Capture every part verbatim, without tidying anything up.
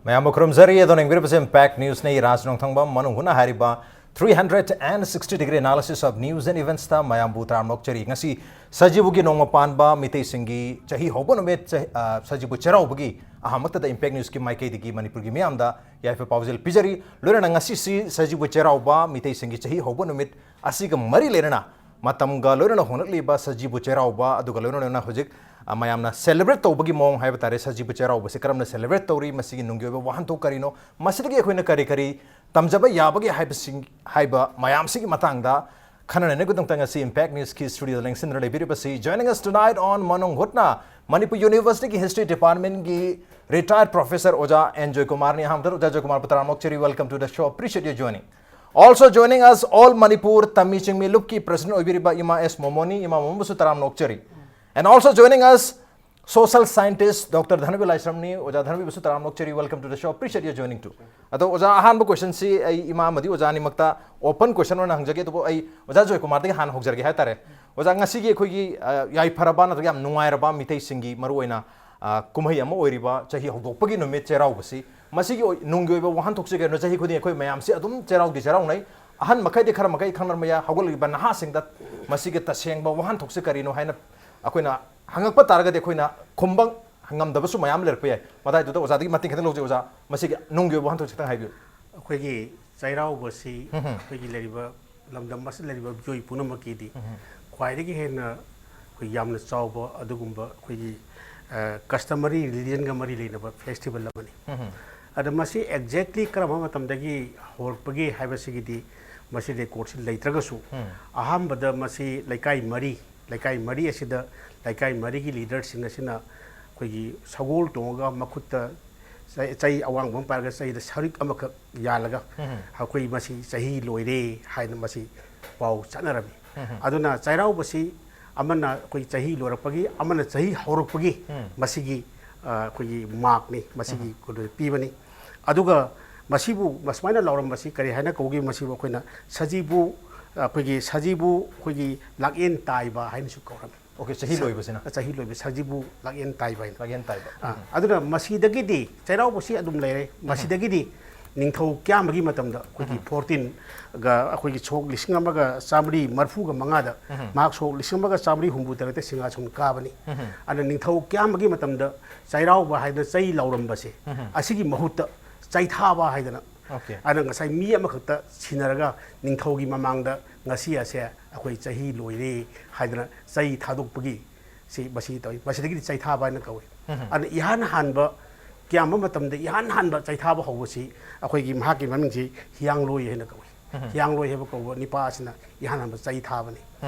ꯃꯌꯥꯝꯕꯨ ꯈꯨꯔꯨꯝꯖꯔꯤ꯫ ꯑꯗꯣ ꯌꯦꯡꯕꯤꯔꯤꯕꯁꯦ Impact Newsꯅꯤ꯫ ꯔꯥꯖ ꯅꯣꯡꯊꯪꯕꯝ ꯃꯅꯨꯡ ꯍꯨꯠꯅ ꯍꯥꯏꯔꯤꯕ three hundred and sixty degree analysis of news and eventsꯇ ꯃꯌꯥꯝꯕꯨ ꯇꯔꯥꯝꯅ ꯑꯣꯛꯆꯔꯤ꯫ ꯉꯁꯤ ꯁꯖꯤꯕꯨꯒꯤ ꯅꯣꯡꯃ ꯄꯥꯟꯕ ꯃꯤꯇꯩꯁꯤꯡꯒꯤ ꯆꯍꯤ ꯍꯧꯕ ꯅꯨꯃꯤꯠ, ꯆꯍꯤ-, ꯑ, ꯁꯖꯤꯕꯨ ꯆꯩꯔꯥꯎꯕꯒꯤ ꯑꯍꯥꯟꯕꯃꯛꯇꯗ Impact Newsꯀꯤ ꯃꯥꯏꯀꯩꯗꯒꯤ ꯃꯅꯤꯄꯨꯔꯒꯤ ꯃꯤꯌꯥꯝꯗ ꯌꯥꯏꯐ ꯄꯥꯎꯖꯦꯜ ꯄꯤꯖꯔꯤ꯫ ꯂꯣꯏꯅꯅ ꯉꯁꯤꯁꯤ ꯁꯖꯤꯕꯨ ꯆꯩꯔꯥꯎꯕ, ꯃꯤꯇꯩꯁꯤꯡꯒꯤ ꯆꯍꯤ ꯍꯧꯕ ꯅꯨꯃꯤꯠ ꯑꯁꯤꯒ ꯃꯔꯤ ꯂꯩꯅꯅ ꯃꯇꯝꯒ ꯂꯣꯏꯅꯅ ꯍꯣꯡꯂꯛꯂꯤꯕ ꯁꯖꯤꯕꯨ ꯆꯩꯔꯥꯎꯕ, ꯑꯗꯨꯒ ꯂꯣꯏꯅꯅ ꯍꯧꯖꯤꯛ, ꯑ, ꯃꯌꯥꯝꯅ celebrate ꯇꯧꯕꯒꯤ ꯃꯑꯣꯡ ꯍꯥꯏꯕ ꯇꯥꯔꯦ, ꯁꯖꯤꯕꯨ ꯆꯩꯔꯥꯎꯕꯁꯤ ꯀꯔꯝꯅ celebrate ꯇꯧꯔꯤ, ꯃꯁꯤꯒꯤ ꯅꯨꯡꯒꯤ ꯑꯣꯏꯕ ꯋꯥꯍꯟꯊꯣꯛ ꯀꯔꯤꯅꯣ, ꯃꯁꯤꯗꯒꯤ ꯑꯩꯈꯣꯏꯅ ꯀꯔꯤ ꯀꯔꯤ ꯇꯝꯖꯕ ꯌꯥꯕꯒꯦ ꯍꯥꯏꯕꯁꯤꯡ, ꯍꯥꯏꯕ ꯃꯌꯥꯝꯁꯤꯒꯤ ꯃꯇꯥꯡꯗ ꯈꯟꯅ ꯅꯩꯅꯕꯒꯤꯗꯃꯛꯇ ꯉꯁꯤ Impact Newsꯀꯤ studioꯗ ꯂꯦꯡꯁꯤꯟꯗꯨꯅ ꯂꯩꯕꯤꯔꯤꯕꯁꯤ, joining us tonight on ꯃꯅꯨꯡ ꯍꯨꯠꯅ, ꯃꯅꯤꯄꯨꯔ Universityꯒꯤ History Departmentꯀꯤ retired professor ꯑꯣꯖꯥ ꯑꯦꯟ ꯖꯣꯏꯀꯨꯃꯥꯔꯅꯤ꯫ ꯑꯍꯥꯟꯕꯗ ꯑꯣꯖꯥ ꯖꯣꯏꯀꯨꯃꯥꯔꯕꯨ ꯇꯔꯥꯝꯅ ꯑꯣꯛꯆꯔꯤ, welcome to the show, appreciate your joining. Also joining us, All Manipur ꯇꯝꯃꯤ ꯆꯤꯡꯃꯤ ꯂꯨꯞꯀꯤ president ꯑꯣꯏꯕꯤꯔꯤꯕ ꯏꯃꯥ ꯑꯦꯁ ꯃꯣꯃꯣꯅꯤ꯫ ꯏꯃꯥ ꯃꯣꯃꯣꯕꯨꯁꯨ ꯇꯔꯥꯝꯅ ꯑꯣꯛꯆꯔꯤ꯫ And also joining us, social scientist Doctor ꯙꯅꯕꯤꯔ ꯂꯥꯏꯁ꯭ꯔꯝꯅꯤ꯫ ꯑꯣꯖꯥ ꯙꯅꯕꯤꯔꯕꯨꯁꯨ ꯇꯔꯥꯝꯅ ꯑꯣꯛꯆꯔꯤ, welcome to the show, appreciate your joining too. ꯑꯗꯣ ꯑꯣꯖꯥ, ꯑꯍꯥꯟꯕ questionꯁꯤ ꯑꯩ ꯏꯃꯥ ꯑꯃꯗꯤ ꯑꯣꯖꯥ ꯑꯅꯤꯃꯛꯇ open question ꯑꯣꯏꯅ ꯍꯪꯖꯒꯦ, ꯑꯗꯨꯕꯨ ꯑꯩ ꯑꯣꯖꯥ ꯖꯣꯏꯀꯨꯃꯥꯔꯗꯒꯤ ꯍꯥꯟꯅ ꯍꯧꯖꯔꯒꯦ ꯍꯥꯏꯇꯥꯔꯦ꯫ ꯑꯣꯖꯥ, ꯉꯁꯤꯒꯤ ꯑꯩꯈꯣꯏꯒꯤ, ꯑ, ꯌꯥꯏꯐꯔꯕ ꯅꯠꯇ꯭ꯔꯒ ꯌꯥꯝ ꯅꯨꯡꯉꯥꯏꯔꯕ ꯃꯤꯇꯩꯁꯤꯡꯒꯤ ꯃꯔꯨꯑꯣꯏꯅ, ꯑ, ꯀꯨꯝꯍꯩ ꯑꯃ ꯑꯣꯏꯔꯤꯕ ꯆꯍꯤ ꯍꯧꯗꯣꯛꯄꯒꯤ ꯅꯨꯃꯤꯠ ꯆꯩꯔꯥꯎꯕꯁꯤ, ꯃꯁꯤꯒꯤ ꯑꯣꯏ-, ꯅꯨꯡꯒꯤ ꯑꯣꯏꯕ ꯋꯥꯍꯟꯊꯣꯛꯁꯤ ꯀꯩꯅꯣ? ꯆꯍꯤ ꯈꯨꯗꯤꯡꯒꯤ ꯑꯩꯈꯣꯏ ꯃꯌꯥꯝꯁꯤ ꯑꯗꯨꯝ ꯆꯩꯔꯥꯎꯗꯤ ꯆꯩꯔꯥꯎꯅꯩ, ꯑꯍꯟ ꯃꯈꯩꯗꯤ ꯈꯔ ꯃꯈꯩ ꯈꯪꯅꯔꯝꯕ ꯌꯥꯏ, ꯍꯧꯒꯠꯂꯛꯂꯤꯕ ꯅꯍꯥꯁꯤꯡꯗ ꯃꯁꯤꯒꯤ ꯇꯁꯦꯡꯕ ꯋꯥꯍꯟꯊꯣꯛꯁꯤ ꯀꯔꯤꯅꯣ ꯍꯥꯏꯅ ꯑꯩꯈꯣꯏꯅ ꯍꯪꯉꯛꯄ ꯇꯥꯔꯒꯗꯤ ꯑꯩꯈꯣꯏꯅ ꯈꯨꯝꯕ ꯉꯝꯗꯕꯁꯨ ꯃꯌꯥꯝ ꯂꯩꯔꯛꯄ ꯌꯥꯏ꯫ ꯃꯇꯥꯏꯗꯨꯗ ꯑꯣꯖꯥꯗꯒꯤ ꯃꯇꯦꯡ ꯈꯤꯇꯪ ꯂꯧꯖꯩ ꯑꯣꯖꯥ, ꯃꯁꯤꯒꯤ ꯅꯨꯡꯒꯤ ꯑꯣꯏꯕ ꯋꯥꯍꯟꯊꯣꯛꯁꯤ ꯈꯤꯇꯪ ꯍꯥꯏꯕꯤꯌꯨ꯫ ꯑꯩꯈꯣꯏꯒꯤ ꯆꯩꯔꯥꯎꯕꯁꯤ ꯎꯝ꯫ ꯑꯩꯈꯣꯏꯒꯤ ꯂꯩꯔꯤꯕ ꯂꯝꯗꯝ ꯑꯁꯤꯗ ꯂꯩꯔꯤꯕ ꯃꯤꯑꯣꯏ ꯄꯨꯝꯅꯃꯛꯀꯤꯗꯤ ꯎꯝ꯫ ꯈ꯭ꯋꯥꯏꯗꯒꯤ ꯍꯦꯟꯅ ꯑꯩꯈꯣꯏ ꯌꯥꯝꯅ ꯆꯥꯎꯕ ꯑꯗꯨꯒꯨꯝꯕ ꯑꯩꯈꯣꯏꯒꯤ, ꯑ, customary religionꯒ ꯃꯔꯤ ꯂꯩꯅꯕ festival ꯑꯃꯅꯤ꯫ ꯎꯝ꯫ ꯑꯗ ꯃꯁꯤ exactly ꯀꯔꯝꯕ ꯃꯇꯝꯗꯒꯤ ꯍꯧꯔꯛꯄꯒꯦ ꯍꯥꯏꯕꯁꯤꯒꯤꯗꯤ ꯃꯁꯤ recordꯁꯤ ꯂꯩꯇ꯭ꯔꯒꯁꯨ, ꯎꯝ꯫ ꯑꯍꯥꯟꯕꯗ ꯃꯁꯤ ꯂꯩꯀꯥꯏ ꯃꯔꯤ, ꯂꯩꯀꯥꯏ ꯃꯔꯤ ꯑꯁꯤꯗ ꯂꯩꯀꯥꯏ ꯃꯔꯤꯒꯤ leaderꯁꯤꯡ ꯑꯁꯤꯅ ꯑꯩꯈꯣꯏꯒꯤ ꯁꯒꯣꯜ ꯇꯣꯡꯉꯒ ꯃꯈꯨꯠꯇ ꯆꯩ, ꯆꯩ ꯑꯋꯥꯡꯕ ꯑꯃ ꯄꯥꯏꯔꯒ ꯆꯩꯗ ꯁꯔꯤꯛ ꯑꯃꯈꯛ ꯌꯥꯜꯂꯒ ꯎꯝ꯫ ꯑꯩꯈꯣꯏ ꯃꯁꯤ ꯆꯍꯤ ꯂꯣꯏꯔꯦ ꯍꯥꯏꯅ ꯃꯁꯤ ꯄꯥꯎ ꯆꯠꯅꯔꯝꯃꯤ꯫ ꯎꯝ꯫ ꯑꯗꯨꯅ ꯆꯩꯔꯥꯎꯕꯁꯤ ꯑꯃꯅ ꯑꯩꯈꯣꯏ ꯆꯍꯤ ꯂꯣꯏꯔꯛꯄꯒꯤ, ꯑꯃꯅ ꯆꯍꯤ ꯍꯧꯔꯛꯄꯒꯤ ꯎꯝ꯫ ꯃꯁꯤꯒꯤ, ꯑ, ꯑꯩꯈꯣꯏꯒꯤ markꯅꯤ, ꯃꯁꯤꯒꯤ ꯎꯝ꯫ ꯀꯩꯅꯣ ꯄꯤꯕꯅꯤ꯫ ꯑꯗꯨꯒ ꯃꯁꯤꯕꯨ ꯃꯁꯨꯃꯥꯏꯅ ꯂꯥꯎꯔꯝꯕꯁꯤ ꯀꯔꯤ ꯍꯥꯏꯅ ꯀꯧꯒꯦ? ꯃꯁꯤꯕꯨ ꯑꯩꯈꯣꯏꯅ ꯁꯖꯤꯕꯨ, ꯑꯩꯈꯣꯏꯒꯤ ꯁꯖꯤꯕꯨ ꯑꯩꯈꯣꯏꯒꯤ ꯂꯥꯛꯌꯦꯟ ꯇꯥꯏꯕ ꯍꯥꯏꯅꯁꯨ ꯀꯧꯔꯝꯃꯤ꯫ ꯑꯣꯀꯦ, ꯆꯍꯤ ꯂꯣꯏꯕꯁꯤꯅ꯫ ꯆꯍꯤ ꯂꯣꯏꯕ ꯁꯖꯤꯕꯨ ꯂꯥꯛꯌꯦꯟ ꯇꯥꯏꯕ ꯍꯥꯏꯅ꯫ ꯂꯥꯛꯌꯦꯟ ꯇꯥꯏꯕ꯫ ꯑꯥ, ꯑꯗꯨꯅ ꯃꯁꯤꯗꯒꯤꯗꯤ ꯆꯩꯔꯥꯎꯕꯁꯤ ꯑꯗꯨꯝ ꯂꯩꯔꯦ꯫ ꯃꯁꯤꯗꯒꯤꯗꯤ ꯅꯤꯡꯊꯧ ꯀꯌꯥꯝꯕꯒꯤ ꯃꯇꯝꯗ ꯑꯩꯈꯣꯏꯒꯤ ꯐꯣꯔꯇꯤꯟꯒ ꯑꯩꯈꯣꯏꯒꯤ ꯁꯣꯛ ꯂꯤꯁꯤꯡ ꯑꯃꯒ ꯆꯥꯃꯔꯤ ꯃꯔꯐꯨꯒ ꯃꯉꯥꯗ ꯃꯍꯥꯛ ꯁꯣꯛ ꯂꯤꯁꯤꯡ ꯑꯃꯒ ꯆꯥꯃꯔꯤ ꯍꯨꯝꯐꯨ ꯇꯔꯦꯠꯇ ꯁꯤꯡꯍꯥꯁꯟ ꯀꯥꯕꯅꯤ꯫ ꯑꯗꯨꯅ ꯅꯤꯡꯊꯧ ꯀꯌꯥꯝꯕꯒꯤ ꯃꯇꯝꯗ ꯆꯩꯔꯥꯎꯕ ꯍꯥꯏꯗꯅ ꯆꯩ ꯂꯥꯎꯔꯝꯕꯁꯦ ꯑꯁꯤꯒꯤ ꯃꯍꯨꯠꯇ ꯆꯩꯊꯥꯕ ꯍꯥꯏꯗꯅ, ꯑꯣꯀꯦ꯫ ꯑꯗꯨꯅ ꯉꯁꯥꯏ ꯃꯤ ꯑꯃꯈꯛꯇ ꯁꯤꯟꯅꯔꯒ ꯅꯤꯡꯊꯧꯒꯤ ꯃꯃꯥꯡꯗ ꯉꯁꯤ ꯑꯁꯦ ꯑꯩꯈꯣꯏ ꯆꯍꯤ ꯂꯣꯏꯔꯦ ꯍꯥꯏꯗꯅ ꯆꯩ ꯊꯥꯗꯣꯛꯄꯒꯤ ꯁꯤ ꯃꯁꯤ ꯇꯧꯏ꯫ ꯃꯁꯤꯗꯒꯤꯗꯤ ꯆꯩꯊꯥꯕ ꯍꯥꯏꯅ ꯀꯧꯏ꯫ ꯑꯗꯨꯅ ꯏꯍꯥꯟ ꯍꯥꯟꯕ ꯀꯌꯥꯝꯕ ꯃꯇꯝꯗ ꯏꯍꯥꯟ ꯍꯥꯟꯕ ꯆꯩꯊꯥꯕ ꯍꯧꯕꯁꯤ ꯑꯩꯈꯣꯏꯒꯤ ꯃꯍꯥꯛꯀꯤ ꯃꯃꯤꯡꯁꯤ ꯍꯤꯌꯥꯡꯂꯣꯏ ꯍꯥꯏꯅ ꯀꯧꯏ꯫ ꯍꯤꯌꯥꯡꯂꯣꯏ ꯍꯥꯏꯕ ꯀꯧꯕ ꯅꯤꯄꯥ ꯑꯁꯤꯅ ꯏꯍꯥꯟ ꯍꯥꯟꯕ ꯆꯩ ꯊꯥꯕꯅꯤ꯫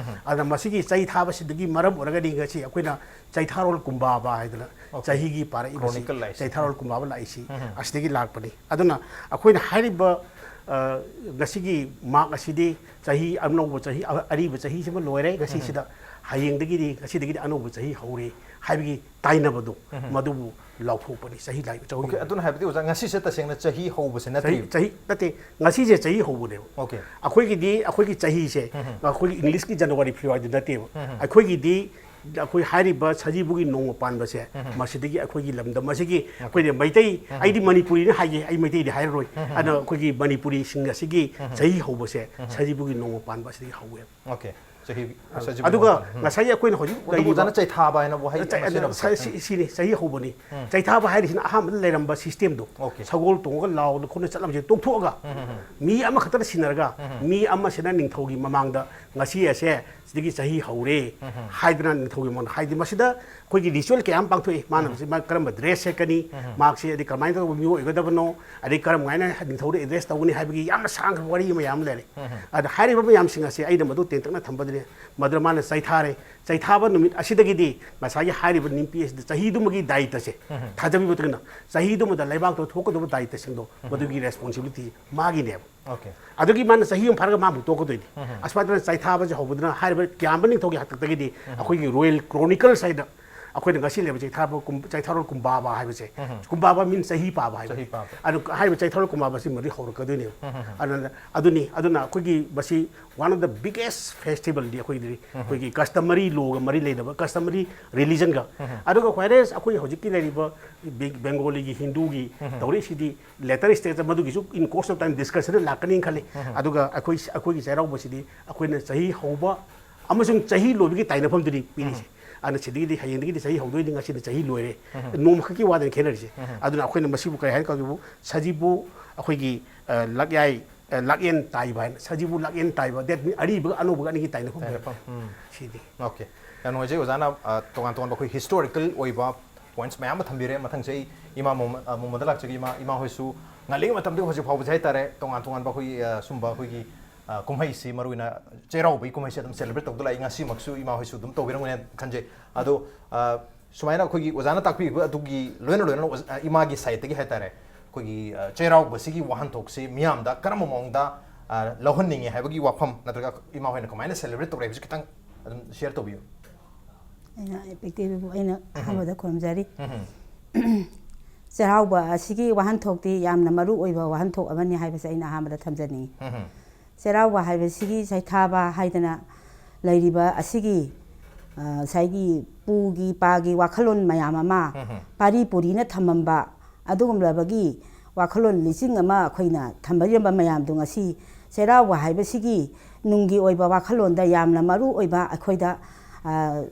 ꯑꯗꯨꯅ ꯃꯁꯤꯒꯤ ꯆꯩ ꯊꯥꯕꯁꯤꯗꯒꯤ ꯃꯔꯝ ꯑꯣꯏꯔꯒꯗꯤ ꯉꯁꯤ ꯑꯩꯈꯣꯏꯅ ꯆꯩꯊꯥꯔꯣꯜ ꯀꯨꯝꯕꯥꯕ ꯍꯥꯏꯗꯅ ꯑꯣꯀꯦ꯫ ꯆꯍꯤꯒꯤ ꯄꯥꯔꯛꯏꯕꯁꯤ Chronicle ꯂꯥꯛꯏꯁꯦ꯫ ꯆꯩꯊꯥꯔꯣꯜ ꯀꯨꯝꯕꯥꯕ ꯂꯥꯛꯏꯁꯤ ꯑꯁꯤꯗꯒꯤ ꯂꯥꯛꯄꯅꯤ꯫ ꯑꯗꯨꯅ ꯑꯩꯈꯣꯏꯅ ꯍꯥꯏꯔꯤꯕ, ꯑ, ꯉꯁꯤꯒꯤ ꯃꯥꯛ ꯑꯁꯤꯗꯤ ꯆꯍꯤ ꯑꯅꯧꯕ ꯆꯍꯤ, ꯑ-, ꯑꯔꯤꯕ ꯆꯍꯤꯁꯤꯃ ꯂꯣꯏꯔꯦ꯫ ꯉꯁꯤꯁꯤꯗ ꯍꯌꯦꯡꯗꯒꯤꯗꯤ, ꯉꯁꯤꯗꯒꯤꯗꯤ ꯑꯅꯧꯕ ꯆꯍꯤ ꯍꯧꯔꯦ ꯍꯥꯏꯕꯒꯤ ꯇꯥꯏꯅꯕꯗꯣ ꯃꯗꯨꯕꯨ ꯂꯥꯎꯊꯣꯛꯄꯅꯤ꯫ ꯆꯍꯤ ꯂꯥꯏ-, ꯆꯍꯤ ꯑꯣꯀꯦ, ꯑꯗꯨꯅ ꯍꯥꯏꯕꯗꯤ ꯑꯣꯖꯥ, ꯉꯁꯤꯁꯦ ꯇꯁꯦꯡꯅ ꯆꯍꯤ ꯍꯧꯕꯁꯦ ꯆꯍꯤ, ꯅꯠꯇ꯭ꯔꯤꯕ? ꯆꯍꯤ ꯅꯠꯇꯦ, ꯉꯁꯤꯁꯦ ꯆꯍꯤ ꯍꯧꯕꯅꯦꯕ꯫ ꯑꯣꯀꯦ꯫ ꯑꯩꯈꯣꯏꯒꯤꯗꯤ, ꯑꯩꯈꯣꯏꯒꯤ ꯆꯍꯤꯁꯦ ꯑꯩꯈꯣꯏꯒꯤ ꯏꯪꯂꯤꯁꯀꯤ ꯖꯅꯋꯥꯔꯤ ꯐꯦꯕ꯭ꯔꯨꯋꯥꯔꯤꯗꯨ ꯅꯠꯇꯦꯕ꯫ ꯑꯩꯈꯣꯏꯒꯤꯗꯤ ꯑꯩꯈꯣꯏ ꯍꯥꯏꯔꯤꯕ ꯁꯖꯤꯕꯨꯒꯤ ꯅꯣꯡꯃ ꯄꯥꯟꯕꯁꯦ ꯃꯁꯤꯗꯒꯤ ꯑꯩꯈꯣꯏꯒꯤ ꯂꯝꯗꯝ ꯑꯁꯤꯒꯤ ꯑꯩꯈꯣꯏꯅ ꯃꯩꯇꯩ, ꯑꯩꯗꯤ ꯃꯅꯤꯄꯨꯔꯤꯅ ꯍꯥꯏꯒꯦ, ꯑꯩ ꯃꯩꯇꯩꯗꯤ ꯍꯥꯏꯔꯔꯣꯏ꯫ ꯑꯗꯨꯅ ꯑꯩꯈꯣꯏꯒꯤ ꯃꯅꯤꯄꯨꯔꯤꯁꯤꯡ ꯑꯁꯤꯒꯤ ꯆꯍꯤ ꯍꯧꯕꯁꯦ ꯁꯖꯤꯕꯨꯒꯤ ꯅꯣꯡꯃ ꯄꯥꯟꯕ ꯑꯁꯤꯗꯒꯤ ꯍꯧꯋꯦꯕ꯫ ꯑꯣꯀꯦ꯫ ꯆꯍꯤ, ꯆꯍꯤ ꯑꯗꯨꯒ ꯃꯄꯥꯟ꯫ ꯉꯁꯥꯏꯒꯤ ꯑꯩꯈꯣꯏꯅ ꯍꯧꯖꯤꯛ ꯑꯗꯨꯕꯨ ꯂꯩꯔꯤꯕ ꯑꯣꯖꯥꯅ ꯆꯩꯊꯥꯕ ꯍꯥꯏꯅꯕꯨ ꯍꯥꯏ-, ꯆꯩ-, ꯃꯁꯤꯅꯕꯨ ꯁ-, ꯁꯤ-, ꯁꯤꯅꯤ ꯆꯍꯤ ꯍꯧꯕꯅꯤ꯫ ꯆꯩꯊꯥꯕ ꯍꯥꯏꯔꯤꯁꯤꯅ ꯑꯍꯥꯟꯕꯗ ꯂꯩꯔꯝꯕ ꯁꯤꯁꯇꯦꯝꯗꯣ, ꯑꯣꯀꯦ꯫ ꯁꯒꯣꯜ ꯇꯣꯡꯉꯒ ꯂꯥꯎꯗꯅ ꯈꯣꯠꯅ ꯆꯠꯂꯝꯕꯁꯦ ꯇꯣꯛꯊꯣꯛꯑꯒ ꯃꯤ ꯑꯃꯈꯛꯇꯅ ꯁꯤꯟꯅꯔꯒ ꯃꯤ ꯑꯃꯁꯤꯅ ꯅꯤꯡꯊꯧꯒꯤ ꯃꯃꯥꯡꯗ ꯉꯁꯤ ꯑꯁꯦ ꯁꯤꯗꯒꯤ ꯆꯍꯤ ꯍꯧꯔꯦ ꯍꯥꯏꯗꯅ ꯅꯤꯡꯊꯧꯒꯤ ꯃꯃꯥꯡꯗ ꯍꯥꯏꯗꯤ ꯃꯁꯤꯗ ꯑꯩꯈꯣꯏꯒꯤ ꯔꯤꯆꯨꯋꯦꯜ ꯀꯌꯥ ꯑꯃ ꯄꯥꯡꯊꯣꯛꯏ꯫ ꯃꯥꯅ ꯃꯁꯤ ꯃꯥ ꯀꯔꯝꯕ ꯗ꯭ꯔꯦꯁ ꯁꯦꯠꯀꯅꯤ, ꯃꯍꯥꯛꯁꯤ ꯑꯗꯩ ꯀꯃꯥꯏꯅ ꯇꯧꯕ ꯃꯤꯑꯣꯏ ꯑꯣꯏꯒꯗꯕꯅꯣ, ꯑꯗꯩ ꯀꯔꯝ ꯍꯥꯏꯅ ꯅꯤꯡꯊꯧꯗ ꯑꯦꯗ꯭ꯔꯦꯁ ꯇꯧꯒꯅꯤ ꯍꯥꯏꯕꯒꯤ ꯌꯥꯝꯅ ꯁꯥꯡꯈ꯭ꯔꯕ ꯋꯥꯔꯤ ꯃꯌꯥꯝ ꯑꯃ ꯂꯩꯔꯦ꯫ ꯑꯗ ꯍꯥꯏꯔꯤꯕ ꯃꯌꯥꯝꯁꯤꯡ ꯑꯁꯦ ꯑꯩꯅ ꯃꯗꯨ ꯇꯦꯟꯇꯛꯅ ꯊꯝꯕꯗꯨꯅꯤ꯫ ꯃꯗꯨꯗ ꯃꯥꯅ ꯆꯩꯊꯥꯔꯦ꯫ ꯆꯩꯊꯥꯕ ꯅꯨꯃꯤꯠ ꯑꯁꯤꯗꯒꯤꯗꯤ ꯉꯁꯥꯏꯒꯤ ꯍꯥꯏꯔꯤꯕ ꯅꯤꯡꯄꯤ ꯑꯁꯤꯗ ꯆꯍꯤꯗꯨꯃꯒꯤ ꯗꯥꯌꯤꯇ꯭ꯋꯁꯦ ꯊꯥꯖꯕꯤꯕ ꯃꯇꯨꯡ ꯏꯟꯅ ꯆꯍꯤꯗꯨꯃꯗ ꯂꯩꯕꯥꯛꯇ ꯊꯣꯛꯀꯗꯕ ꯗꯥꯌꯤꯇ꯭ꯋꯁꯤꯡꯗꯣ ꯃꯗꯨꯒꯤ ꯔꯦꯁꯄꯣꯟꯁꯤꯕꯤꯂꯤꯇꯤ ꯃꯥꯒꯤꯅꯦꯕ꯫ ꯑꯣꯀꯦ꯫ ꯑꯗꯨꯒꯤ ꯃꯥꯅ ꯆꯍꯤ ꯑꯃ ꯐꯥꯔꯒ ꯃꯥ ꯑꯃꯨꯛ ꯇꯣꯛꯀꯗꯣꯏꯅꯤ꯫ ꯑꯁꯨꯃꯥꯏꯅ ꯇꯧꯗꯅ ꯆꯩꯊꯥꯕꯁꯦ ꯍꯧꯕꯗꯨꯅ ꯍꯥꯏꯔꯤꯕ ꯀꯌꯥꯝꯕ ꯅꯤꯡꯊꯧꯒꯤ ꯍꯥꯛꯇꯛꯇꯒꯤꯗꯤ ꯑꯩꯈꯣꯏꯒꯤ ꯔꯣꯌꯦꯜ ꯀ꯭ꯔꯣꯅꯤꯀꯜꯁ ꯍꯥꯏꯅ ꯑꯩꯈꯣꯏꯅ ꯉꯁꯤ ꯂꯩꯕ ꯆꯩꯊꯥꯕ ꯀꯨꯝ-, ꯆꯩꯊꯥꯔꯣꯜ ꯀꯨꯝꯕꯥꯕ ꯍꯥꯏꯕꯁꯦ, ꯀꯨꯝꯕꯥꯕ means ꯆꯍꯤ ꯄꯥꯕ ꯍꯥꯏꯕ꯫ ꯆꯍꯤ ꯄꯥꯕ꯫ ꯑꯗꯨ ꯍꯥꯏꯔꯤꯕ ꯆꯩꯊꯥꯔꯣꯜ ꯀꯨꯝꯕꯥꯕꯁꯤꯃꯗꯤ ꯍꯧꯔꯛꯀꯗꯣꯏꯅꯦꯕ꯫ ꯑꯗꯨꯅ, ꯑꯗꯨꯅꯤ, ꯑꯗꯨꯅ ꯑꯩꯈꯣꯏꯒꯤ ꯃꯁꯤ one of the biggest festivalꯗꯤ ꯑꯩꯈꯣꯏꯒꯤꯗꯤ, ꯑꯩꯈꯣꯏꯒꯤ customary lawꯒ ꯃꯔꯤ ꯂꯩꯅꯕ, customary religionꯒ꯫ ꯑꯗꯨꯒ whereas ꯑꯩꯈꯣꯏ ꯍꯧꯖꯤꯛꯀꯤ ꯂꯩꯔꯤꯕ ꯕꯦ-, ꯕꯦꯡꯒꯣꯂꯤꯒꯤ ꯍꯤꯟꯗꯨꯒꯤ ꯇꯧꯔꯛꯏꯁꯤꯗꯤ later stageꯇ ꯃꯗꯨꯒꯤꯁꯨ in course of time discussion ꯂꯥꯛꯀꯅꯤ ꯈꯜꯂꯤ꯫ ꯑꯗꯨꯒ ꯑꯩꯈꯣꯏ, ꯑꯩꯈꯣꯏꯒꯤ ꯆꯩꯔꯥꯎꯕꯁꯤꯗꯤ ꯑꯩꯈꯣꯏꯅ ꯆꯍꯤ ꯍꯧꯕ ꯑꯃꯁꯨꯡ ꯆꯍꯤ ꯂꯣꯏꯕꯒꯤ ꯇꯥꯏꯅꯐꯝꯗꯨꯅꯤ ꯄꯤꯔꯤꯁꯦ꯫ ꯑꯗꯨꯅ ꯁꯤꯗꯒꯤꯗꯤ, ꯍꯌꯦꯡꯗꯒꯤꯗꯤ ꯆꯍꯤ ꯍꯧꯗꯣꯏꯅꯤ, ꯉꯁꯤꯗꯤ ꯆꯍꯤ ꯂꯣꯏꯔꯦ꯫ ꯅꯣꯡꯃꯈꯛꯀꯤ ꯋꯥꯗꯅꯤ ꯈꯦꯠꯅꯔꯤꯁꯦ꯫ ꯑꯗꯨꯅ ꯑꯩꯈꯣꯏꯅ ꯃꯁꯤꯕꯨ ꯀꯔꯤ ꯍꯥꯏꯅ ꯀꯧꯒꯦꯕꯨ, ꯁꯖꯤꯕꯨ ꯑꯩꯈꯣꯏꯒꯤ, ꯑ, ꯂꯥꯛꯌꯥꯏ, ꯑ, ꯂꯥꯛꯌꯦꯟ ꯇꯥꯏꯕ ꯍꯥꯏꯅ, ꯁꯖꯤꯕꯨ ꯂꯥꯛꯌꯦꯟ ꯇꯥꯏꯕ, that means ꯑꯔꯤꯕꯒ ꯑꯅꯧꯕꯒ ꯑꯅꯤꯒꯤ ꯇꯥꯏꯅꯐꯝ꯫ ꯇꯥꯏꯅꯐꯝ, ꯎꯝ꯫ ꯁꯤꯅꯤ꯫ Okay꯫ ꯌꯥꯝ ꯅꯨꯡꯉꯥꯏꯖꯩ ꯑꯣꯖꯥꯅ, ꯑ, ꯇꯣꯉꯥꯟ ꯇꯣꯉꯥꯟꯕ ꯑꯩꯈꯣꯏ historical ꯑꯣꯏꯕ points ꯃꯌꯥꯝ ꯑꯃ ꯊꯝꯕꯤꯔꯦ꯫ ꯃꯊꯪꯁꯦ ꯑꯩ ꯏꯃꯥ ꯃꯣꯃ-, ꯑ, ꯃꯣꯃꯣꯟꯗ ꯂꯥꯛꯆꯒꯦ꯫ ꯏꯃꯥ, ꯏꯃꯥ ꯍꯣꯏꯁꯨ ꯉꯜꯂꯤꯉꯩ ꯃꯇꯝꯗꯒꯤ ꯍꯧꯖꯤꯛ ꯐꯥꯎꯕꯁꯦ ꯍꯥꯏꯇꯥꯔꯦ, ꯇꯣꯉꯥꯟ ꯇꯣꯉꯥꯟꯕ ꯑꯩꯈꯣꯏꯒꯤ, ꯑ, ꯁꯨꯝꯕ ꯑꯩꯈꯣꯏꯒꯤ, ꯑ, ꯀꯨꯝꯍꯩꯁꯤ, ꯃꯔꯨꯑꯣꯏꯅ ꯆꯩꯔꯥꯎꯕꯒꯤ ꯀꯨꯝꯍꯩꯁꯤ ꯑꯗꯨꯝ celebrate ꯇꯧꯗꯨꯅ ꯂꯥꯛꯏ꯫ ꯉꯁꯤꯃꯛꯁꯨ ꯏꯃꯥ ꯍꯣꯏꯁꯨ ꯑꯗꯨꯝ ꯇꯧꯕꯤꯔꯝꯒꯅꯤ ꯈꯟꯖꯩ꯫ ꯑꯗꯣ, ꯑ, ꯁꯨꯃꯥꯏꯅ ꯑꯩꯈꯣꯏꯒꯤ ꯑꯣꯖꯥꯅ ꯇꯥꯛꯄꯤꯕ ꯑꯗꯨꯒꯤ ꯂꯣꯏꯅ ꯂꯣꯏꯅꯅ ꯑꯣꯖ-, ꯑ, ꯏꯃꯥꯒꯤ sideꯇꯒꯤ ꯍꯥꯏꯇꯥꯔꯦ, ꯑꯩꯈꯣꯏꯒꯤ, ꯑ, ꯆꯩꯔꯥꯎꯕꯁꯤꯒꯤ ꯋꯥꯍꯟꯊꯣꯛꯁꯤ ꯃꯤꯌꯥꯝꯗ ꯀꯔꯝꯕ ꯃꯑꯣꯡꯗ, ꯑ, ꯂꯧꯍꯟꯅꯤꯡꯉꯤ ꯍꯥꯏꯕꯒꯤ ꯋꯥꯐꯝ ꯅꯠꯇ꯭ꯔꯒ ꯏꯃꯥ ꯍꯣꯏꯅ ꯀꯃꯥꯏꯅ celebrate ꯇꯧꯔꯦ ꯍꯥꯏꯕꯁꯤ ꯈꯤꯇꯪ ꯑꯗꯨꯝ share ꯇꯧꯕꯤꯌꯨ꯫ ꯑꯩꯅ effectiveꯕꯨ ꯑꯩꯅ ꯑꯍꯥꯟꯕꯗ ꯈꯨꯔꯨꯝꯖꯔꯤ꯫ ꯆꯩꯔꯥꯎꯕ ꯑꯁꯤꯒꯤ ꯋꯥꯍꯟꯊꯣꯛꯇꯤ ꯌꯥꯝꯅ ꯃꯔꯨ ꯑꯣꯏꯕ ꯋꯥꯍꯟꯊꯣꯛ ꯑꯃꯅꯤ ꯍꯥꯏꯕꯁꯦ ꯑꯩꯅ ꯑꯍꯥꯟꯕꯗ ꯊꯝꯖꯅꯤꯡꯉꯤ꯫ ꯆꯩꯔꯥꯎꯕ ꯍꯥꯏꯕꯁꯤꯒꯤ ꯆꯩꯊꯥꯕ ꯍꯥꯏꯗꯅ ꯂꯩꯔꯤꯕ ꯑꯁꯤꯒꯤ, ꯑ, ꯉꯁꯥꯏꯒꯤ ꯄꯨꯒꯤ ꯄꯥꯒꯤ ꯋꯥꯈꯜꯂꯣꯟ ꯃꯌꯥꯝ ꯑꯃ ꯄꯥꯔꯤ ꯄꯨꯔꯤꯅ ꯊꯝꯃꯝꯕ ꯑꯗꯨꯒꯨꯝꯂꯕꯒꯤ ꯋꯥꯈꯜꯂꯣꯟ ꯂꯤꯆꯤꯡ ꯑꯃ ꯑꯩꯈꯣꯏꯅ ꯊꯝꯕꯤꯔꯝꯕ ꯃꯌꯥꯝꯗꯣ ꯉꯁꯤ ꯆꯩꯔꯥꯎꯕ ꯍꯥꯏꯕꯁꯤꯒꯤ ꯅꯨꯡꯒꯤ ꯑꯣꯏꯕ ꯋꯥꯈꯜꯂꯣꯟꯗ ꯌꯥꯝꯅ ꯃꯔꯨ ꯑꯣꯏꯕ ꯑꯩꯈꯣꯏꯗ, ꯑ, ꯑ,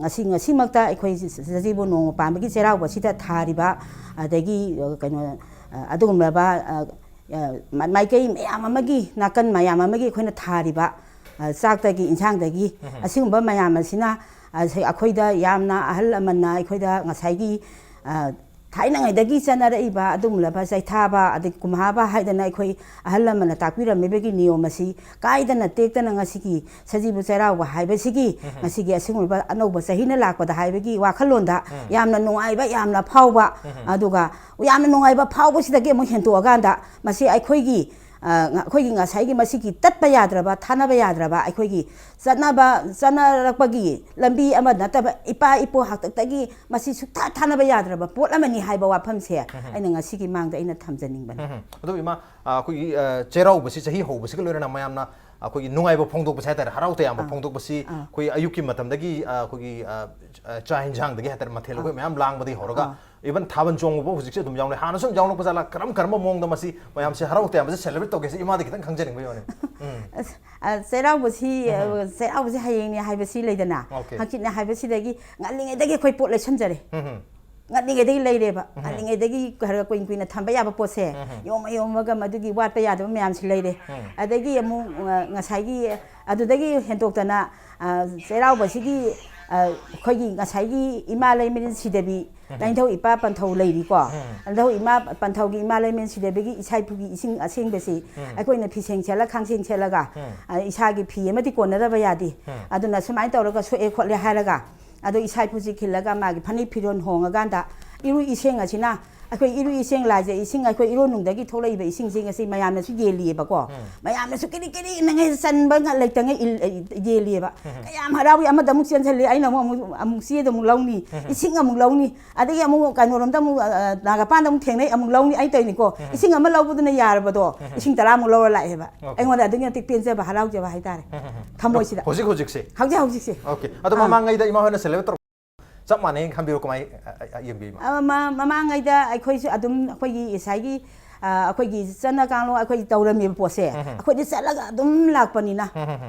ꯉꯁꯤ, ꯉꯁꯤꯃꯛꯇ ꯑꯩꯈꯣꯏ ꯁꯖꯤꯕꯨ ꯅꯣꯡꯃ ꯄꯥꯟꯕꯒꯤ ꯆꯩꯔꯥꯎꯕꯁꯤꯗ ꯊꯥꯔꯤꯕ, ꯑꯗꯒꯤ, ꯑ, ꯀꯩꯅꯣ, ꯑ, ꯑꯗꯨꯒꯨꯝꯂꯕ, ꯑ, ꯑ, ꯃ-, ꯃꯥꯏꯀꯩ ꯃꯌꯥꯝ ꯑꯃꯒꯤ, ꯅꯥꯀꯟ ꯃꯌꯥꯝ ꯑꯃꯒꯤ ꯑꯩꯈꯣꯏꯅ ꯊꯥꯔꯤꯕ, ꯑ, ꯆꯥꯛꯇꯒꯤ, ꯏꯟꯁꯥꯡꯗꯒꯤ, ꯑꯁꯤꯒꯨꯝꯕ ꯃꯌꯥꯝ ꯑꯁꯤꯅ, ꯑ, ꯁꯦ-, ꯑꯩꯈꯣꯏꯗ ꯌꯥꯝꯅ ꯑꯍꯜ ꯂꯃꯟꯅ ꯑꯩꯈꯣꯏꯗ ꯉꯁꯥꯏꯒꯤ, ꯑ, ꯊꯥꯏꯅꯉꯩꯗꯒꯤ ꯆꯠꯅꯔꯛꯏꯕ ꯑꯗꯨꯒꯨꯝꯂꯕ ꯆꯩꯊꯥꯕ, ꯑꯗꯩ ꯀꯨꯝꯍꯥꯕ ꯍꯥꯏꯗꯅ ꯑꯩꯈꯣꯏ ꯑꯍꯜ ꯂꯃꯟꯅ ꯇꯥꯛꯄꯤꯔꯝꯃꯤꯕꯒꯤ ꯅꯤꯌꯣꯝ ꯑꯁꯤ ꯀꯥꯏꯗꯅ ꯇꯦꯛꯇꯅ ꯉꯁꯤꯒꯤ ꯁꯖꯤꯕꯨ ꯆꯩꯔꯥꯎꯕ ꯍꯥꯏꯕꯁꯤꯒꯤ, ꯉꯁꯤꯒꯤ ꯑꯁꯤꯒꯨꯝꯂꯕ ꯑꯅꯧꯕ ꯆꯍꯤꯅ ꯂꯥꯛꯄꯗ ꯍꯥꯏꯕꯒꯤ ꯋꯥꯈꯜꯂꯣꯟꯗ ꯌꯥꯝꯅ ꯅꯨꯡꯉꯥꯏꯕ, ꯌꯥꯝꯅ ꯐꯥꯎꯕ, ꯑꯗꯨꯒ ꯌꯥꯝꯅ ꯅꯨꯡꯉꯥꯏꯕ ꯐꯥꯎꯕꯁꯤꯗꯒꯤ ꯑꯃꯨꯛ ꯍꯦꯟꯇꯣꯛꯑꯀꯥꯟꯗ ꯃꯁꯤ ꯑꯩꯈꯣꯏꯒꯤ ꯑ, ꯉ-, ꯑꯩꯈꯣꯏꯒꯤ ꯉꯁꯥꯏꯒꯤ ꯃꯁꯤꯒꯤ ꯇꯠꯄ ꯌꯥꯗ꯭ꯔꯕ, ꯊꯥꯅꯕ ꯌꯥꯗ꯭ꯔꯕ, ꯑꯩꯈꯣꯏꯒꯤ ꯆꯠꯅꯕ, ꯆꯠꯅꯔꯛꯄꯒꯤ ꯂꯝꯕꯤ ꯑꯃ ꯅꯠꯇꯕ, ꯏꯄꯥ ꯏꯄꯨ ꯍꯥꯛꯇꯛꯇꯒꯤ ꯃꯁꯤ ꯁꯨꯛꯊꯥ ꯊꯥꯅꯕ ꯌꯥꯗ꯭ꯔꯕ ꯄꯣꯠ ꯑꯃꯅꯤ ꯍꯥꯏꯕ ꯋꯥꯐꯝꯁꯦ ꯑꯩꯅ ꯉꯁꯤꯒꯤ ꯃꯥꯡꯗ ꯑꯩꯅ ꯊꯝꯖꯅꯤꯡꯕꯅꯤ꯫ ꯎꯝ꯫ ꯑꯗꯨ ꯏꯃꯥ, ꯑ, ꯑꯩꯈꯣꯏꯒꯤ, ꯑ, ꯆꯩꯔꯥꯎꯕꯁꯤ ꯆꯍꯤ ꯍꯧꯕꯁꯤꯒ ꯂꯣꯏꯅꯅ ꯃꯌꯥꯝꯅ ꯑꯩꯈꯣꯏꯒꯤ ꯅꯨꯡꯉꯥꯏꯕ ꯐꯣꯡꯗꯣꯛꯄꯁꯦ ꯍꯥꯏꯇꯥꯔꯦ, ꯍꯔꯥꯎ ꯇꯌꯥꯝꯕ ꯑꯥ꯫ ꯐꯣꯡꯗꯣꯛꯄꯁꯤ ꯑꯥ꯫ ꯑꯩꯈꯣꯏ ꯑꯌꯨꯛꯀꯤ ꯃꯇꯝꯗꯒꯤ, ꯑ, ꯑꯩꯈꯣꯏꯒꯤ, ꯑ, ꯑ, ꯆꯥꯛ ꯌꯦꯟꯁꯥꯡꯗꯒꯤ ꯍꯥꯏꯇꯥꯔꯦ, ꯃꯊꯦꯜ ꯑꯩꯈꯣꯏ ꯑꯥ꯫ ꯃꯌꯥꯝ ꯂꯥꯡꯕꯗꯒꯤ ꯍꯧꯔꯒ ꯑꯥ꯫ even ꯊꯥꯕꯜ ꯆꯣꯡꯕ ꯐꯥꯎ ꯍꯧꯖꯤꯛꯁꯦ ꯑꯗꯨꯝ ꯌꯥꯎꯅꯩ꯫ ꯍꯥꯟꯅꯁꯨ ꯑꯗꯨꯝ ꯌꯥꯎꯅꯔꯛꯄ ꯖꯥꯠꯂꯥ? ꯀꯔꯝ ꯀꯔꯝꯕ ꯃꯑꯣꯡꯗ ꯃꯁꯤ ꯃꯌꯥꯝꯁꯦ ꯍꯔꯥꯎ ꯇꯌꯥꯝꯕꯁꯦ celebrate ꯇꯧꯒꯦꯁꯦ ꯏꯃꯥꯗꯤ ꯈꯤꯇꯪ ꯈꯪꯖꯅꯤꯡꯕꯒꯤ ꯋꯥꯅꯤ꯫ ꯎꯝ꯫ ꯑꯁ, ꯑ, ꯆꯩꯔꯥꯎꯕꯁꯤ, ꯑ, ꯆꯩꯔꯥꯎꯕꯁꯤ ꯍꯌꯦꯡꯅꯤ ꯍꯥꯏꯕꯁꯤ ꯂꯩꯗꯅ, Okay꯫ ꯍꯪꯆꯤꯠꯅꯤ ꯍꯥꯏꯕꯁꯤꯗꯒꯤ ꯉꯜꯂꯤꯉꯩꯗꯒꯤ ꯑꯩꯈꯣꯏ ꯄꯣꯠ ꯂꯩꯁꯟꯖꯔꯦ꯫ ꯎꯝ, ꯎꯝ꯫ ꯉꯜꯂꯤꯉꯩꯗꯒꯤ ꯂꯩꯔꯦꯕ꯫ ꯉꯜꯂꯤꯉꯩꯗꯒꯤ ꯈꯔ ꯀꯨꯏꯅ ꯀꯨꯏꯅ ꯊꯝꯕ ꯌꯥꯕ ꯄꯣꯠꯁꯦ ꯌꯣꯝꯃ ꯌꯣꯝꯃꯒ ꯃꯗꯨꯒꯤ ꯋꯥꯠꯄ ꯌꯥꯗꯕ ꯃꯌꯥꯝꯁꯤ ꯂꯩꯔꯦ꯫ ꯑꯗꯒꯤ ꯑꯃꯨꯛ, ꯑ, ꯉꯁꯥꯏꯒꯤ ꯑꯗꯨꯗꯒꯤ ꯍꯦꯟꯗꯣꯛꯇꯅ, ꯑ, ꯆꯩꯔꯥꯎꯕꯁꯤꯒꯤ, ꯑ, ꯑꯩꯈꯣꯏꯒꯤ ꯉꯁꯥꯏꯒꯤ ꯏꯃꯥ ꯂꯩꯃꯔꯦꯟ ꯁꯤꯗꯕꯤ, ꯂꯥꯏꯅꯤꯡꯊꯧ ꯏꯄꯥ ꯄꯟꯊꯧ ꯂꯩꯔꯤꯀꯣ꯫ ꯂꯥꯏꯅꯤꯡꯊꯧ ꯏꯃꯥ ꯄꯟꯊꯧꯒꯤ ꯏꯃꯥ ꯂꯩꯃꯔꯦꯟ ꯁꯤꯗꯕꯤꯒꯤ ꯏꯁꯥ ꯏꯐꯨꯒꯤ ꯏꯁꯤꯡ ꯑꯁꯦꯡꯕꯁꯤ ꯑꯩꯈꯣꯏꯅ ꯐꯤꯁꯦꯡ ꯁꯦꯠꯂ ꯈꯥꯡꯁꯦꯡ ꯁꯦꯠꯂꯒ, ꯑ, ꯏꯁꯥꯒꯤ ꯐꯤ ꯑꯃꯗꯤ ꯀꯣꯟꯅꯗꯕ ꯌꯥꯗꯦ꯫ ꯑꯗꯨꯅ ꯁꯨꯃꯥꯏꯅ ꯇꯧꯔꯒ ꯁꯣꯛꯑꯦ ꯈꯣꯠꯂꯦ ꯍꯥꯏꯔꯒ, ꯑꯗꯣ ꯏꯁꯥ ꯏꯐꯨꯁꯤ ꯈꯤꯜꯂꯒ ꯃꯥꯒꯤ ꯐꯅꯦꯛ ꯐꯤꯔꯣꯜ ꯍꯣꯡꯉꯀꯥꯟꯗ ꯏꯔꯨ ꯏꯁꯦꯡ ꯑꯁꯤꯅ, ꯑꯩꯈꯣꯏ ꯏꯔꯨ ꯏꯁꯦꯡ ꯂꯥꯏꯖ ꯏꯁꯤꯡ, ꯑꯩꯈꯣꯏ ꯏꯔꯣꯟꯅꯨꯡꯗꯒꯤ ꯊꯣꯛꯂꯛꯏꯕ ꯏꯁꯤꯡꯁꯤꯡ ꯑꯁꯤ ꯃꯌꯥꯝꯅꯁꯨ ꯌꯦꯜꯂꯤꯑꯕꯀꯣ꯫ ꯃꯌꯥꯝꯅꯁꯨ ꯀꯤꯔꯤ ꯀꯤꯔꯤ ꯅꯉꯩ ꯆꯟꯕ ꯉ-, ꯂꯩꯇꯉꯩ ꯏꯜ-, ꯌꯦꯜꯂꯤꯑꯕ꯫ ꯀꯌꯥꯝ ꯍꯔꯥꯎꯏ, ꯑꯃꯗ ꯑꯃꯨꯛ ꯆꯦꯟꯁꯤꯜꯂꯤ, ꯑꯩꯅ ꯑꯃꯨꯛ, ꯑꯃꯨꯛ, ꯑꯃꯨꯛ ꯆꯦꯗ ꯑꯃꯨꯛ ꯂꯧꯅꯤ, ꯏꯁꯤꯡ ꯑꯃꯨꯛ ꯂꯧꯅꯤ, ꯑꯗꯒꯤ ꯑꯃꯨꯛ ꯀꯩꯅꯣꯔꯣꯝꯗ ꯑꯃꯨꯛ, ꯑ, ꯑ, ꯅꯥꯒꯥꯄꯥꯟꯗ ꯑꯃꯨꯛ ꯊꯦꯡꯅꯩ, ꯑꯃꯨꯛ ꯂꯧꯅꯤ, ꯑꯩ ꯇꯧꯔꯤꯅꯤꯀꯣ꯫ ꯏꯁꯤꯡ ꯑꯃ ꯂꯧꯕꯗꯨꯅ ꯌꯥꯔꯕꯗꯣ, ꯏꯁꯤꯡ ꯇꯔꯥꯃꯨꯛ ꯂꯧꯔ ꯂꯥꯛꯑꯦꯕ꯫ Okay꯫ ꯑꯩꯉꯣꯟꯗ ꯑꯗꯨꯛꯀꯤ ꯃꯇꯤꯛ ꯄꯦꯟꯖꯕ, ꯍꯔꯥꯎꯖꯕ ꯍꯥꯏꯇꯥꯔꯦ, ꯊꯃꯣꯏꯁꯤꯗ꯫ ꯍꯧꯖꯤꯛ ꯍꯧꯖꯤꯛꯁꯦ꯫ ꯍꯧꯖꯤꯛ ꯍꯧꯖꯤꯛꯁꯦ꯫ Okay꯫ ꯑꯗꯣ ꯑꯥ꯫ ꯃꯃꯥꯡꯉꯩꯗ ꯏꯃꯥ ꯍꯣꯏꯅ celebrate ꯇꯧꯔꯛꯄ ꯆꯞ ꯃꯥꯟꯅꯩ ꯈꯟꯕꯤꯔꯣ, ꯀꯃꯥꯏ, ꯑ, ꯑ, ꯑ, ꯌꯦꯡꯕꯤꯃ? ꯑ, ꯃ-, ꯃꯃꯥꯡꯉꯩꯗ ꯑꯩꯈꯣꯏꯁꯨ ꯑꯗꯨꯝ ꯑꯩꯈꯣꯏꯒꯤ ꯉꯁꯥꯏꯒꯤ, ꯑ, ꯑꯩꯈꯣꯏꯒꯤ ꯆꯠꯅ ꯀꯥꯡꯂꯣꯟ ꯑꯩꯈꯣꯏꯒꯤ ꯇꯧꯔꯝꯃꯤꯕ ꯄꯣꯠꯁꯦ, ꯑꯩꯈꯣꯏꯗꯤ ꯆꯠꯂꯒ ꯑꯗꯨꯝ ꯂꯥꯛꯄꯅꯤꯅ,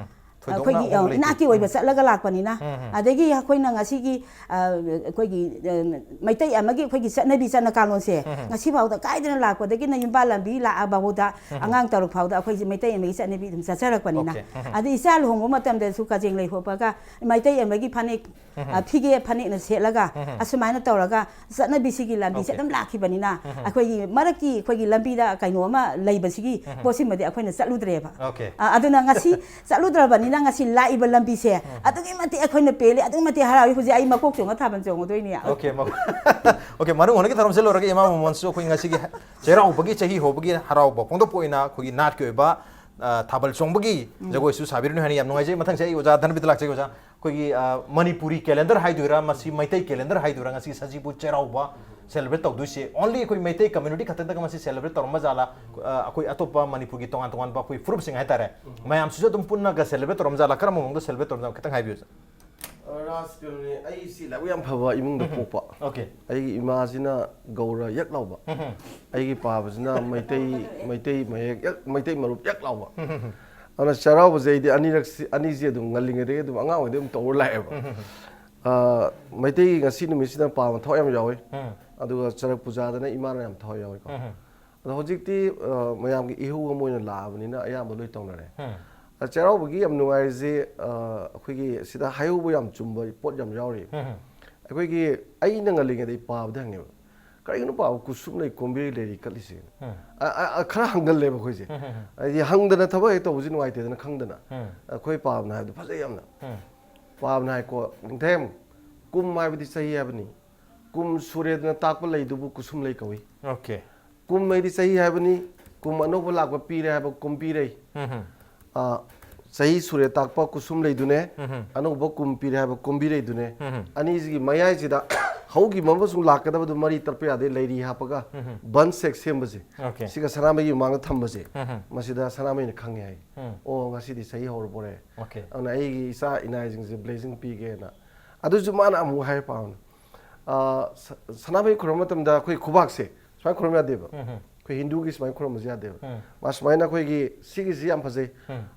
ꯊꯣꯏꯗꯣꯛꯅ ꯑꯩꯈꯣꯏꯒꯤ, ꯑ, ꯑꯍꯣꯡꯕ ꯂꯩꯇꯦ꯫ ꯏꯅꯥꯠꯀꯤ ꯑꯣꯏꯕ ꯆꯠꯂꯒ ꯂꯥꯛꯄꯅꯤꯅ, ꯑꯗꯒꯤ ꯑꯩꯈꯣꯏꯅ ꯉꯁꯤꯒꯤ, ꯑ, ꯑꯩꯈꯣꯏꯒꯤ, ꯑ, ꯃꯩꯇꯩ ꯑꯃꯒꯤ ꯑꯩꯈꯣꯏꯒꯤ ꯆꯠꯅꯕꯤ ꯆꯠꯅ ꯀꯥꯡꯂꯣꯟꯁꯦ ꯉꯁꯤꯐꯥꯎꯗ ꯀꯥꯏꯗꯅ ꯂꯥꯛꯄꯗꯒꯤꯅ ꯌꯨꯝꯕꯥꯜ ꯂꯝꯕꯤ ꯂꯥꯛꯑꯕꯐꯥꯎꯗ ꯑꯉꯥꯡ ꯇꯔꯨꯛ ꯐꯥꯎꯗ ꯑꯩꯈꯣꯏꯁꯦ ꯃꯩꯇꯩ ꯑꯃꯒꯤ ꯆꯠꯅꯕꯤ ꯑꯗꯨꯝ ꯆꯠꯆꯔꯛꯄꯅꯤꯅ꯫ Okay꯫ ꯑꯗꯩ ꯏꯆꯥ ꯂꯨꯍꯣꯡꯕ ꯃꯇꯝꯗꯁꯨ ꯀꯖꯦꯡ ꯂꯩ ꯍꯣꯞꯄꯒ ꯃꯩꯇꯩ ꯑꯃꯒꯤ ꯐꯅꯦꯛ, ꯑ, ꯐꯤꯒꯦ ꯐꯅꯦꯛꯅ ꯁꯦꯠꯂꯒ ꯑꯁꯨꯃꯥꯏꯅ ꯇꯧꯔꯒ ꯆꯠꯅꯕꯤꯁꯤꯒꯤ ꯂꯝꯕꯤꯁꯦ Okay꯫ ꯑꯗꯨꯝ ꯂꯥꯛꯈꯤꯕꯅꯤꯅ ꯑꯩꯈꯣꯏꯒꯤ ꯃꯔꯛꯀꯤ ꯑꯩꯈꯣꯏꯒꯤ ꯂꯝꯕꯤꯗ ꯀꯩꯅꯣ ꯑꯃ ꯂꯩꯕꯁꯤꯒꯤ ꯄꯣꯠꯁꯤꯃꯗꯤ ꯑꯩꯈꯣꯏꯅ ꯆꯠꯂꯨꯗ꯭ꯔꯦꯕ꯫ Okay꯫ ꯑ, ꯑꯗꯨꯅ ꯉꯁꯤ ꯆꯠꯂꯨꯗ꯭ꯔꯕꯅꯤꯅ ꯅꯪ ꯉꯁꯤ ꯂꯥꯛꯏꯕ ꯂꯝꯕꯤꯁꯦ ꯑꯗꯨꯛꯀꯤ ꯃꯇꯤꯛ ꯑꯩꯈꯣꯏꯅ ꯄꯦꯜꯂꯤ, ꯑꯗꯨꯛꯀꯤ ꯃꯇꯤꯛ ꯍꯔꯥꯎꯏ꯫ ꯍꯧꯖꯤꯛ ꯑꯩ ꯃꯀꯣꯛ ꯆꯣꯡꯉ ꯊꯥꯕꯜ ꯆꯣꯡꯉꯨꯗꯣꯏꯅꯤ꯫ ꯑꯣꯀꯦ, ꯑꯣꯀꯦ, ꯃꯅꯨꯡ ꯍꯣꯟꯒꯤ ꯊꯧꯔꯝꯁꯦ ꯂꯣꯏꯔꯒ ꯏꯃꯥ ꯃꯃꯣꯟꯁꯨ ꯑꯩꯈꯣꯏ ꯉꯁꯤꯒꯤ ꯆꯩꯔꯥꯎꯕꯒꯤ, ꯆꯍꯤ ꯍꯧꯕꯒꯤ ꯍꯔꯥꯎꯕ ꯐꯣꯡꯗꯣꯛꯄ ꯑꯣꯏꯅ ꯑꯩꯈꯣꯏꯒꯤ ꯅꯥꯠꯀꯤ ꯑꯣꯏꯕ ꯑ, ꯊꯥꯕꯜ ꯆꯣꯡꯕꯒꯤ ꯖꯒꯣꯏꯁꯨ ꯁꯥꯕꯤꯔꯅꯤ ꯍꯥꯏꯅ ꯌꯥꯝ ꯅꯨꯡꯉꯥꯏꯖꯩ꯫ ꯃꯊꯪꯁꯦ ꯑꯩ ꯑꯣꯖꯥ ꯙꯅꯕꯤꯗ ꯂꯥꯛꯆꯒꯦ꯫ ꯑꯣꯖꯥ, ꯑꯩꯈꯣꯏꯒꯤ ꯑ, ꯃꯅꯤꯄꯨꯔꯤ ꯀꯦꯂꯦꯟꯗꯔ ꯍꯥꯏꯗꯣꯏꯔꯥ, ꯃꯁꯤ ꯃꯩꯇꯩ ꯀꯦꯂꯦꯟꯗꯔ ꯍꯥꯏꯗꯣꯏꯔꯥ, ꯉꯁꯤ ꯁꯖꯤꯕꯨ ꯆꯩꯔꯥꯎꯕ ꯁꯦꯂꯦꯕ꯭ꯔꯦꯠ ꯇꯧꯗꯣꯏꯁꯦ ꯑꯣꯟꯂꯤ ꯑꯩꯈꯣꯏ ꯃꯩꯇꯩ ꯀꯝꯃ꯭ꯌꯨꯅꯤꯇꯤ ꯈꯛꯇꯪꯗꯒ ꯃꯁꯤ ꯁꯦꯂꯦꯕ꯭ꯔꯦꯠ ꯇꯧꯔꯝꯕ ꯖꯥꯠꯂꯥ? ꯑ, ꯑꯩꯈꯣꯏ ꯑꯇꯣꯞꯄ ꯃꯅꯤꯄꯨꯔꯒꯤ ꯇꯣꯉꯥꯟ ꯇꯣꯉꯥꯟꯕ ꯑꯩꯈꯣꯏ ꯐꯨꯔꯨꯞꯁꯤꯡ ꯍꯥꯏꯇꯥꯔꯦ, ꯃꯌꯥꯝꯁꯤꯁꯨ ꯑꯗꯨꯝ ꯄꯨꯟꯅꯒ ꯁꯦꯂꯦꯕ꯭ꯔꯦꯠ ꯇꯧꯔꯝ ꯖꯥꯠꯂꯥ? ꯀꯔꯝꯕ ꯃꯑꯣꯡꯗ ꯁꯦꯂꯦꯕ꯭ꯔꯦꯠ ꯇꯧꯔꯝ ꯖꯥꯠꯂꯥ? ꯈꯤꯇꯪ ꯍꯥꯏꯕꯤꯌꯨ, ꯁꯥꯔ꯫ ꯑ, ꯔꯥꯖ, ꯀꯩꯅꯣꯅꯦ, ꯑꯩꯁꯤ ꯂꯥꯏꯕꯛ ꯌꯥꯝ ꯐꯕ ꯏꯃꯨꯡꯗ ꯄꯣꯛꯄ꯫ ꯑꯣꯀꯦ꯫ ꯑꯩꯒꯤ ꯏꯃꯥꯁꯤꯅ ꯒꯧꯔ ꯌꯛ ꯂꯥꯎꯕ, ꯑꯩꯒꯤ ꯄꯥꯕꯁꯤꯅ ꯃꯩꯇꯩ ꯃꯩꯇꯩ ꯃꯌꯦꯛ ꯌꯛ, ꯃꯩꯇꯩ ꯃꯔꯨꯞ ꯌꯛ ꯂꯥꯎꯕ꯫ ꯑꯗꯨꯅ ꯆꯩꯔꯥꯎꯕꯁꯦ ꯑꯩꯗꯤ ꯑꯅꯤꯔꯛꯁꯤ, ꯑꯅꯤꯁꯤ ꯑꯗꯨꯝ ꯉꯜꯂꯤꯉꯩꯗꯒꯤ ꯑꯗꯨꯝ, ꯑꯉꯥꯡ ꯑꯣꯏꯉꯩꯗꯒꯤ ꯑꯗꯨꯝ ꯇꯧꯔ ꯂꯥꯛꯑꯦꯕ꯫ ꯑ, ꯃꯩꯇꯩꯒꯤ ꯉꯁꯤ ꯅꯨꯃꯤꯠꯁꯤꯗ ꯄꯥꯕ ꯊꯋꯥꯏ ꯌꯥꯝ ꯌꯥꯎꯋꯤ꯫ ꯑꯗꯨꯒ ꯆꯔꯛ ꯄꯨꯖꯥꯗꯅ ꯏꯃꯥꯅ ꯌꯥꯝ ꯊꯋꯥꯏ ꯌꯥꯎꯋꯤꯀꯣ꯫ ꯑꯗꯣ ꯍꯧꯖꯤꯛꯇꯤ ꯑ, ꯃꯌꯥꯝꯒꯤ ꯏꯍꯧ ꯑꯃ ꯑꯣꯏꯅ ꯂꯥꯛꯑꯕꯅꯤꯅ ꯑꯌꯥꯝꯕ ꯂꯣꯏ ꯇꯧꯅꯔꯦ꯫ ꯑ, ꯆꯩꯔꯥꯎꯕꯒꯤ ꯌꯥꯝ ꯅꯨꯡꯉꯥꯏꯔꯤꯁꯦ, ꯑ, ꯑꯩꯈꯣꯏꯒꯤ ꯁꯤꯗ ꯍꯥꯏꯍꯧꯕ ꯌꯥꯝ ꯆꯨꯝꯕ ꯄꯣꯠ ꯌꯥꯝ ꯌꯥꯎꯔꯤ꯫ ꯑꯩꯈꯣꯏꯒꯤ, ꯑꯩꯅ ꯉꯜꯂꯤꯉꯩꯗ ꯑꯩ ꯄꯥꯕꯗ ꯍꯪꯉꯦꯕ, "ꯀꯔꯤꯒꯤꯅꯣ ꯄꯥꯕ ꯀꯨꯁꯨꯝ ꯂꯩ ꯀꯣꯝꯕꯤꯔꯩ ꯂꯩꯔꯤ ꯀꯠꯂꯤꯁꯦ?" ꯑ, ꯑ, ꯑ, ꯈꯔ ꯍꯪꯒꯜꯂꯦꯕ ꯑꯩꯈꯣꯏꯁꯦ꯫ ꯍꯥꯏꯗꯤ ꯍꯪꯗꯅ ꯊꯕꯛ ꯍꯦꯛ ꯇꯧꯕꯁꯦ ꯅꯨꯡꯉꯥꯏꯇꯦꯗꯅ ꯈꯪꯗꯅ꯫ ꯑꯩꯈꯣꯏ ꯄꯥꯕꯅ ꯍꯥꯏꯕꯗꯣ ꯐꯖꯩ ꯌꯥꯝꯅ꯫ ꯄꯥꯕꯅ ꯍꯥꯏꯀꯣ, "ꯅꯤꯡꯊꯦꯝ, ꯀꯨꯝ ꯍꯥꯏꯕꯗꯤ ꯆꯍꯤ ꯍꯥꯏꯕꯅꯤ꯫ ꯀꯨꯝ ꯁꯨꯔꯦꯗꯅ ꯇꯥꯛꯄ ꯂꯩꯗꯨꯕꯨ ꯀꯨꯁꯨꯝ ꯂꯩ ꯀꯧꯏ꯫ ꯑꯣꯀꯦ꯫ ꯀꯨꯝ ꯍꯥꯏꯗꯤ ꯆꯍꯤ ꯍꯥꯏꯕꯅꯤ, ꯀꯨꯝ ꯑꯅꯧꯕ ꯂꯥꯛꯄ ꯄꯤꯔꯦ ꯍꯥꯏꯕ ꯀꯨꯝꯕꯤꯔꯩ꯫ ꯑ, ꯆꯍꯤ ꯁꯨꯔꯦ ꯇꯥꯛꯄ ꯀꯨꯁꯨꯝ ꯂꯩꯗꯨꯅꯦ, ꯑꯅꯧꯕ ꯀꯨꯝ ꯄꯤꯔꯦ ꯍꯥꯏꯕ ꯀꯨꯝꯕꯤꯔꯩꯗꯨꯅꯦ꯫ ꯑꯅꯤꯁꯤꯒꯤ ꯃꯌꯥꯏꯁꯤꯗ ꯍꯧꯈꯤꯕ ꯑꯃꯁꯨꯡ ꯂꯥꯛꯀꯗꯕꯗꯨ ꯃꯔꯤ ꯇꯠꯄ ꯌꯥꯗꯦ, ꯂꯩꯔꯤ ꯍꯥꯞꯄꯒ ꯕꯟ ꯁꯦꯛ ꯁꯦꯝꯕꯁꯦ꯫ ꯑꯣꯀꯦ꯫ ꯁꯤꯒ ꯁꯅꯥꯃꯍꯤꯒꯤ ꯃꯃꯥꯡꯗ ꯊꯝꯕꯁꯦ꯫ ꯃꯁꯤꯗ ꯁꯅꯥꯃꯍꯤꯅ ꯈꯪꯉꯦ ꯍꯥꯏ꯫ ꯑꯣ, ꯉꯁꯤꯗꯤ ꯆꯍꯤ ꯍꯧꯔꯕꯣꯔꯦ꯫ ꯑꯣꯀꯦ꯫ ꯑꯗꯨꯅ ꯑꯩꯒꯤ ꯏꯆꯥ ꯏꯅꯥꯏꯁꯤꯡꯁꯦ ꯕ꯭ꯂꯦꯁꯤꯡ ꯄꯤꯒꯦꯅ꯫ ꯑꯗꯨꯁꯨ ꯃꯥꯅ ꯑꯃꯨꯛ ꯍꯥꯏ ꯄꯥꯎꯅ꯫ ꯑ, ꯁ-, ꯁꯅꯥꯃꯍꯤ ꯈꯨꯔꯨꯝꯕ ꯃꯇꯝꯗ ꯑꯩꯈꯣꯏ ꯈꯨꯕꯥꯛꯁꯦ ꯁꯨꯃꯥꯏꯅ ꯈꯨꯔꯨꯝ ꯌꯥꯗꯦꯕ꯫ ꯑꯩꯈꯣꯏ ꯍꯤꯟꯗꯨꯒꯤ ꯁꯨꯃꯥꯏꯅ ꯈꯨꯔꯨꯝꯕꯁꯨ ꯌꯥꯗꯦꯕ꯫ ꯃꯥ ꯁꯨꯃꯥꯏꯅ ꯑꯩꯈꯣꯏꯒꯤ ꯁꯤꯒꯤꯁꯤ ꯌꯥꯝ ꯐꯖꯩ꯫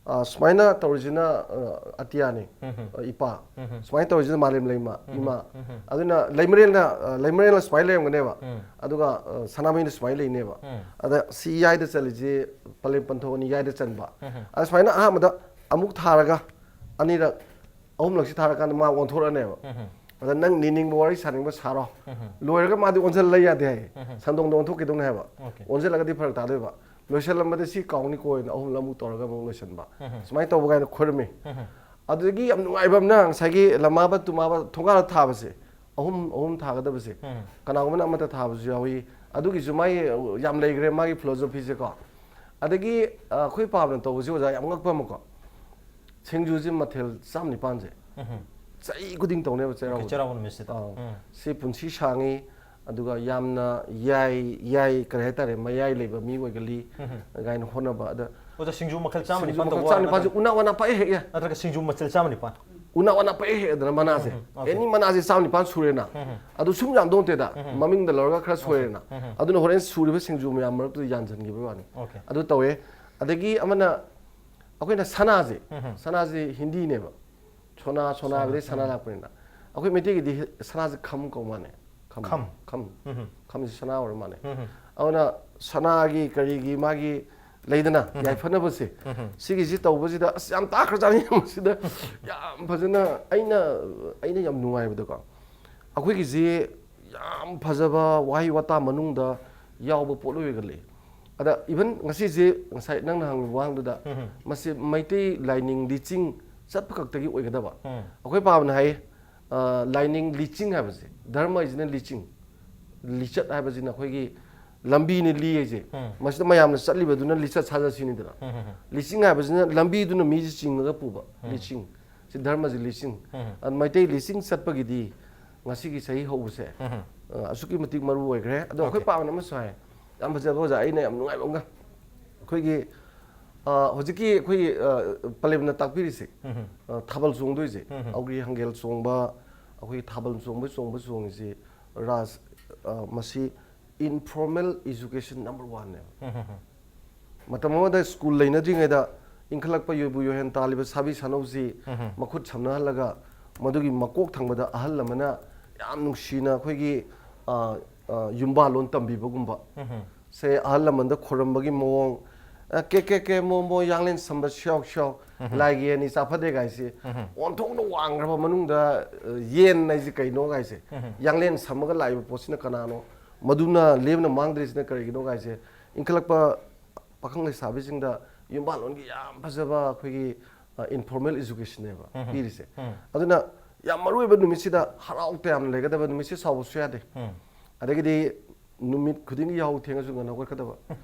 ꯑ, ꯁꯨꯃꯥꯏꯅ ꯇꯧꯔꯤꯁꯤꯅ, ꯑ, ꯑꯇꯤꯌꯥꯅꯤ, ꯑ, ꯏꯄꯥ꯫ ꯁꯨꯃꯥꯏꯅ ꯇꯧꯔꯤꯁꯤꯅ ꯃꯥꯂꯦꯝ ꯂꯩꯃ, ꯏꯃꯥ꯫ ꯑꯗꯨꯅ ꯂꯩꯃꯔꯦꯜꯅ, ꯑ, ꯂꯩꯃꯔꯦꯜꯅ ꯁꯨꯃꯥꯏꯅ ꯂꯩꯔꯝꯒꯅꯦꯕ꯫ ꯑꯗꯨꯒ, ꯑ, ꯁꯅꯥꯃꯍꯤꯅ ꯁꯨꯃꯥꯏꯅ ꯂꯩꯅꯦꯕ꯫ ꯑꯗ ꯁꯤ ꯌꯥꯏꯗ ꯆꯜꯂꯤꯁꯤ ꯄꯂꯦꯝ ꯄꯟꯊꯧ ꯑꯅꯤ ꯌꯥꯏꯗ ꯆꯟꯕ꯫ ꯑꯗ ꯁꯨꯃꯥꯏꯅ ꯑꯍꯥꯟꯕꯗ ꯑꯃꯨꯛ ꯊꯥꯔꯒ ꯑꯅꯤꯔꯛ ꯑꯍꯨꯝꯂꯛꯁꯤ ꯊꯥꯔꯀꯥꯟꯗ ꯃꯥ ꯑꯣꯟꯊꯣꯔꯛꯑꯅꯦꯕ꯫ ꯑꯗ ꯅꯪ ꯅꯤꯅꯤꯡꯕ ꯋꯥꯔꯤ ꯁꯥꯅꯤꯡꯕ ꯁꯥꯔꯣ꯫ ꯂꯣꯏꯔꯒ ꯃꯥꯗꯤ ꯑꯣꯟꯁꯤꯜꯂ ꯂꯩ ꯌꯥꯗꯦ ꯍꯥꯏꯌꯦ꯫ ꯁꯟꯗꯣꯡꯗ ꯑꯣꯟꯊꯣꯛꯈꯤꯗꯧꯅꯦ ꯍꯥꯏꯕ꯫ ꯑꯣꯀꯦ꯫ ꯑꯣꯟꯁꯤꯜꯂꯒꯗꯤ ꯐꯔꯛ ꯇꯥꯗꯣꯏꯕ꯫ ꯂꯣꯏꯁꯜꯂꯝꯕꯗ ꯁꯤ ꯀꯥꯎꯅꯤꯀꯣꯅ ꯑꯍꯨꯝꯂꯛ ꯑꯃꯨꯛ ꯇꯧꯔꯒ ꯑꯃꯨꯛ ꯂꯣꯏꯁꯟꯕ꯫ ꯁꯨꯃꯥꯏꯅ ꯇꯧꯕ ꯀꯥꯏꯅ ꯈꯣꯏꯔꯝꯃꯤ꯫ ꯑꯗꯨꯗꯒꯤ ꯌꯥꯝ ꯅꯨꯡꯉꯥꯏꯕ ꯑꯃꯅ ꯉꯁꯥꯏꯒꯤ ꯂꯃꯥꯕ ꯇꯨꯃꯥꯕ ꯊꯣꯡꯒꯥꯜꯗ ꯊꯥꯕꯁꯦ, ꯑꯍꯨꯝ ꯑꯍꯨꯝ ꯊꯥꯒꯗꯕꯁꯦ, ꯀꯅꯥꯒꯨꯝꯕꯅ ꯑꯃꯠꯇ ꯊꯥꯕꯁꯨ ꯌꯥꯎꯏ꯫ ꯑꯗꯨꯒꯤꯁꯨ ꯃꯥꯒꯤ ꯌꯥꯝ ꯂꯩꯈ꯭ꯔꯦ ꯃꯥꯒꯤ ꯐꯤꯂꯣꯁꯣꯐꯤꯁꯦꯀꯣ꯫ ꯑꯗꯒꯤ ꯑ, ꯑꯩꯈꯣꯏ ꯄꯥꯕꯅ ꯇꯧꯕꯁꯤ ꯑꯣꯖꯥ ꯌꯥꯝ ꯉꯛꯄ ꯑꯃꯀꯣ, ꯁꯤꯡꯖꯨꯁꯤ ꯃꯊꯦꯜ ꯆꯥꯝ ꯅꯤꯄꯥꯟꯁꯦ ꯆꯍꯤ ꯈꯨꯗꯤꯡ ꯇꯧꯅꯦꯕ ꯆꯩꯔꯥꯎꯕꯗ꯫ ꯆꯩꯔꯥꯎꯕ ꯅꯨꯃꯤꯠꯁꯤꯗ꯫ ꯑꯥ꯫ ꯎꯝ꯫ ꯁꯤ ꯄꯨꯟꯁꯤ ꯁꯥꯡꯉꯤ, ꯑꯗꯨꯒ ꯌꯥꯝꯅ ꯌꯥꯏ, ꯌꯥꯏ ꯀꯔꯤ ꯍꯥꯏꯇꯥꯔꯦ, ꯃꯌꯥꯏ ꯂꯩꯕ ꯃꯤ ꯑꯣꯏꯒꯜꯂꯤ ꯀꯥꯏꯅ ꯍꯣꯠꯅꯕ꯫ ꯑꯗ ꯑꯣꯖꯥ, ꯁꯤꯡꯖꯨ ꯃꯈꯜ ꯆꯥꯝꯃ ꯁꯤꯡꯖꯨ ꯅꯤꯄꯥꯟ ꯃꯈꯜ ꯇꯧꯕ ꯆꯥꯝ ꯅꯤꯄꯥꯟꯁꯦ ꯅꯠꯇ꯭ꯔꯒ, ꯎꯅꯥ ꯋꯥꯅꯥ ꯄꯪꯍꯦꯛ ꯍꯦꯛꯑꯦ꯫ ꯅꯠꯇ꯭ꯔꯒ ꯁꯤꯡꯖꯨ ꯃꯆꯜ ꯆꯥꯝꯃ ꯅꯤꯄꯥꯟ? ꯎꯅꯥ ꯋꯥꯅꯥ ꯄꯪꯍꯦꯛ ꯍꯦꯛꯑꯦꯗꯅ ꯃꯅꯥꯁꯦ꯫ ꯎꯝ, ꯎꯝ, okay. ꯑꯦꯅꯤ ꯃꯅꯥꯁꯦ ꯆꯥꯝ ꯅꯤꯄꯥꯟ ꯁꯨꯔꯦꯅ꯫ ꯑꯗꯨ ꯁꯨꯝ ꯌꯥꯝꯗꯣꯛꯇꯦꯗ, ꯃꯃꯤꯡꯗ ꯂꯧꯔꯒ ꯈꯔ ꯁꯣꯏꯔꯦꯅ꯫ ꯑꯗꯨꯅ ꯍꯣꯔꯦꯟ ꯁꯨꯔꯤꯕ ꯁꯤꯡꯖꯨ ꯃꯌꯥꯝ ꯃꯔꯛꯇꯨꯗ ꯌꯥꯟꯁꯤꯟꯈꯤꯕꯒꯤ ꯋꯥꯅꯤ꯫ Okay. ꯑꯗꯨ ꯇꯧꯋꯦ꯫ ꯑꯗꯒꯤ ꯑꯃꯅ ꯑꯩꯈꯣꯏꯅ ꯁꯅꯥꯁꯦ, ꯁꯅꯥꯁꯦ ꯍꯤꯟꯗꯤꯅꯦꯕ꯫ ꯁꯣꯅꯥ, ꯁꯣꯅꯥ ꯍꯥꯏꯕꯗꯤ ꯁꯅꯥ ꯂꯥꯛꯄꯅꯤꯅ꯫ ꯑꯩꯈꯣꯏ ꯃꯩꯇꯩꯒꯤꯗꯤ ꯁꯅꯥꯁꯦ ꯈꯝ ꯀꯧ ꯃꯥꯅꯦ꯫ ꯈꯝ꯫ ꯈꯝ꯫ ꯈꯝ꯫ ꯈꯝꯁꯦ ꯁꯅꯥ ꯑꯣꯏꯔ ꯃꯥꯅꯦ꯫ ꯑꯗꯨꯅ ꯁꯅꯥꯒꯤ ꯀꯔꯤꯒꯤ ꯃꯥꯒꯤ ꯂꯩꯗꯅ ꯌꯥꯏꯐꯅꯕꯁꯦ, ꯁꯤꯒꯤꯁꯤ ꯇꯧꯕꯁꯤꯗ ꯑꯁ ꯌꯥꯝ ꯇꯥꯈ꯭ꯔꯖꯥꯠꯅꯤ꯫ ꯃꯁꯤꯗ ꯌꯥꯝ ꯐꯖꯅ ꯑꯩꯅ, ꯑꯩꯅ ꯌꯥꯝ ꯅꯨꯡꯉꯥꯏꯕꯗꯀꯣ, ꯑꯩꯈꯣꯏꯒꯤꯁꯤ ꯌꯥꯝ ꯐꯖꯕ ꯋꯥꯍꯩ ꯋꯥꯇꯥ ꯃꯅꯨꯡꯗ ꯌꯥꯎꯕ ꯄꯣꯠ ꯑꯣꯏꯒꯜꯂꯤ꯫ ꯑꯗ even ꯉꯁꯤꯁꯦ ꯉꯁꯥꯏ ꯅꯪꯅ ꯍꯪꯕ ꯋꯥꯍꯪꯗꯨꯗ, ꯃꯁꯤ ꯃꯩꯇꯩ ꯂꯥꯏꯅꯤꯡ ꯂꯤꯆꯤꯡ ꯆꯠꯄ ꯈꯛꯇꯒꯤ ꯑꯣꯏꯒꯗꯕ? ꯑꯩꯈꯣꯏ ꯄꯥꯕꯅ ꯍꯥꯏ, ꯑ, ꯂꯥꯏꯅꯤꯡ ꯂꯤꯆꯤꯡ ꯍꯥꯏꯕꯁꯦ, ꯙꯔꯃ ꯍꯥꯏꯁꯤꯅ ꯂꯤꯆꯤꯡ, ꯂꯤꯆꯠ ꯍꯥꯏꯕꯁꯤꯅ ꯑꯩꯈꯣꯏꯒꯤ ꯂꯝꯕꯤꯅꯤ ꯂꯤ ꯍꯥꯏꯁꯦ꯫ ꯃꯁꯤꯗ ꯃꯌꯥꯝꯅ ꯆꯠꯂꯤꯕꯗꯨꯅ ꯂꯤꯆꯠ ꯁꯥꯖꯠꯁꯤꯅꯤꯗꯅ꯫ ꯂꯤꯆꯤꯡ ꯍꯥꯏꯕꯁꯤꯅ ꯂꯝꯕꯤꯗꯨꯅ ꯃꯤꯁꯦ ꯆꯤꯡꯉꯒ ꯄꯨꯕ ꯂꯤꯆꯤꯡ꯫ ꯁꯤ ꯙꯔꯃꯁꯤ ꯂꯤꯆꯤꯡ꯫ ꯑꯗ ꯃꯩꯇꯩ ꯂꯤꯆꯤꯡ ꯆꯠꯄꯒꯤꯗꯤ ꯉꯁꯤꯒꯤ ꯆꯍꯤ ꯍꯧꯕꯁꯦ, ꯑ, ꯑꯁꯨꯛꯀꯤ ꯃꯇꯤꯛ ꯃꯔꯨ ꯑꯣꯏꯈ꯭ꯔꯦ꯫ ꯑꯗꯣ ꯑꯩꯈꯣꯏ Okay. ꯄꯥꯕꯅ ꯑꯃꯁꯨ ꯍꯥꯏ, ꯌꯥꯝ ꯐꯖꯕ ꯑꯣꯖꯥ, ꯑꯩꯅ ꯌꯥꯝ ꯅꯨꯡꯉꯥꯏꯕ ꯑꯃꯒ, ꯑꯩꯈꯣꯏꯒꯤ, ꯑ, ꯍꯧꯖꯤꯛꯀꯤ ꯑꯩꯈꯣꯏꯒꯤ, ꯑ, ꯄꯂꯦꯝꯅ ꯇꯥꯛꯄꯤꯔꯤꯁꯦ, ꯑ, ꯊꯥꯕꯜ ꯆꯣꯡꯗꯣꯏꯁꯦ, ꯑꯧꯒ꯭ꯔꯤ ꯍꯪꯒꯦꯜ ꯆꯣꯡꯕ, ꯑꯩꯈꯣꯏꯒꯤ ꯊꯥꯕꯜ ꯆꯣꯡꯕ, ꯆꯣꯡꯕ ꯆꯣꯡꯉꯤꯁꯤ ꯔꯥꯁ, ꯑ, ꯃꯁꯤ informal education number one ꯅꯦꯕ꯫ ꯃꯇꯝ ꯑꯃꯗ ꯁ꯭ꯀꯨꯜ ꯂꯩꯅꯗ꯭ꯔꯤꯉꯩꯗ ꯏꯟꯈꯠꯂꯛꯄ ꯌꯣꯏꯕꯨ ꯌꯣꯏꯍꯦꯟ ꯇꯥꯜꯂꯤꯕ ꯁꯥꯕꯤ ꯁꯥꯅꯧꯁꯤ ꯃꯈꯨꯠ ꯁꯝꯅꯍꯜꯂꯒ, ꯃꯗꯨꯒꯤ ꯃꯀꯣꯛ ꯊꯪꯕꯗ ꯑꯍꯜ ꯑꯃꯅ ꯌꯥꯝ ꯅꯨꯡꯁꯤꯅ ꯑꯩꯈꯣꯏꯒꯤ, ꯑ, ꯑ, ꯌꯨꯝꯕꯥꯂꯣꯟ ꯇꯝꯕꯤꯕꯒꯨꯝꯕ꯫ ꯁꯦ ꯑꯍꯜ ꯂꯃꯟꯗ ꯈꯣꯏꯔꯝꯕꯒꯤ ꯃꯑꯣꯡ, ꯑ, ꯀꯦ ꯀꯦ ꯀꯦ ꯃꯣ ꯃꯣ ꯌꯥꯡꯂꯦꯟ ꯁꯝꯕ ꯁ꯭ꯌꯥꯎ ꯁ꯭ꯌꯥꯎ, ꯂꯥꯏꯒꯤ ꯌꯦꯟ ꯏꯆꯥ ꯐꯗꯦ ꯒꯥꯏꯁꯦ ꯑꯣꯟꯊꯣꯛꯅ ꯋꯥꯡꯈ꯭ꯔꯕ ꯃꯅꯨꯡꯗ, ꯑ, ꯌꯦꯟ ꯍꯥꯏꯁꯦ ꯀꯩꯅꯣ ꯒꯥꯏꯁꯦ, ꯌꯥꯡꯂꯦꯟ ꯁꯝꯃꯒ ꯂꯥꯛꯏꯕ ꯄꯣꯠꯁꯤꯅ ꯀꯅꯥꯅꯣ, ꯃꯗꯨꯅ ꯂꯦꯝꯅ ꯃꯥꯡꯗ꯭ꯔꯤꯁꯤꯅ ꯀꯔꯤꯒꯤꯅꯣ ꯒꯥꯏꯁꯦ ꯏꯟꯈꯠꯂꯛꯄ ꯄꯥꯈꯪ ꯂꯩꯁꯥꯕꯤꯁꯤꯡꯗ ꯌꯨꯝꯕꯥꯜꯂꯣꯟꯒꯤ ꯌꯥꯝ ꯐꯖꯕ ꯑꯩꯈꯣꯏꯒꯤ, ꯑ, informal educationꯅꯦꯕ ꯄꯤꯔꯤꯁꯦ꯫ ꯑꯗꯨꯅ ꯌꯥꯝ ꯃꯔꯨ ꯑꯣꯏꯕ ꯅꯨꯃꯤꯠꯁꯤꯗ ꯍꯔꯥꯎ ꯇꯌꯥꯝꯅ ꯂꯩꯒꯗꯕ ꯅꯨꯃꯤꯠꯁꯤ ꯁꯥꯎꯕꯁꯨ ꯌꯥꯗꯦ꯫ ꯑꯗꯒꯤꯗꯤ ꯅꯨꯃꯤꯠ ꯈꯨꯗꯤꯡꯒꯤ ꯌꯥꯍꯧ ꯊꯦꯡꯉꯁꯨ ꯉꯟꯅ ꯍꯧꯒꯠꯀꯗꯕ꯫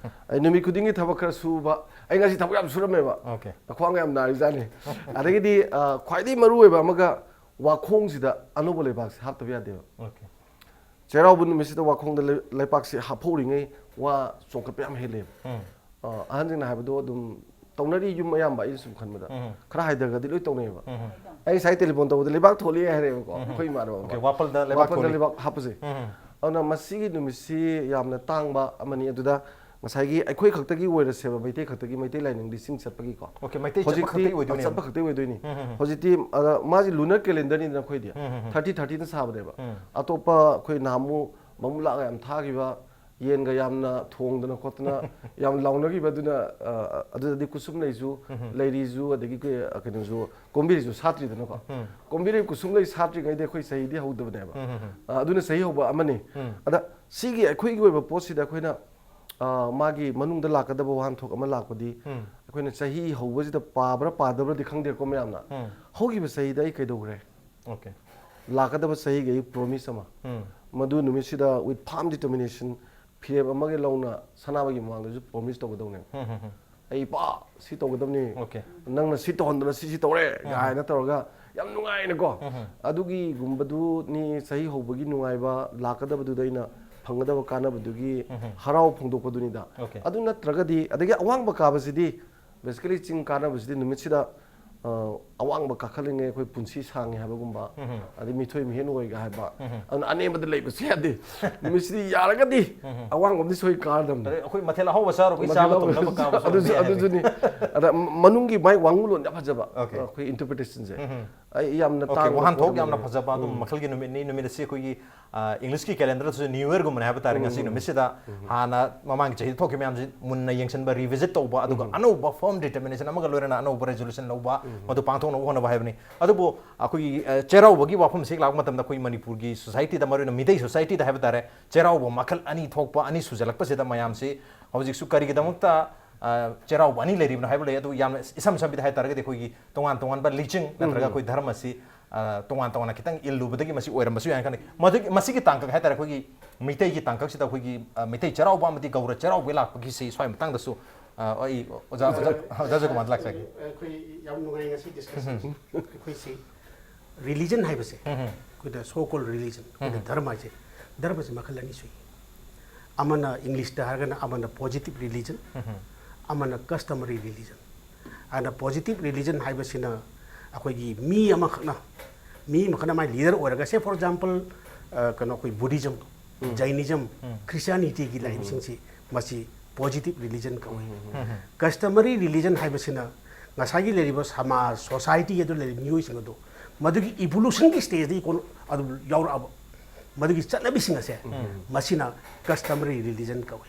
ꯑꯩ ꯅꯨꯃꯤꯠ ꯈꯨꯗꯤꯡꯒꯤ ꯊꯕꯛ ꯈꯔ ꯁꯨꯕ, ꯑꯩ ꯉꯁꯤ ꯊꯕꯛ ꯌꯥꯝ ꯁꯨꯔꯝꯃꯦꯕ꯫ Okay. ꯈ꯭ꯋꯥꯡ ꯌꯥꯝ ꯅꯥꯔꯤꯖꯥꯠꯅꯤ꯫ ꯑꯗꯒꯤꯗꯤ, ꯑ, ꯈ꯭ꯋꯥꯏꯗꯒꯤ ꯃꯔꯨ ꯑꯣꯏꯕ ꯑꯃꯒ, ꯋꯥꯈꯣꯡꯁꯤꯗ ꯑꯅꯧꯕ ꯂꯩꯕꯥꯛꯁꯦ ꯍꯥꯞꯇꯕ ꯌꯥꯗꯦꯕ꯫ Okay. ꯆꯩꯔꯥꯎꯕ ꯅꯨꯃꯤꯠꯁꯤꯗ ꯋꯥꯈꯣꯡꯗ ꯂꯩ-, ꯂꯩꯄꯥꯛꯁꯤ ꯍꯥꯞꯍꯧꯔꯤꯉꯩ ꯋꯥ ꯆꯣꯡꯈꯠꯄ ꯌꯥꯝ ꯍꯦꯜꯂꯦꯕ꯫ ꯎꯝ. ꯑ, ꯑꯍꯟꯁꯤꯡꯅ ꯍꯥꯏꯕꯗꯣ ꯑꯗꯨꯝ ꯇꯧꯅꯔꯤ, ꯌꯨꯝ ꯑꯌꯥꯝꯕ, ꯑꯩꯅ ꯁꯨꯝ ꯈꯟꯕꯗ ꯎꯝ. ꯈꯔ ꯍꯥꯏꯊꯔꯒꯗꯤ ꯂꯣꯏ ꯇꯧꯅꯩꯌꯦꯕ꯫ ꯎꯝ. ꯑꯩ ꯉꯁꯥꯏ ꯇꯦꯂꯤꯐꯣꯟ ꯇꯧꯕꯗ ꯂꯩꯕꯥꯛ ꯊꯣꯜꯂꯤ ꯍꯥꯏꯔꯛꯑꯦꯕꯀꯣ, ꯑꯩꯈꯣꯏ ꯏꯃꯥꯟꯅꯕ ꯑꯃ꯫ Okay, ꯋꯥꯄꯜꯗ ꯂꯩꯕꯥꯛ ꯋꯥꯄꯜꯗ ꯊꯣꯜꯂꯤ꯫ ꯂꯩꯕꯥꯛ ꯍꯥꯞꯄꯁꯦ꯫ ꯎꯝ. ꯑꯗꯨꯅ ꯃꯁꯤꯒꯤ ꯅꯨꯃꯤꯠꯁꯤ ꯌꯥꯝꯅ ꯇꯥꯡꯕ ꯑꯃꯅꯤ꯫ ꯑꯗꯨꯗ ꯉꯁꯥꯏꯒꯤ ꯑꯩꯈꯣꯏ ꯈꯛꯇꯒꯤ ꯑꯣꯏꯔꯁꯦꯕ, ꯃꯩꯇꯩ ꯈꯛꯇꯒꯤ, ꯃꯩꯇꯩ ꯂꯥꯏꯅꯤꯡꯗꯤ ꯆꯤꯡ ꯆꯠꯄꯒꯤꯀꯣ꯫ Okay, ꯃꯩꯇꯩ ꯆꯠꯄ ꯍꯧꯖꯤꯛꯇꯤ ꯈꯛꯇꯒꯤ ꯑꯣꯏꯗꯣꯏꯅꯦꯕ꯫ ꯆꯠꯄ ꯈꯛꯇꯒꯤ ꯑꯣꯏꯗꯣꯏꯅꯤ꯫ ꯎꯝ, ꯎꯝ, ꯎꯝ꯫ ꯍꯧꯖꯤꯛꯇꯤ, ꯑ, ꯃꯥꯁꯤ lunar calendarꯅꯤꯗꯅ ꯑꯩꯈꯣꯏꯗꯤ꯫ ꯎꯝ, ꯎꯝ, ꯎꯝ꯫ Thirty thirtyꯅ ꯁꯥꯕꯅꯦꯕ꯫ ꯎꯝ. ꯑꯇꯣꯞꯄ ꯑꯩꯈꯣꯏ ꯅꯍꯥꯟꯃꯨꯛ ꯃꯃꯨꯂꯥꯒ ꯌꯥꯝ ꯊꯥꯈꯤꯕ, ꯌꯦꯟꯒ ꯌꯥꯝꯅ ꯊꯣꯡꯗꯅ ꯈꯣꯠꯇꯅ ꯌꯥꯝ ꯂꯥꯎꯅꯈꯤꯕ, ꯑꯗꯨꯅ, ꯑ, ꯑꯗꯨꯗꯗꯤ ꯀꯨꯁꯨꯝ ꯂꯩꯁꯨ, ꯎꯝ. ꯂꯩꯔꯤꯁꯨ, ꯑꯗꯒꯤ ꯀꯩ-, ꯑ, ꯀꯩꯅꯣꯁꯨ, ꯀꯣꯝꯕꯤꯔꯩꯁꯨ ꯁꯥꯠꯇ꯭ꯔꯤꯗꯅꯀꯣ꯫ ꯎꯝ. ꯀꯣꯝꯕꯤꯔꯩ ꯀꯨꯁꯨꯝ ꯂꯩ ꯁꯥꯠꯇ꯭ꯔꯤꯉꯩꯗ ꯑꯩꯈꯣꯏ ꯆꯍꯤꯗꯤ ꯍꯧꯗꯕꯅꯦꯕ꯫ ꯎꯝ, ꯎꯝ, ꯎꯝ꯫ ꯑ, ꯑꯗꯨꯅ ꯆꯍꯤ ꯍꯧꯕ ꯑꯃꯅꯤ꯫ ꯎꯝ. ꯑꯗ ꯁꯤꯒꯤ ꯑꯩꯈꯣꯏꯒꯤ ꯑꯣꯏꯕ ꯄꯣꯠꯁꯤꯗ ꯑꯩꯈꯣꯏꯅ, ꯑ, ꯃꯥꯒꯤ ꯃꯅꯨꯡꯗ ꯂꯥꯛꯀꯗꯕ ꯋꯥꯍꯟꯊꯣꯛ ꯑꯃ ꯂꯥꯛꯄꯗꯤ, ꯎꯝ. ꯑꯩꯈꯣꯏꯅ ꯆꯍꯤ ꯍꯧꯕꯁꯤꯗ ꯄꯥꯕ꯭ꯔꯥ ꯄꯥꯗꯕ꯭ꯔꯗꯤ ꯈꯪꯗꯦꯀꯣ ꯃꯌꯥꯝꯅ꯫ ꯎꯝ. ꯍꯧꯈꯤꯕ ꯆꯍꯤꯗ ꯑꯩ ꯀꯩꯗꯧꯈ꯭ꯔꯦ? Okay. ꯂꯥꯛꯀꯗꯕ ꯆꯍꯤꯒꯤ ꯑꯩ promise ꯑꯃ꯫ ꯎꯝ. ꯃꯗꯨ ꯅꯨꯃꯤꯠꯁꯤꯗ with firm determination, ꯐꯤꯔꯦꯞ ꯑꯃꯒꯤ ꯂꯧꯅ ꯁꯅꯥꯃꯍꯤꯒꯤ ꯃꯃꯥꯡꯗꯁꯨ promise ꯇꯧꯒꯗꯧꯅꯦꯕ꯫ ꯎꯝ, ꯎꯝ, ꯎꯝ. ꯑꯩ ꯄꯥ ꯁꯤ ꯇꯧꯒꯗꯕꯅꯤ, Okay. ꯅꯪꯅ ꯁꯤ ꯇꯧꯍꯟꯗꯅ ꯁꯤ ꯁꯤ ꯇꯧꯔꯦ ꯀꯥꯏꯅ ꯇꯧꯔꯒ ꯌꯥꯝ ꯅꯨꯡꯉꯥꯏꯅꯀꯣ꯫ ꯎꯝ, ꯎꯝ. ꯑꯗꯨꯒꯤꯒꯨꯝꯕꯗꯨꯅꯤ ꯆꯍꯤ ꯍꯧꯕꯒꯤ ꯅꯨꯡꯉꯥꯏꯕ, ꯂꯥꯛꯀꯗꯕꯗꯨꯗ ꯑꯩꯅ ꯐꯪꯒꯗꯕ ꯀꯥꯟꯅꯕꯗꯨꯒꯤ ꯎꯝ, ꯎꯝ. ꯍꯔꯥꯎ ꯐꯣꯡꯗꯣꯛꯄꯗꯨꯅꯤꯗ꯫ Okay. ꯑꯗꯨ ꯅꯠꯇ꯭ꯔꯒꯗꯤ, ꯑꯗꯒꯤ ꯑꯋꯥꯡꯕ ꯀꯥꯕꯁꯤꯗꯤ, basically ꯆꯤꯡ ꯀꯥꯅꯕꯁꯤꯗꯤ ꯅꯨꯃꯤꯠꯁꯤꯗ, ꯑ, ꯑꯋꯥꯡꯕ ꯀꯥꯈꯠꯂꯤꯉꯩ ꯑꯩꯈꯣꯏ ꯄꯨꯟꯁꯤ ꯁꯥꯡꯉꯦ ꯍꯥꯏꯕꯒꯨꯝꯕ, ꯎꯝ, ꯎꯝ. ꯑꯗꯩ ꯃꯤꯊꯣꯏ ꯃꯤꯍꯦꯟ ꯑꯣꯏꯒ ꯍꯥꯏꯕ, ꯎꯝ, ꯎꯝ. ꯑꯗꯨꯅ ꯑꯅꯦꯝꯕꯗ ꯂꯩꯕꯁꯨ ꯌꯥꯗꯦ꯫ ꯅꯨꯃꯤꯠꯁꯤꯗꯤ ꯌꯥꯔꯒꯗꯤ ꯎꯝ, ꯎꯝ. ꯑꯋꯥꯡꯕ ꯑꯃꯗꯤ ꯁꯣꯏ ꯀꯥꯔꯗꯕꯅꯤ꯫ ꯑꯗꯩ ꯑꯩꯈꯣꯏ ꯃꯊꯦꯜ ꯑꯍꯥꯎꯕ ꯆꯥꯔꯨꯕꯒꯤ ꯃꯊꯦꯜ ꯆꯥꯕ ꯑꯍꯥꯎꯕ ꯇꯨꯝꯅꯕ ꯀꯥꯕꯁꯨ ꯑꯗꯨꯁꯨ, ꯂꯩ ꯍꯥꯏꯕꯒꯤ꯫ ꯑꯗꯨꯁꯨ, ꯑꯗꯨꯅꯤ꯫ ꯑꯗ ꯃꯅꯨꯡꯒꯤ ꯃꯥꯏ ꯋꯥꯉꯨꯂꯣꯟ ꯌꯥꯝ ꯐꯖꯕ, Okay. ꯑꯩꯈꯣꯏ interpretation ꯁꯦ꯫ ꯎꯝ, ꯎꯝ. ꯑꯩ ꯌꯥꯝꯅ Okay, ꯇꯥꯡꯕ ꯋꯥꯍꯟꯊꯣꯛ ꯄꯣꯠ ꯌꯥꯝꯅ ꯑꯃꯅꯤ꯫ ꯐꯖꯕ ꯑꯗꯨꯝ ꯎꯝ. ꯃꯈꯜꯒꯤ ꯅꯨꯃꯤꯠꯅꯤ꯫ ꯅꯨꯃꯤꯠ ꯑꯁꯤ ꯑꯩꯈꯣꯏꯒꯤ, ꯑ, Englishꯀꯤ calendarꯗꯁꯨ New Yearꯒꯨꯝꯕꯅꯦ ꯍꯥꯏꯕ ꯇꯥꯔꯦ꯫ ꯎꯝ, ꯉꯁꯤ ꯎꯝ. ꯅꯨꯃꯤꯠꯁꯤꯗ ꯍꯥꯟꯅ ꯃꯃꯥꯡꯒꯤ ꯆꯍꯤꯗ ꯊꯣꯛꯈꯤꯕ ꯃꯌꯥꯝꯁꯤ ꯃꯨꯟꯅ ꯌꯦꯡꯁꯤꯟꯕ, revisit ꯇꯧꯕ, ꯑꯗꯨꯒ ꯎꯝ. ꯑꯅꯧꯕ firm determination ꯑꯃꯒ ꯂꯣꯏꯅꯅ ꯑꯅꯧꯕ resolution ꯂꯧꯕ, ꯎꯝ. ꯃꯗꯨ ꯄꯥꯡꯊꯣꯛꯅꯕ ꯍꯣꯠꯅꯕ ꯍꯥꯏꯕꯅꯤ꯫ ꯑꯗꯨꯕꯨ ꯑꯩꯈꯣꯏꯒꯤ, ꯑ, ꯆꯩꯔꯥꯎꯕꯒꯤ ꯋꯥꯐꯝꯁꯤ ꯍꯦꯛ ꯂꯥꯛꯄ ꯃꯇꯝꯗ ꯑꯩꯈꯣꯏ ꯃꯅꯤꯄꯨꯔꯒꯤ societyꯗ, ꯃꯔꯨꯑꯣꯏꯅ ꯃꯤꯇꯩ societyꯗ ꯍꯥꯏꯕ ꯇꯥꯔꯦ, ꯆꯩꯔꯥꯎꯕ ꯃꯈꯜ ꯑꯅꯤ ꯊꯣꯛꯄ, ꯑꯅꯤ ꯁꯨꯖꯜꯂꯛꯄꯁꯤꯗ ꯃꯌꯥꯝꯁꯤ ꯍꯧꯖꯤꯛꯁꯨ ꯀꯔꯤꯒꯤꯗꯃꯛꯇ ꯑ, ꯆꯩꯔꯥꯎꯕ ꯑꯅꯤ ꯂꯩꯔꯤꯕꯅꯣ ꯍꯥꯏꯕ ꯂꯩ꯫ ꯑꯗꯨ ꯌꯥꯝꯅ ꯏꯁꯝ ꯁꯝꯕꯤꯗ ꯍꯥꯏ ꯇꯥꯔꯒꯗꯤ ꯑꯩꯈꯣꯏꯒꯤ ꯇꯣꯉꯥꯟ ꯇꯣꯉꯥꯟꯕ ꯂꯤꯆꯤꯡ ꯅꯠꯇ꯭ꯔꯒ ꯑꯩꯈꯣꯏ ꯙꯔꯃꯁꯤ, ꯑ, ꯇꯣꯉꯥꯟ ꯇꯣꯉꯥꯟꯅ ꯈꯤꯇꯪ ꯏꯜꯂꯨꯕꯗꯒꯤ ꯃꯁꯤ ꯑꯣꯏꯔꯝꯕꯁꯨ ꯌꯥꯏꯅ ꯈꯜꯂꯤ꯫ ꯃꯗꯨꯒꯤ, ꯃꯁꯤꯒꯤ ꯇꯥꯡꯀꯛ ꯍꯥꯏ ꯇꯥꯔꯦ, ꯑꯩꯈꯣꯏꯒꯤ ꯃꯩꯇꯩꯒꯤ ꯇꯥꯡꯀꯛꯁꯤꯗ ꯑꯩꯈꯣꯏꯒꯤ, ꯑ, ꯃꯩꯇꯩ ꯆꯩꯔꯥꯎꯕ ꯑꯃꯗꯤ ꯒꯧꯔ ꯆꯩꯔꯥꯎꯕꯒꯤ ꯂꯥꯛꯄꯒꯤꯁꯤ ꯁ꯭ꯋꯥꯏ ꯃꯇꯥꯡꯗꯁꯨ, ꯑ, ꯑꯩ ꯑꯣꯖꯥ, ꯑꯣꯖꯥ, ꯑꯣꯖꯥ ꯖꯣꯏꯀꯨꯃꯥꯔꯗ ꯂꯥꯛꯆꯒꯦ꯫ ꯑꯩꯈꯣꯏ ꯌꯥꯝ ꯅꯨꯡꯉꯥꯏ ꯉꯁꯤ ꯗꯤꯁꯀꯁꯟ꯫ ꯑꯩꯈꯣꯏꯁꯤ ꯔꯤꯂꯤꯖꯟ ꯍꯥꯏꯕꯁꯦ, ꯑꯩꯈꯣꯏꯗ so called religion, ꯑꯩꯈꯣꯏꯗ ꯙꯔꯃ ꯍꯥꯏꯁꯦ, ꯙꯔꯃꯁꯦ ꯃꯈꯜ ꯑꯅꯤ ꯁꯨꯏ꯫ ꯑꯃꯅ ꯏꯪꯂꯤꯁꯇ ꯍꯥꯏꯔꯒꯅ ꯑꯃꯅ positive religion, ꯑꯃꯅ customary religion꯫ ꯑꯗꯨꯅ positive religion ꯍꯥꯏꯕꯁꯤꯅ ꯑꯩꯈꯣꯏꯒꯤ ꯃꯤ ꯑꯃꯈꯛꯅ, ꯃꯤ ꯑꯃꯈꯛꯅ ꯃꯥꯏ ꯂꯤꯗꯔ ꯑꯣꯏꯔꯒ, say for example, ꯑ, ꯀꯩꯅꯣ, ꯑꯩꯈꯣꯏ ꯕꯨꯙꯤꯖꯝ, ꯖꯩꯅꯤꯖꯝ, ꯈ꯭ꯔꯤꯁꯇꯤꯌꯥꯅꯤꯇꯤꯒꯤ ꯂꯥꯏꯔꯤꯛꯁꯤꯡꯁꯤ, ꯃꯁꯤ positive religion ꯀꯧꯏ꯫ Customary religion ꯍꯥꯏꯕꯁꯤꯅ ꯉꯁꯥꯏꯒꯤ ꯂꯩꯔꯤꯕ ꯁꯃꯥꯖ, ꯁꯣꯁꯥꯏꯇꯤ ꯑꯗꯨ ꯂꯩꯔꯤꯕ ꯃꯤꯑꯣꯏꯁꯤꯡ ꯑꯗꯨ ꯃꯗꯨꯒꯤ ꯏꯚꯣꯂꯨꯁꯟꯒꯤ ꯁ꯭ꯇꯦꯖꯇꯒꯤ ꯀꯣꯟ-, ꯑꯗꯨꯝ ꯌꯥꯎꯔꯛꯑꯕ ꯃꯗꯨꯒꯤ ꯆꯠꯅꯕꯤꯁꯤꯡ ꯑꯁꯦ, ꯃꯁꯤꯅ customary religion ꯀꯧꯏ꯫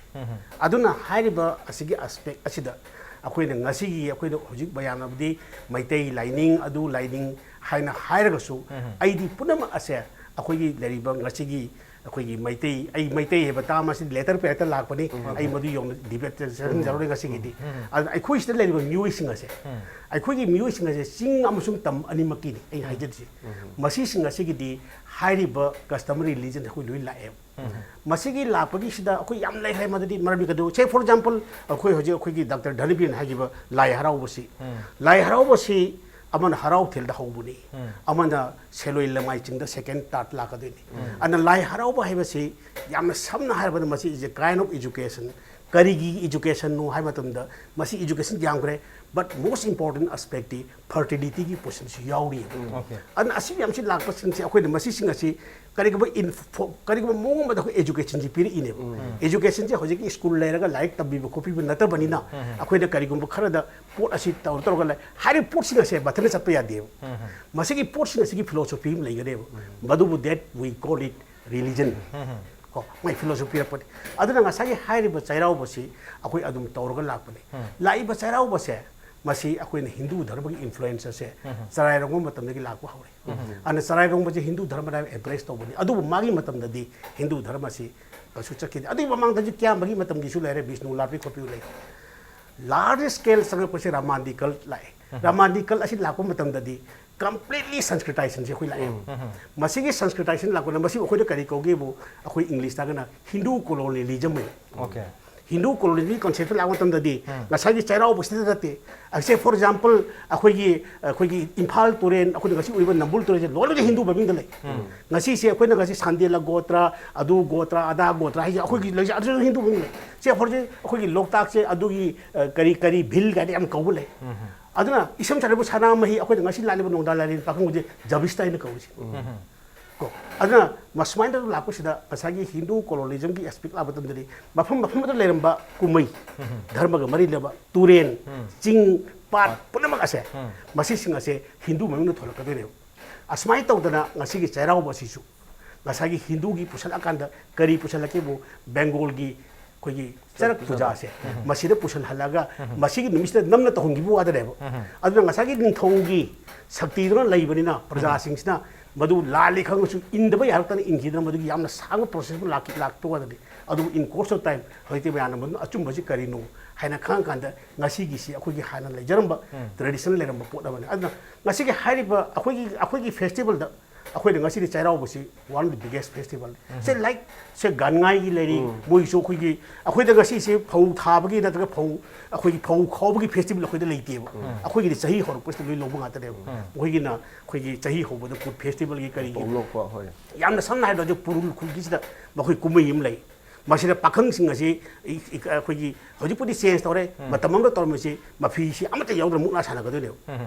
ꯑꯗꯨꯅ ꯍꯥꯏꯔꯤꯕ ꯑꯁꯤꯒꯤ ꯑꯦꯁꯄꯦꯛ ꯑꯁꯤꯗ ꯑꯩꯈꯣꯏꯅ ꯉꯁꯤꯒꯤ, ꯑꯩꯈꯣꯏꯅ ꯍꯧꯖꯤꯛ ꯃꯌꯥꯝꯅꯕꯨꯗꯤ ꯃꯩꯇꯩ ꯂꯥꯏꯅꯤꯡ, ꯑꯗꯨ ꯂꯥꯏꯅꯤꯡ ꯍꯥꯏꯅ ꯍꯥꯏꯔꯒꯁꯨ, ꯑꯩꯗꯤ ꯄꯨꯝꯅꯃꯛ ꯑꯁꯦ ꯑꯩꯈꯣꯏꯒꯤ ꯂꯩꯔꯤꯕ ꯉꯁꯤꯒꯤ ꯑꯩꯈꯣꯏꯒꯤ ꯃꯩꯇꯩ, ꯑꯩ ꯃꯩꯇꯩ ꯍꯥꯏꯕ ꯇꯥꯝ ꯑꯁꯤ ꯂꯦꯇꯔ ꯄꯦꯠꯇ ꯂꯥꯛꯄꯅꯤ, ꯑꯩ ꯃꯗꯨ ꯌꯧꯅ ꯗꯤꯕꯦꯠ ꯆꯪꯖꯔꯣꯏ ꯉꯁꯤꯒꯤꯗꯤ꯫ ꯑꯗꯨꯅ ꯑꯩꯈꯣꯏ ꯁꯤꯗ ꯂꯩꯔꯤꯕ ꯃꯤꯑꯣꯏꯁꯤꯡ ꯑꯁꯦ, ꯑꯩꯈꯣꯏꯒꯤ ꯃꯤꯑꯣꯏꯁꯤꯡ ꯑꯁꯦ ꯆꯤꯡ ꯑꯃꯁꯨꯡ ꯇꯝ ꯑꯅꯤꯃꯛꯀꯤꯅꯤ ꯑꯩꯅ ꯍꯥꯏꯖꯔꯤꯁꯦ꯫ ꯃꯁꯤꯁꯤꯡ ꯑꯁꯤꯒꯤꯗꯤ ꯍꯥꯏꯔꯤꯕ customary religion ꯑꯩꯈꯣꯏ ꯂꯣꯏ ꯂꯥꯛꯑꯦꯕ꯫ ꯃꯁꯤꯒꯤ ꯂꯥꯛꯄꯒꯤꯁꯤꯗ ꯑꯩꯈꯣꯏ ꯌꯥꯝ ꯂꯩꯈ꯭ꯔꯦ꯫ ꯃꯗꯨꯗꯤ ꯃꯔꯝꯗꯤ ꯀꯩꯗꯧ, say for example, ꯑꯩꯈꯣꯏ ꯍꯧꯖꯤꯛ ꯑꯩꯈꯣꯏꯒꯤ ꯗꯥꯛꯇꯔ ꯙꯅꯕꯤꯔꯅ ꯍꯥꯏꯈꯤꯕ ꯂꯥꯏ ꯍꯔꯥꯎꯕꯁꯤ, ꯂꯥꯏ ꯍꯔꯥꯎꯕꯁꯤ ꯑꯃꯅ ꯍꯔꯥꯎꯊꯦꯜꯗ ꯍꯧꯕꯅꯤ, ꯑꯃꯅ ꯁꯦꯂꯣꯏ ꯂꯃꯥꯏ ꯆꯤꯡꯗ second third ꯂꯥꯛꯀꯗꯣꯏꯅꯤ꯫ ꯑꯗꯨꯅ ꯂꯥꯏ ꯍꯔꯥꯎꯕ ꯍꯥꯏꯕꯁꯤ ꯌꯥꯝꯅ ꯁꯝꯅ ꯍꯥꯏꯔꯕꯗ ꯃꯁꯤ is a kind of education꯫ ꯀꯔꯤꯒꯤ educationꯅꯣ ꯍꯥꯏꯕ ꯃꯇꯝꯗ ꯃꯁꯤ education ꯌꯥꯝꯈ꯭ꯔꯦ, but most important aspectꯇꯤ fertilityꯒꯤ portionꯁꯨ ꯌꯥꯎꯔꯤ꯫ ꯑꯗꯨꯅ ꯑꯁꯤ ꯃꯌꯥꯝꯁꯤ ꯂꯥꯛꯄꯁꯤꯡꯁꯤ ꯑꯩꯈꯣꯏꯅ ꯃꯁꯤꯁꯤꯡ ꯑꯁꯤ ꯀꯔꯤꯒꯨꯝꯕ ꯏꯟꯐꯣ-, ꯀꯔꯤꯒꯨꯝꯕ ꯃꯑꯣꯡ ꯑꯃꯗ ꯑꯩꯈꯣꯏ educationꯁꯤ ꯄꯤꯔꯛꯏꯅꯦꯕ꯫ Educationꯁꯤ ꯍꯧꯖꯤꯛꯀꯤ ꯁ꯭ꯀꯨꯜ ꯂꯩꯔꯒ ꯂꯥꯏꯔꯤꯛ ꯇꯝꯕꯤꯕ ꯈꯣꯠꯄꯤꯕ ꯅꯠꯇꯕꯅꯤꯅ, ꯑꯩꯈꯣꯏꯅ ꯀꯔꯤꯒꯨꯝꯕ ꯈꯔꯗ ꯄꯣꯠ ꯑꯁꯤ ꯇꯧꯔ ꯇꯧꯔꯒ ꯂꯩ꯫ ꯍꯥꯏꯔꯤꯕ ꯄꯣꯠꯁꯤꯡ ꯑꯁꯦ ꯃꯊꯟꯇ ꯆꯠꯄ ꯌꯥꯗꯦꯕ꯫ ꯃꯁꯤꯒꯤ ꯄꯣꯠꯁꯤꯡ ꯑꯁꯤꯒꯤ philosophy ꯑꯃ ꯂꯩꯒꯅꯦꯕ꯫ ꯃꯗꯨꯕꯨ that we call it religion꯫ ꯀꯣ, ꯃꯣꯏ philosophy ꯄꯤꯔꯛꯄꯅꯤ꯫ ꯑꯗꯨꯅ ꯉꯁꯥꯏꯒꯤ ꯍꯥꯏꯔꯤꯕ ꯆꯩꯔꯥꯎꯕꯁꯤ ꯑꯩꯈꯣꯏ ꯑꯗꯨꯝ ꯇꯧꯔꯒ ꯂꯥꯛꯄꯅꯤ꯫ ꯂꯥꯛꯏꯕ ꯆꯩꯔꯥꯎꯕꯁꯦ, ꯃꯁꯤ ꯑꯩꯈꯣꯏꯅ ꯍꯤꯟꯗꯨ ꯙꯔꯃꯒꯤ influence ꯑꯁꯦ ꯆꯔꯥꯏꯔꯣꯡꯕ ꯃꯇꯝꯗꯒꯤ ꯂꯥꯛꯄ ꯍꯧꯔꯦ꯫ ꯑꯗꯨꯅ ꯆꯔꯥꯏꯔꯣꯡꯕꯁꯦ ꯍꯤꯟꯗꯨ ꯙꯔꯃꯅ embrace ꯇꯧꯕꯅꯤ꯫ ꯑꯗꯨꯕꯨ ꯃꯥꯒꯤ ꯃꯇꯝꯗꯗꯤ ꯍꯤꯟꯗꯨ ꯙꯔꯃꯁꯤ ꯀꯩꯁꯨ ꯆꯠꯈꯤꯗꯦ꯫ ꯑꯗꯨꯒꯤ ꯃꯃꯥꯡꯗꯁꯨ ꯀ꯭ꯌꯥꯝꯕꯒꯤ ꯃꯇꯝꯒꯤꯁꯨ ꯂꯩꯔꯦ, ꯕꯤꯁꯅꯨ ꯂꯥꯠꯄꯤ ꯈꯣꯠꯄꯤ ꯂꯩ꯫ Large scale ꯆꯪꯉꯛꯄꯁꯦ ꯔꯥꯃꯥꯟꯗꯤ ꯀꯜ ꯂꯥꯛꯑꯦ꯫ ꯔꯥꯃꯥꯟꯗꯤ ꯀꯜ ꯑꯁꯤ ꯂꯥꯛꯄ ꯃꯇꯝꯗꯗꯤ completely Sanskritization ꯁꯦ ꯑꯩꯈꯣꯏ ꯂꯥꯛꯑꯦ꯫ ꯃꯁꯤꯒꯤ Sanskritization ꯂꯥꯛꯄꯅ ꯃꯁꯤ ꯑꯩꯈꯣꯏꯗ ꯀꯔꯤ ꯀꯧꯒꯦꯕꯨ, ꯑꯩꯈꯣꯏ English ꯇꯥꯒꯅ Hindu colonialism ꯍꯥꯏꯅ꯫ Okay. Hindu colonialism concept ꯂꯥꯛꯄ ꯃꯇꯝꯗꯗꯤ ꯉꯁꯥꯏꯒꯤ ꯆꯩꯔꯥꯎꯕꯁꯤꯗ ꯅꯠꯇꯦ꯫ ꯑꯩꯁꯦ, for example, ꯑꯩꯈꯣꯏꯒꯤ ꯑꯩꯈꯣꯏꯒꯤ ꯏꯝꯐꯥꯜ ꯇꯨꯔꯦꯜ, ꯑꯩꯈꯣꯏꯅ ꯉꯁꯤ ꯎꯔꯤꯕ ꯅꯝꯕꯨꯜ ꯇꯨꯔꯦꯜꯁꯦ ꯂꯣꯏꯅ ꯍꯤꯟꯗꯨ ꯃꯃꯤꯡꯗ ꯂꯩ꯫ ꯉꯁꯤꯁꯦ ꯑꯩꯈꯣꯏꯅ ꯉꯁꯤ ꯁꯥꯟꯗꯦꯂ ꯒꯣꯇ꯭ꯔ, ꯑꯗꯨ ꯒꯣꯇ꯭ꯔ, ꯑꯗꯥ ꯒꯣꯇ꯭ꯔ ꯍꯥꯏꯁꯦ ꯑꯩꯈꯣꯏꯒꯤ ꯂꯩꯖ-, ꯑꯗꯨꯁꯨ ꯍꯤꯟꯗꯨ ꯃꯃꯤꯡ ꯂꯩ꯫ ꯁꯦ, for example, ꯑꯩꯈꯣꯏꯒꯤ ꯂꯣꯛꯇꯥꯛꯁꯦ ꯑꯗꯨꯒꯤ, ꯑ, ꯀꯔꯤ ꯀꯔꯤ ꯚꯤꯜ ꯀꯥꯏꯅ ꯌꯥꯝ ꯀꯧꯕ ꯂꯩ꯫ ꯑꯗꯨꯅ ꯏꯁꯝ ꯁꯝꯅꯕꯨ ꯁꯅꯥꯃꯍꯤ, ꯑꯩꯈꯣꯏꯅ ꯉꯁꯤ ꯂꯥꯠꯂꯤꯕ ꯅꯣꯡꯗꯥ ꯂꯥꯏꯔꯦꯟ ꯄꯥꯈꯪꯕꯁꯦ ꯖꯕꯤꯁꯇ ꯍꯥꯏꯅ ꯀꯧꯔꯤꯁꯦ꯫ ꯀꯣ꯫ ꯑꯗꯨꯅ ꯃꯁꯨꯃꯥꯏꯅ ꯇꯧꯗꯅ ꯂꯥꯛꯄꯁꯤꯗ ꯉꯁꯥꯏꯒꯤ ꯍꯤꯟꯗꯨ colonialism ꯒꯤ aspect ꯂꯥꯛꯄ ꯃꯇꯝꯗꯗꯤ ꯃꯐꯝ ꯃꯐꯝꯗ ꯂꯩꯔꯝꯕ ꯀꯨꯝꯍꯩ, ꯙꯔꯃꯒ ꯃꯔꯤ ꯂꯩꯅꯕ ꯇꯨꯔꯦꯟ, ꯆꯤꯡ, ꯄꯥꯠ ꯄꯨꯝꯅꯃꯛ ꯑꯁꯦ, ꯃꯁꯤꯁꯤꯡ ꯑꯁꯦ ꯍꯤꯟꯗꯨ ꯃꯃꯤꯡꯅ ꯊꯣꯜꯂꯛꯀꯗꯣꯏꯅꯦꯕ꯫ ꯑꯁꯨꯃꯥꯏꯅ ꯇꯧꯗꯅ ꯉꯁꯤꯒꯤ ꯆꯩꯔꯥꯎꯕ ꯑꯁꯤꯁꯨ ꯉꯁꯥꯏꯒꯤ ꯍꯤꯟꯗꯨꯒꯤ ꯄꯨꯁꯜꯂꯛꯑꯀꯥꯟꯗ ꯀꯔꯤ ꯄꯨꯁꯜꯂꯛꯀꯦꯕꯨ, ꯕꯦꯡꯒꯣꯜꯒꯤ ꯑꯩꯈꯣꯏꯒꯤ ꯆꯔꯛ ꯄꯨꯖꯥꯁꯦ, ꯃꯁꯤꯗ ꯄꯨꯁꯜꯍꯜꯂꯒ ꯃꯁꯤꯒꯤ ꯅꯨꯃꯤꯠꯁꯤꯗ ꯅꯝꯅ ꯇꯧꯍꯟꯈꯤꯕ ꯋꯥꯗꯅꯦꯕ꯫ ꯑꯗꯨꯅ ꯉꯁꯥꯏꯒꯤ ꯅꯤꯡꯊꯧꯒꯤ ꯁꯛꯇꯤꯗꯨꯅ ꯂꯩꯕꯅꯤꯅ ꯄ꯭ꯔꯖꯥꯁꯤꯡꯁꯤꯅ ꯃꯗꯨ ꯂꯥꯜꯂꯤ ꯈꯪꯉꯁꯨ ꯏꯟꯗꯕ ꯌꯥꯔꯛꯇꯅ ꯏꯟꯈꯤꯗꯅ ꯃꯗꯨꯒꯤ ꯌꯥꯝꯅ ꯁꯥꯡꯕ process ꯑꯃ ꯂꯥꯛꯈꯤ-, ꯂꯥꯛꯄ ꯋꯥꯗꯅꯤ꯫ ꯑꯗꯨꯕꯨ in course of time ꯍꯧꯖꯤꯛꯇꯤ ꯃꯌꯥꯝꯅ ꯃꯗꯨꯅ ꯑꯆꯨꯝꯕꯁꯤ ꯀꯔꯤꯅꯣ ꯍꯥꯏꯅ ꯈꯪꯉꯀꯥꯟꯗ ꯉꯁꯤꯒꯤꯁꯤ ꯑꯩꯈꯣꯏꯒꯤ ꯍꯥꯟꯅ ꯂꯩꯖꯔꯝꯕ tradition ꯂꯩꯔꯝꯕ ꯄꯣꯠ ꯑꯃꯅꯤ꯫ ꯑꯗꯨꯅ ꯉꯁꯤꯒꯤ ꯍꯥꯏꯔꯤꯕ ꯑꯩꯈꯣꯏꯒꯤ, ꯑꯩꯈꯣꯏꯒꯤ festival ꯗ ꯑꯩꯈꯣꯏꯅ ꯉꯁꯤꯗꯤ ꯆꯩꯔꯥꯎꯕꯁꯤ one of the biggest festival꯫ Say, like, ꯁꯦ, ꯒꯥꯟꯉꯥꯏꯒꯤ ꯂꯩꯔꯤ, ꯃꯣꯏꯒꯤꯁꯨ ꯑꯩꯈꯣꯏꯒꯤ, ꯑꯩꯈꯣꯏꯗ ꯉꯁꯤꯁꯦ ꯐꯧ ꯊꯥꯕꯒꯤ ꯅꯠꯇ꯭ꯔꯒ ꯐꯧ, ꯑꯩꯈꯣꯏꯒꯤ ꯐꯧ ꯈꯥꯎꯕꯒꯤ festival ꯑꯩꯈꯣꯏꯗ ꯂꯩꯇꯦꯕ꯫ ꯑꯩꯈꯣꯏꯒꯤꯗꯤ ꯆꯍꯤ ꯍꯧꯔꯛꯄꯁꯤꯗ ꯂꯣꯏ ꯂꯧꯕ ꯉꯥꯛꯇꯅꯦꯕ꯫ ꯃꯈꯣꯏꯒꯤꯅ ꯑꯩꯈꯣꯏꯒꯤ ꯆꯍꯤ ꯍꯧꯕꯗ ꯀꯨꯠ festival ꯒꯤ ꯀꯔꯤꯒꯤ, ꯄꯣꯛꯂꯛꯄ, ꯍꯣꯏ꯫ ꯌꯥꯝꯅ ꯁꯝꯅ ꯍꯥꯏꯔꯕꯗ ꯍꯧꯖꯤꯛ ꯄꯨꯔꯨꯜ ꯈꯨꯜꯒꯤꯁꯤꯗ ꯃꯈꯣꯏ ꯀꯨꯝꯍꯩ ꯑꯃ ꯂꯩ꯫ ꯃꯁꯤꯗ ꯄꯥꯈꯪꯁꯤꯡ ꯑꯁꯤ ꯏ-, ꯏ-, ꯑꯩꯈꯣꯏꯒꯤ ꯍꯧꯖꯤꯛꯄꯨꯗꯤ change ꯇꯧꯔꯦ꯫ ꯃꯇꯝ ꯑꯃꯗ ꯇꯧꯔꯝꯃꯤꯁꯤ ꯃꯐꯤꯁꯤ ꯑꯃꯠꯇ ꯌꯥꯎꯗꯅ ꯃꯨꯛꯅꯥ ꯁꯥꯟꯅꯒꯗꯣꯏꯅꯦꯕ꯫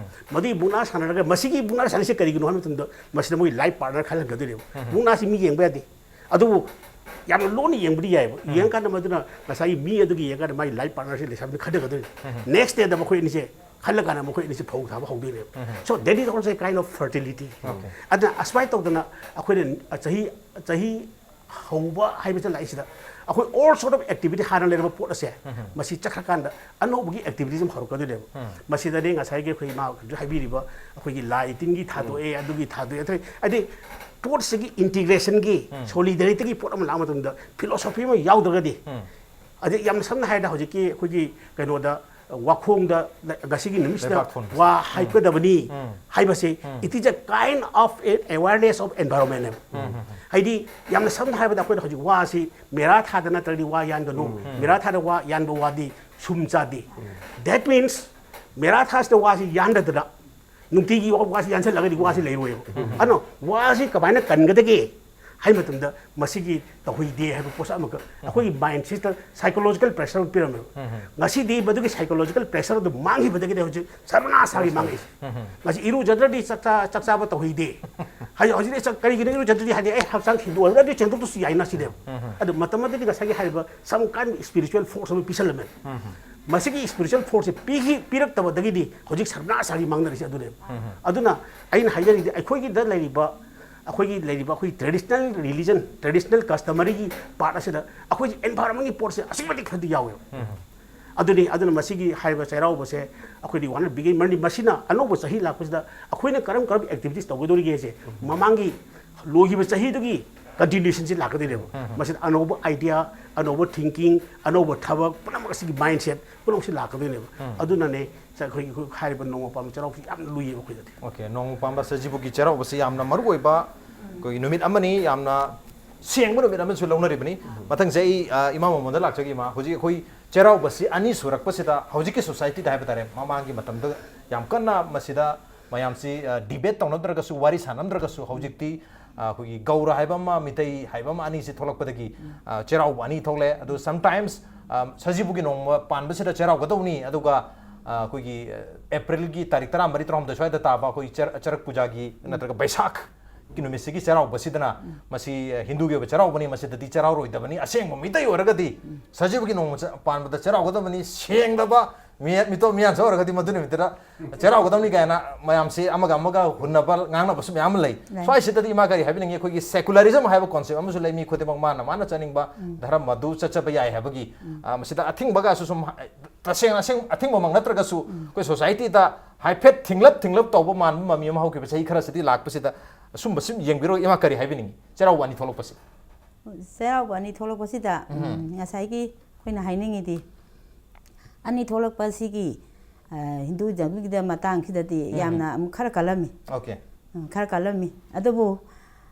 ꯃꯗꯨꯒꯤ ꯃꯨꯛꯅꯥ ꯁꯥꯟꯅꯔꯒ ꯃꯁꯤꯒꯤ ꯃꯨꯛꯅꯥ ꯁꯥꯟꯅꯔꯤꯁꯦ ꯀꯔꯤꯒꯤꯅꯣ ꯍꯥꯏꯕ ꯃꯇꯝꯗ ꯃꯁꯤꯗ ꯃꯣꯏ life partner ꯈꯜꯍꯟꯒꯗꯣꯏꯅꯦꯕ꯫ ꯃꯨꯛꯅꯥꯁꯤ ꯃꯤ ꯌꯦꯡꯕ ꯌꯥꯗꯦ꯫ ꯑꯗꯨꯕꯨ ꯌꯥꯝꯅ ꯂꯣꯟꯅ ꯌꯦꯡꯕꯗꯤ ꯌꯥꯏꯑꯕ꯫ ꯌꯦꯡꯉꯀꯥꯟꯗ ꯃꯗꯨꯅ ꯉꯁꯥꯏꯒꯤ ꯃꯤ ꯑꯗꯨꯒꯤ ꯌꯦꯡꯉꯀꯥꯟꯗ ꯃꯥꯒꯤ life partner ꯁꯤ ꯂꯩꯁꯥꯕꯤꯅ ꯈꯟꯅꯒꯗꯣꯏꯅꯦꯕ꯫ Next day ꯗ ꯃꯈꯣꯏ ꯑꯅꯤꯁꯦ ꯈꯜꯂꯀꯥꯟꯗ ꯃꯈꯣꯏ ꯑꯅꯤꯁꯦ ꯐꯧ ꯊꯥꯕ ꯍꯧꯗꯣꯏꯅꯦꯕ꯫ So that is also a kind of fertility꯫ ꯑꯗꯨꯅ ꯑꯁꯨꯃꯥꯏꯅ ꯇꯧꯗꯅ ꯑꯩꯈꯣꯏꯅ ꯆꯍꯤ, ꯆꯍꯤ ꯍꯧꯕ ꯍꯥꯏꯕꯁꯤꯗ ꯂꯥꯛꯏꯁꯤꯗ ꯑꯩꯈꯣꯏ all sort of activity ꯍꯥꯟꯅ ꯂꯩꯔꯝꯕ ꯄꯣꯠ ꯑꯁꯦ ꯃꯁꯤ ꯆꯠꯈ꯭ꯔꯀꯥꯟꯗ ꯑꯅꯧꯕꯒꯤ activity ꯑꯃ ꯍꯧꯔꯛꯀꯗꯣꯏꯅꯦꯕ꯫ ꯃꯁꯤꯗꯅꯦ ꯉꯁꯥꯏꯒꯤ ꯑꯩꯈꯣꯏ ꯏꯃꯥ ꯍꯧꯖꯤꯛ ꯍꯥꯏꯕꯤꯔꯤꯕ ꯑꯩꯈꯣꯏꯒꯤ ꯂꯥꯏ ꯇꯤꯟꯒꯤ ꯊꯥꯗꯣꯛꯑꯦ, ꯑꯗꯨꯒꯤ ꯊꯥꯗꯣꯛꯑꯦ, ꯑꯗꯩ ꯍꯥꯏꯗꯤ ꯄꯣꯠꯁꯤꯒꯤ integration ꯒꯤ, solidarity ꯒꯤ ꯄꯣꯠ ꯑꯃ ꯂꯥꯛꯄ ꯃꯇꯝꯗ philosophy ꯑꯃ ꯌꯥꯎꯗ꯭ꯔꯒꯗꯤ ꯑꯗꯩ ꯌꯥꯝꯅ ꯁꯝꯅ ꯍꯥꯏꯔꯕꯗ ꯍꯧꯖꯤꯛꯀꯤ ꯑꯩꯈꯣꯏꯒꯤ ꯀꯩꯅꯣꯗ, ꯋꯥꯈꯣꯡꯗ ꯉꯁꯤꯒꯤ ꯅꯨꯃꯤꯠꯁꯤꯗ ꯂꯩꯕꯥꯛ ꯊꯣꯟꯕꯁꯦ꯫ ꯋꯥ ꯍꯥꯏꯒꯗꯕꯅꯤ ꯎꯝ꯫ ꯍꯥꯏꯕꯁꯦ, it is a kind of a awareness of environment ꯍꯥꯏꯕ꯫ ꯍꯥꯏꯗꯤ ꯌꯥꯝꯅ ꯁꯝꯅ ꯍꯥꯏꯔꯕꯗ ꯑꯩꯈꯣꯏꯅ ꯍꯧꯖꯤꯛ ꯋꯥꯁꯤ ꯃꯦꯔꯥ ꯊꯥꯗ ꯅꯠꯇ꯭ꯔꯗꯤ ꯋꯥ ꯌꯥꯟꯒꯅꯨ, ꯃꯦꯔꯥ ꯊꯥꯗ ꯋꯥ ꯌꯥꯟꯕ ꯋꯥꯗꯤ ꯁꯨꯝ ꯆꯥꯗꯦ꯫ That means ꯃꯦꯔꯥ ꯊꯥꯁꯤꯗ ꯋꯥꯁꯤ ꯌꯥꯟꯗꯗꯅ ꯅꯨꯡꯇꯤꯒꯤ ꯋꯥ-, ꯋꯥꯁꯤ ꯌꯥꯟꯁꯤꯜꯂꯒꯗꯤ ꯋꯥꯁꯤ ꯂꯩꯔꯣꯏꯕ꯫ ꯑꯗꯨꯅ ꯋꯥꯁꯤ ꯀꯃꯥꯏꯅ ꯀꯟꯒꯗꯒꯦ ꯍꯥꯏ ꯃꯇꯝꯗ ꯃꯁꯤꯒꯤ ꯇꯧꯍꯩꯗꯦ ꯍꯥꯏꯕ ꯄꯣꯠꯁꯛ ꯑꯃꯈꯛ ꯑꯩꯈꯣꯏꯒꯤ ꯃꯥꯏꯟꯁꯤꯗ psychological pressure ꯑꯃ ꯄꯤꯔꯝꯃꯦꯕ꯫ ꯉꯁꯤꯗꯤ ꯃꯗꯨꯒꯤ psychological pressure ꯑꯗꯨ ꯃꯥꯡꯈꯤꯕꯗꯒꯤꯗꯤ ꯍꯧꯖꯤꯛ ꯁꯔꯃꯅꯥꯁ ꯍꯥꯏꯕ ꯃꯥꯡꯉꯛꯏꯁꯦ꯫ ꯉꯁꯤ ꯏꯔꯨꯖꯗ꯭ꯔꯗꯤ ꯆꯥꯛ ꯆꯥ-, ꯆꯥꯛ ꯆꯥꯕ ꯇꯧꯍꯩꯗꯦ꯫ ꯍꯥꯏ-, ꯍꯧꯖꯤꯛꯇꯤ ꯆꯥꯛ-, ꯀꯔꯤꯒꯤꯅꯣ ꯏꯔꯨꯖꯗ꯭ꯔꯗꯤ ꯍꯥꯏꯗꯤ ꯑꯩ ꯍꯛꯆꯥꯡ ꯁꯦꯡꯗꯣꯛꯑꯒꯗꯤ ꯆꯦꯟꯊꯣꯛꯇ꯭ꯔꯁꯨ ꯌꯥꯏꯅ ꯁꯤꯅꯦꯕ꯫ ꯑꯗꯨ ꯃꯇꯝ ꯑꯗꯨꯗꯤ ꯉꯁꯥꯏꯒꯤ ꯍꯥꯏꯔꯤꯕ some kind of spiritual force ꯑꯃ ꯄꯤꯁꯜꯂꯝꯃꯦ꯫ ꯃꯁꯤꯒꯤ spiritual forceꯁꯦ ꯄꯤꯈꯤ-, ꯄꯤꯔꯛꯇꯕꯗꯒꯤꯗꯤ ꯍꯧꯖꯤꯛ ꯁꯔꯃꯅꯥꯁ ꯍꯥꯏꯕ ꯃꯥꯡꯅꯔꯤꯁꯦ ꯑꯗꯨꯅꯦꯕ꯫ ꯑꯗꯨꯅ ꯑꯩꯅ ꯍꯥꯏꯖꯔꯤꯗꯤ ꯑꯩꯈꯣꯏꯒꯤꯗ ꯂꯩꯔꯤꯕ, ꯑꯩꯈꯣꯏꯒꯤ ꯂꯩꯔꯤꯕ ꯑꯩꯈꯣꯏꯒꯤ traditional religion, traditional customaryꯒꯤ part ꯑꯁꯤꯗ ꯑꯩꯈꯣꯏꯁꯦ environmentꯀꯤ ꯄꯣꯠꯁꯦ ꯑꯁꯨꯛꯀꯤ ꯃꯇꯤꯛ ꯈꯔꯗꯤ ꯌꯥꯎꯋꯦꯕ꯫ ꯑꯗꯨꯅꯤ, ꯑꯗꯨꯅ ꯃꯁꯤꯒꯤ ꯍꯥꯏꯔꯤꯕ ꯆꯩꯔꯥꯎꯕꯁꯦ ꯑꯩꯈꯣꯏꯗꯤ ꯋꯥꯅ ꯕꯤꯒꯤꯟ, ꯃꯔꯝꯗꯤ ꯃꯁꯤꯅ ꯑꯅꯧꯕ ꯆꯍꯤ ꯂꯥꯛꯄꯁꯤꯗ ꯑꯩꯈꯣꯏꯅ ꯀꯔꯝ ꯀꯔꯝꯕ activities ꯇꯧꯒꯗꯧꯔꯤꯒꯦꯁꯦ ꯃꯃꯥꯡꯒꯤ ꯂꯣꯏꯈꯤꯕ ꯆꯍꯤꯗꯨꯒꯤ continuationꯁꯤ ꯂꯥꯛꯀꯗꯣꯏꯅꯦꯕ꯫ ꯃꯁꯤꯗ ꯑꯅꯧꯕ idea, ꯑꯅꯧꯕ thinking, ꯑꯅꯧꯕ ꯊꯕꯛ, ꯄꯨꯝꯅꯃꯛ ꯑꯁꯤꯒꯤ mindset ꯄꯨꯝꯅꯃꯛꯁꯤ ꯂꯥꯛꯀꯗꯣꯏꯅꯦꯕ꯫ ꯑꯗꯨꯅꯅꯦ ꯑꯩꯈꯣꯏꯒꯤ, ꯑꯩꯈꯣꯏ ꯍꯥꯏꯔꯤꯕ ꯅꯣꯡꯃ ꯄꯥꯟꯕ ꯆꯩꯔꯥꯎꯕꯁꯤ ꯌꯥꯝꯅ ꯂꯨꯏꯌꯦꯕ ꯑꯩꯈꯣꯏꯗꯗꯤ꯫ OK, ꯅꯣꯡꯃ ꯄꯥꯟꯕ ꯁꯖꯤꯕꯨꯒꯤ ꯆꯩꯔꯥꯎꯕꯁꯤ ꯌꯥꯝꯅ ꯃꯔꯨ ꯑꯣꯏꯕ ꯑꯩꯈꯣꯏꯒꯤ ꯅꯨꯃꯤꯠ ꯑꯃꯅꯤ, ꯌꯥꯝꯅ ꯁꯦꯡꯕ ꯅꯨꯃꯤꯠ ꯑꯃꯁꯨ ꯂꯧꯅꯔꯤꯕꯅꯤ꯫ ꯃꯊꯪꯁꯦ ꯑꯩ, ꯑ, ꯏꯃꯥ ꯃꯃꯣꯟꯗ ꯂꯥꯛꯆꯒꯦ꯫ ꯏꯃꯥ, ꯍꯧꯖꯤꯛ ꯑꯩꯈꯣꯏ ꯆꯩꯔꯥꯎꯕꯁꯤ ꯑꯅꯤ ꯁꯨꯔꯛꯄꯁꯤꯗ ꯍꯧꯖꯤꯛꯀꯤ societyꯗ ꯍꯥꯏꯕ ꯇꯥꯔꯦ, ꯃꯃꯥꯡꯒꯤ ꯃꯇꯝꯗ ꯌꯥꯝ ꯀꯟꯅ ꯃꯁꯤꯗ ꯃꯌꯥꯝꯁꯤ, ꯑ, debate ꯇꯧꯅꯗ꯭ꯔꯒꯁꯨ, ꯋꯥꯔꯤ ꯁꯥꯟꯅꯗ꯭ꯔꯒꯁꯨ, ꯍꯧꯖꯤꯛꯇꯤ, ꯑ, ꯑꯩꯈꯣꯏꯒꯤ ꯒꯧꯔ ꯍꯥꯏꯕ ꯑꯃ, ꯃꯤꯇꯩ ꯍꯥꯏꯕ ꯑꯃ, ꯑꯅꯤꯁꯤ ꯊꯣꯛꯂꯛꯄꯗꯒꯤ, ꯑ, ꯆꯩꯔꯥꯎꯕ ꯑꯅꯤ ꯊꯣꯛꯂꯦ꯫ ꯑꯗꯨ sometimes, ꯑ, ꯁꯖꯤꯕꯨꯒꯤ ꯅꯣꯡꯃ ꯄꯥꯟꯕꯁꯤꯗ ꯆꯩꯔꯥꯎꯒꯗꯧꯅꯤ, ꯑꯗꯨꯒ, ꯑ, ꯑꯩꯈꯣꯏꯒꯤ, ꯑ, Aprilꯒꯤ ꯇꯥꯔꯤꯛ ꯇꯔꯥꯃꯔꯤ, ꯇꯔꯥꯍꯨꯝꯗꯣꯏ ꯁ꯭ꯋꯥꯏꯗ ꯇꯥꯕ ꯑꯩꯈꯣꯏ ꯆꯔ-, ꯆꯔꯛ ꯄꯨꯖꯥꯒꯤ ꯅꯠꯇ꯭ꯔꯒ ꯕꯩꯁꯥꯈ ꯀꯤ ꯅꯨꯃꯤꯠꯁꯤꯒꯤ ꯆꯩꯔꯥꯎꯕꯁꯤꯗꯅ ꯃꯁꯤ, ꯑ, ꯍꯤꯟꯗꯨꯒꯤ ꯑꯣꯏꯕ ꯆꯩꯔꯥꯎꯕꯅꯤ, ꯃꯁꯤꯗꯗꯤ ꯆꯩꯔꯥꯎꯔꯣꯏꯗꯕꯅꯤ, ꯑꯁꯦꯡꯕ ꯃꯤꯇꯩ ꯑꯣꯏꯔꯒꯗꯤ ꯁꯖꯤꯕꯨꯒꯤ ꯅꯣꯡꯃ ꯆ-, ꯄꯥꯟꯕꯗ ꯆꯩꯔꯥꯎꯒꯗꯕꯅꯤ, ꯁꯦꯡꯗꯕ ꯃꯤ-, ꯃꯤꯇꯣꯞ ꯃꯤꯌꯥꯟꯁꯨ ꯑꯣꯏꯔꯒꯗꯤ ꯃꯗꯨ ꯅꯨꯃꯤꯠꯇꯨꯗ ꯆꯩꯔꯥꯎꯒꯗꯕꯅꯤ ꯀꯥꯏꯅ ꯃꯌꯥꯝꯁꯤ ꯑꯃꯒ ꯑꯃꯒ ꯍꯨꯟꯅꯕ ꯉꯥꯡꯅꯕꯁꯨ ꯃꯌꯥꯝ ꯑꯃ ꯂꯩ꯫ ꯂꯩ꯫ ꯁ꯭ꯋꯥꯏꯁꯤꯗꯗꯤ ꯏꯃꯥ ꯀꯔꯤ ꯍꯥꯏꯕꯤꯅꯤꯡꯉꯤ? ꯑꯩꯈꯣꯏꯒꯤ secularism ꯍꯥꯏꯕ concept ꯑꯃꯁꯨ ꯂꯩ, ꯃꯤ ꯈꯨꯗꯤꯡꯃꯛ ꯃꯥꯅ ꯃꯥꯅ ꯆꯠꯅꯤꯡꯕ ꯙꯔꯃꯗꯨ ꯆꯠꯆꯕ ꯌꯥꯏ ꯍꯥꯏꯕꯒꯤ꯫ ꯑ, ꯃꯁꯤꯗ ꯑꯊꯤꯡꯕꯒꯁꯨ ꯁꯨꯝ ꯍ-, ꯇꯁꯦꯡꯅ ꯑꯁꯦꯡ-, ꯑꯊꯤꯡꯕꯃꯛ ꯅꯠꯇ꯭ꯔꯒꯁꯨ ꯑꯩꯈꯣꯏ societyꯗ ꯍꯥꯏꯐꯦꯠ ꯊꯤꯡꯂꯞ ꯊꯤꯡꯂꯞ ꯇꯧꯕ ꯃꯥꯟꯕ ꯃꯃꯤ ꯑꯃ ꯍꯧꯈꯤꯕ ꯆꯍꯤ ꯈꯔꯁꯤꯗꯤ ꯂꯥꯛꯄꯁꯤꯗ ꯑꯁꯨꯝꯕ ꯁꯨꯝ ꯌꯦꯡꯕꯤꯔꯣ, ꯏꯃꯥ ꯀꯔꯤ ꯍꯥꯏꯕꯤꯅꯤꯡꯉꯤ ꯆꯩꯔꯥꯎꯕ ꯑꯅꯤ ꯊꯣꯛꯂꯛꯄꯁꯤ? ꯆꯩꯔꯥꯎꯕ ꯑꯅꯤ ꯊꯣꯛꯂꯛꯄꯁꯤꯗ, ꯎꯝ, ꯉꯁꯥꯏꯒꯤ ꯑꯩꯈꯣꯏꯅ ꯍꯥꯏꯅꯤꯡꯉꯤꯗꯤ, ꯑꯅꯤ ꯊꯣꯛꯂꯛꯄ ꯑꯁꯤꯒꯤ, ꯑ, ꯍꯤꯟꯗꯨꯏꯖꯝꯒꯤꯗ ꯃꯇꯥꯡꯁꯤꯗꯗꯤ ꯎꯝ꯫ ꯌꯥꯝꯅ ꯑꯃꯨꯛ ꯈꯔ ꯀꯜꯂꯝꯃꯤ꯫ Okay. ꯎꯝ, ꯈꯔ ꯀꯜꯂꯝꯃꯤ꯫ ꯑꯗꯨꯕꯨ,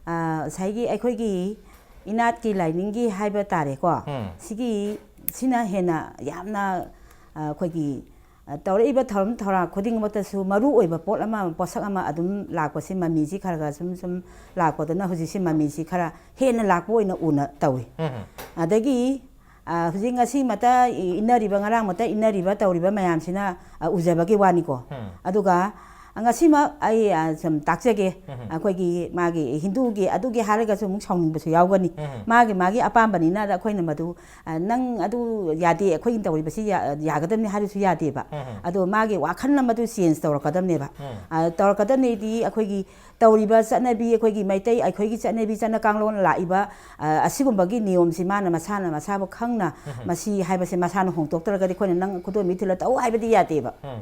ꯑ, ꯉꯁꯥꯏꯒꯤ ꯑꯩꯈꯣꯏꯒꯤ ꯏꯅꯥꯠꯀꯤ ꯂꯥꯏꯅꯤꯡꯒꯤ ꯍꯥꯏꯕ ꯇꯥꯔꯦꯀꯣ꯫ ꯎꯝ꯫ ꯁꯤꯒꯤ, ꯁꯤꯅ ꯍꯦꯟꯅ ꯌꯥꯝꯅ, ꯑ, ꯑꯩꯈꯣꯏꯒꯤ, ꯑ, ꯇꯧꯔꯛꯏꯕ ꯊꯧꯔꯝ ꯊꯧꯔꯥꯡ ꯈꯨꯗꯤꯡꯃꯛꯇꯁꯨ ꯃꯔꯨ ꯑꯣꯏꯕ ꯄꯣꯠ ꯑꯃ, ꯄꯣꯠꯁꯛ ꯑꯃ ꯑꯗꯨꯝ ꯂꯥꯛꯄꯁꯤ, ꯃꯃꯤꯁꯤ ꯈꯔ ꯈꯔ ꯁꯨꯝ ꯁꯨꯝ ꯂꯥꯛꯄꯗꯨꯅ ꯍꯧꯖꯤꯛꯁꯤ ꯃꯃꯤꯁꯤ ꯈꯔ ꯍꯦꯟꯅ ꯂꯥꯛꯄ ꯑꯣꯏꯅ ꯎꯅ ꯇꯧꯏ꯫ ꯎꯝ꯫ ꯑꯗꯒꯤ, ꯑ, ꯍꯧꯖꯤꯛ ꯉꯁꯤꯃꯛꯇ ꯏ-, ꯏꯟꯅꯔꯤꯕ, ꯉꯔꯥꯡꯃꯛꯇ ꯏꯟꯅꯔꯤꯕ ꯇꯧꯔꯤꯕ ꯃꯌꯥꯝꯁꯤꯅ, ꯑ, ꯎꯖꯕꯒꯤ ꯋꯥꯅꯤꯀꯣ꯫ ꯎꯝ꯫ ꯑꯗꯨꯒ ꯉꯁꯤꯃꯛ ꯑꯩ, ꯑ, ꯁꯨꯝ ꯇꯥꯛꯆꯒꯦ꯫ ꯎꯝ꯫ ꯑꯩꯈꯣꯏꯒꯤ ꯃꯥꯒꯤ ꯍꯤꯟꯗꯨꯒꯤ ꯑꯗꯨꯒꯤ ꯍꯥꯏꯔꯒꯁꯨ ꯑꯃꯨꯛ ꯁꯥꯎꯅꯤꯡꯕꯁꯨ ꯌꯥꯎꯒꯅꯤ꯫ ꯎꯝ꯫ ꯃꯥꯒꯤ, ꯃꯥꯒꯤ ꯑꯄꯥꯝꯕꯅꯤꯅ ꯑꯩꯈꯣꯏꯅ ꯃꯗꯨ, ꯑ, "ꯅꯪ ꯑꯗꯨ ꯌꯥꯗꯦ, ꯑꯩꯈꯣꯏꯅ ꯇꯧꯔꯤꯕꯁꯤ ꯌꯥ-, ꯌꯥꯒꯗꯕꯅꯤ" ꯍꯥꯏꯔꯁꯨ ꯌꯥꯗꯦꯕ꯫ ꯎꯝ꯫ ꯑꯗꯣ ꯃꯥꯒꯤ ꯋꯥꯈꯜꯅ ꯃꯗꯨ change ꯇꯧꯔꯛꯀꯗꯕꯅꯦꯕ꯫ ꯎꯝ꯫ ꯑ, ꯇꯧꯔꯛꯀꯗꯕꯅꯤꯗꯤ ꯑꯩꯈꯣꯏꯒꯤ ꯇꯧꯔꯤꯕ ꯆꯠꯅꯕꯤ, ꯑꯩꯈꯣꯏꯒꯤ ꯃꯩꯇꯩ, ꯑꯩꯈꯣꯏꯒꯤ ꯆꯠꯅꯕꯤ ꯆꯠꯅ ꯀꯥꯡꯂꯣꯟ ꯂꯥꯛꯏꯕ, ꯑ, ꯑꯁꯤꯒꯨꯝꯕꯒꯤ ꯅꯤꯌꯣꯝꯁꯤ ꯃꯥꯅ ꯃꯁꯥꯅ ꯃꯁꯥꯕꯨ ꯈꯪꯅ ꯎꯝ꯫ ꯃꯁꯤ ꯍꯥꯏꯕꯁꯦ ꯃꯁꯥꯅ ꯍꯣꯡꯗꯣꯛꯇ꯭ꯔꯒꯗꯤ ꯑꯩꯈꯣꯏꯅ ꯅꯪ ꯈꯨꯗꯣꯜ ꯃꯤ ꯊꯤꯜꯂ ꯇꯧ ꯍꯥꯏꯕꯗꯤ ꯌꯥꯗꯦꯕ꯫ ꯎꯝ꯫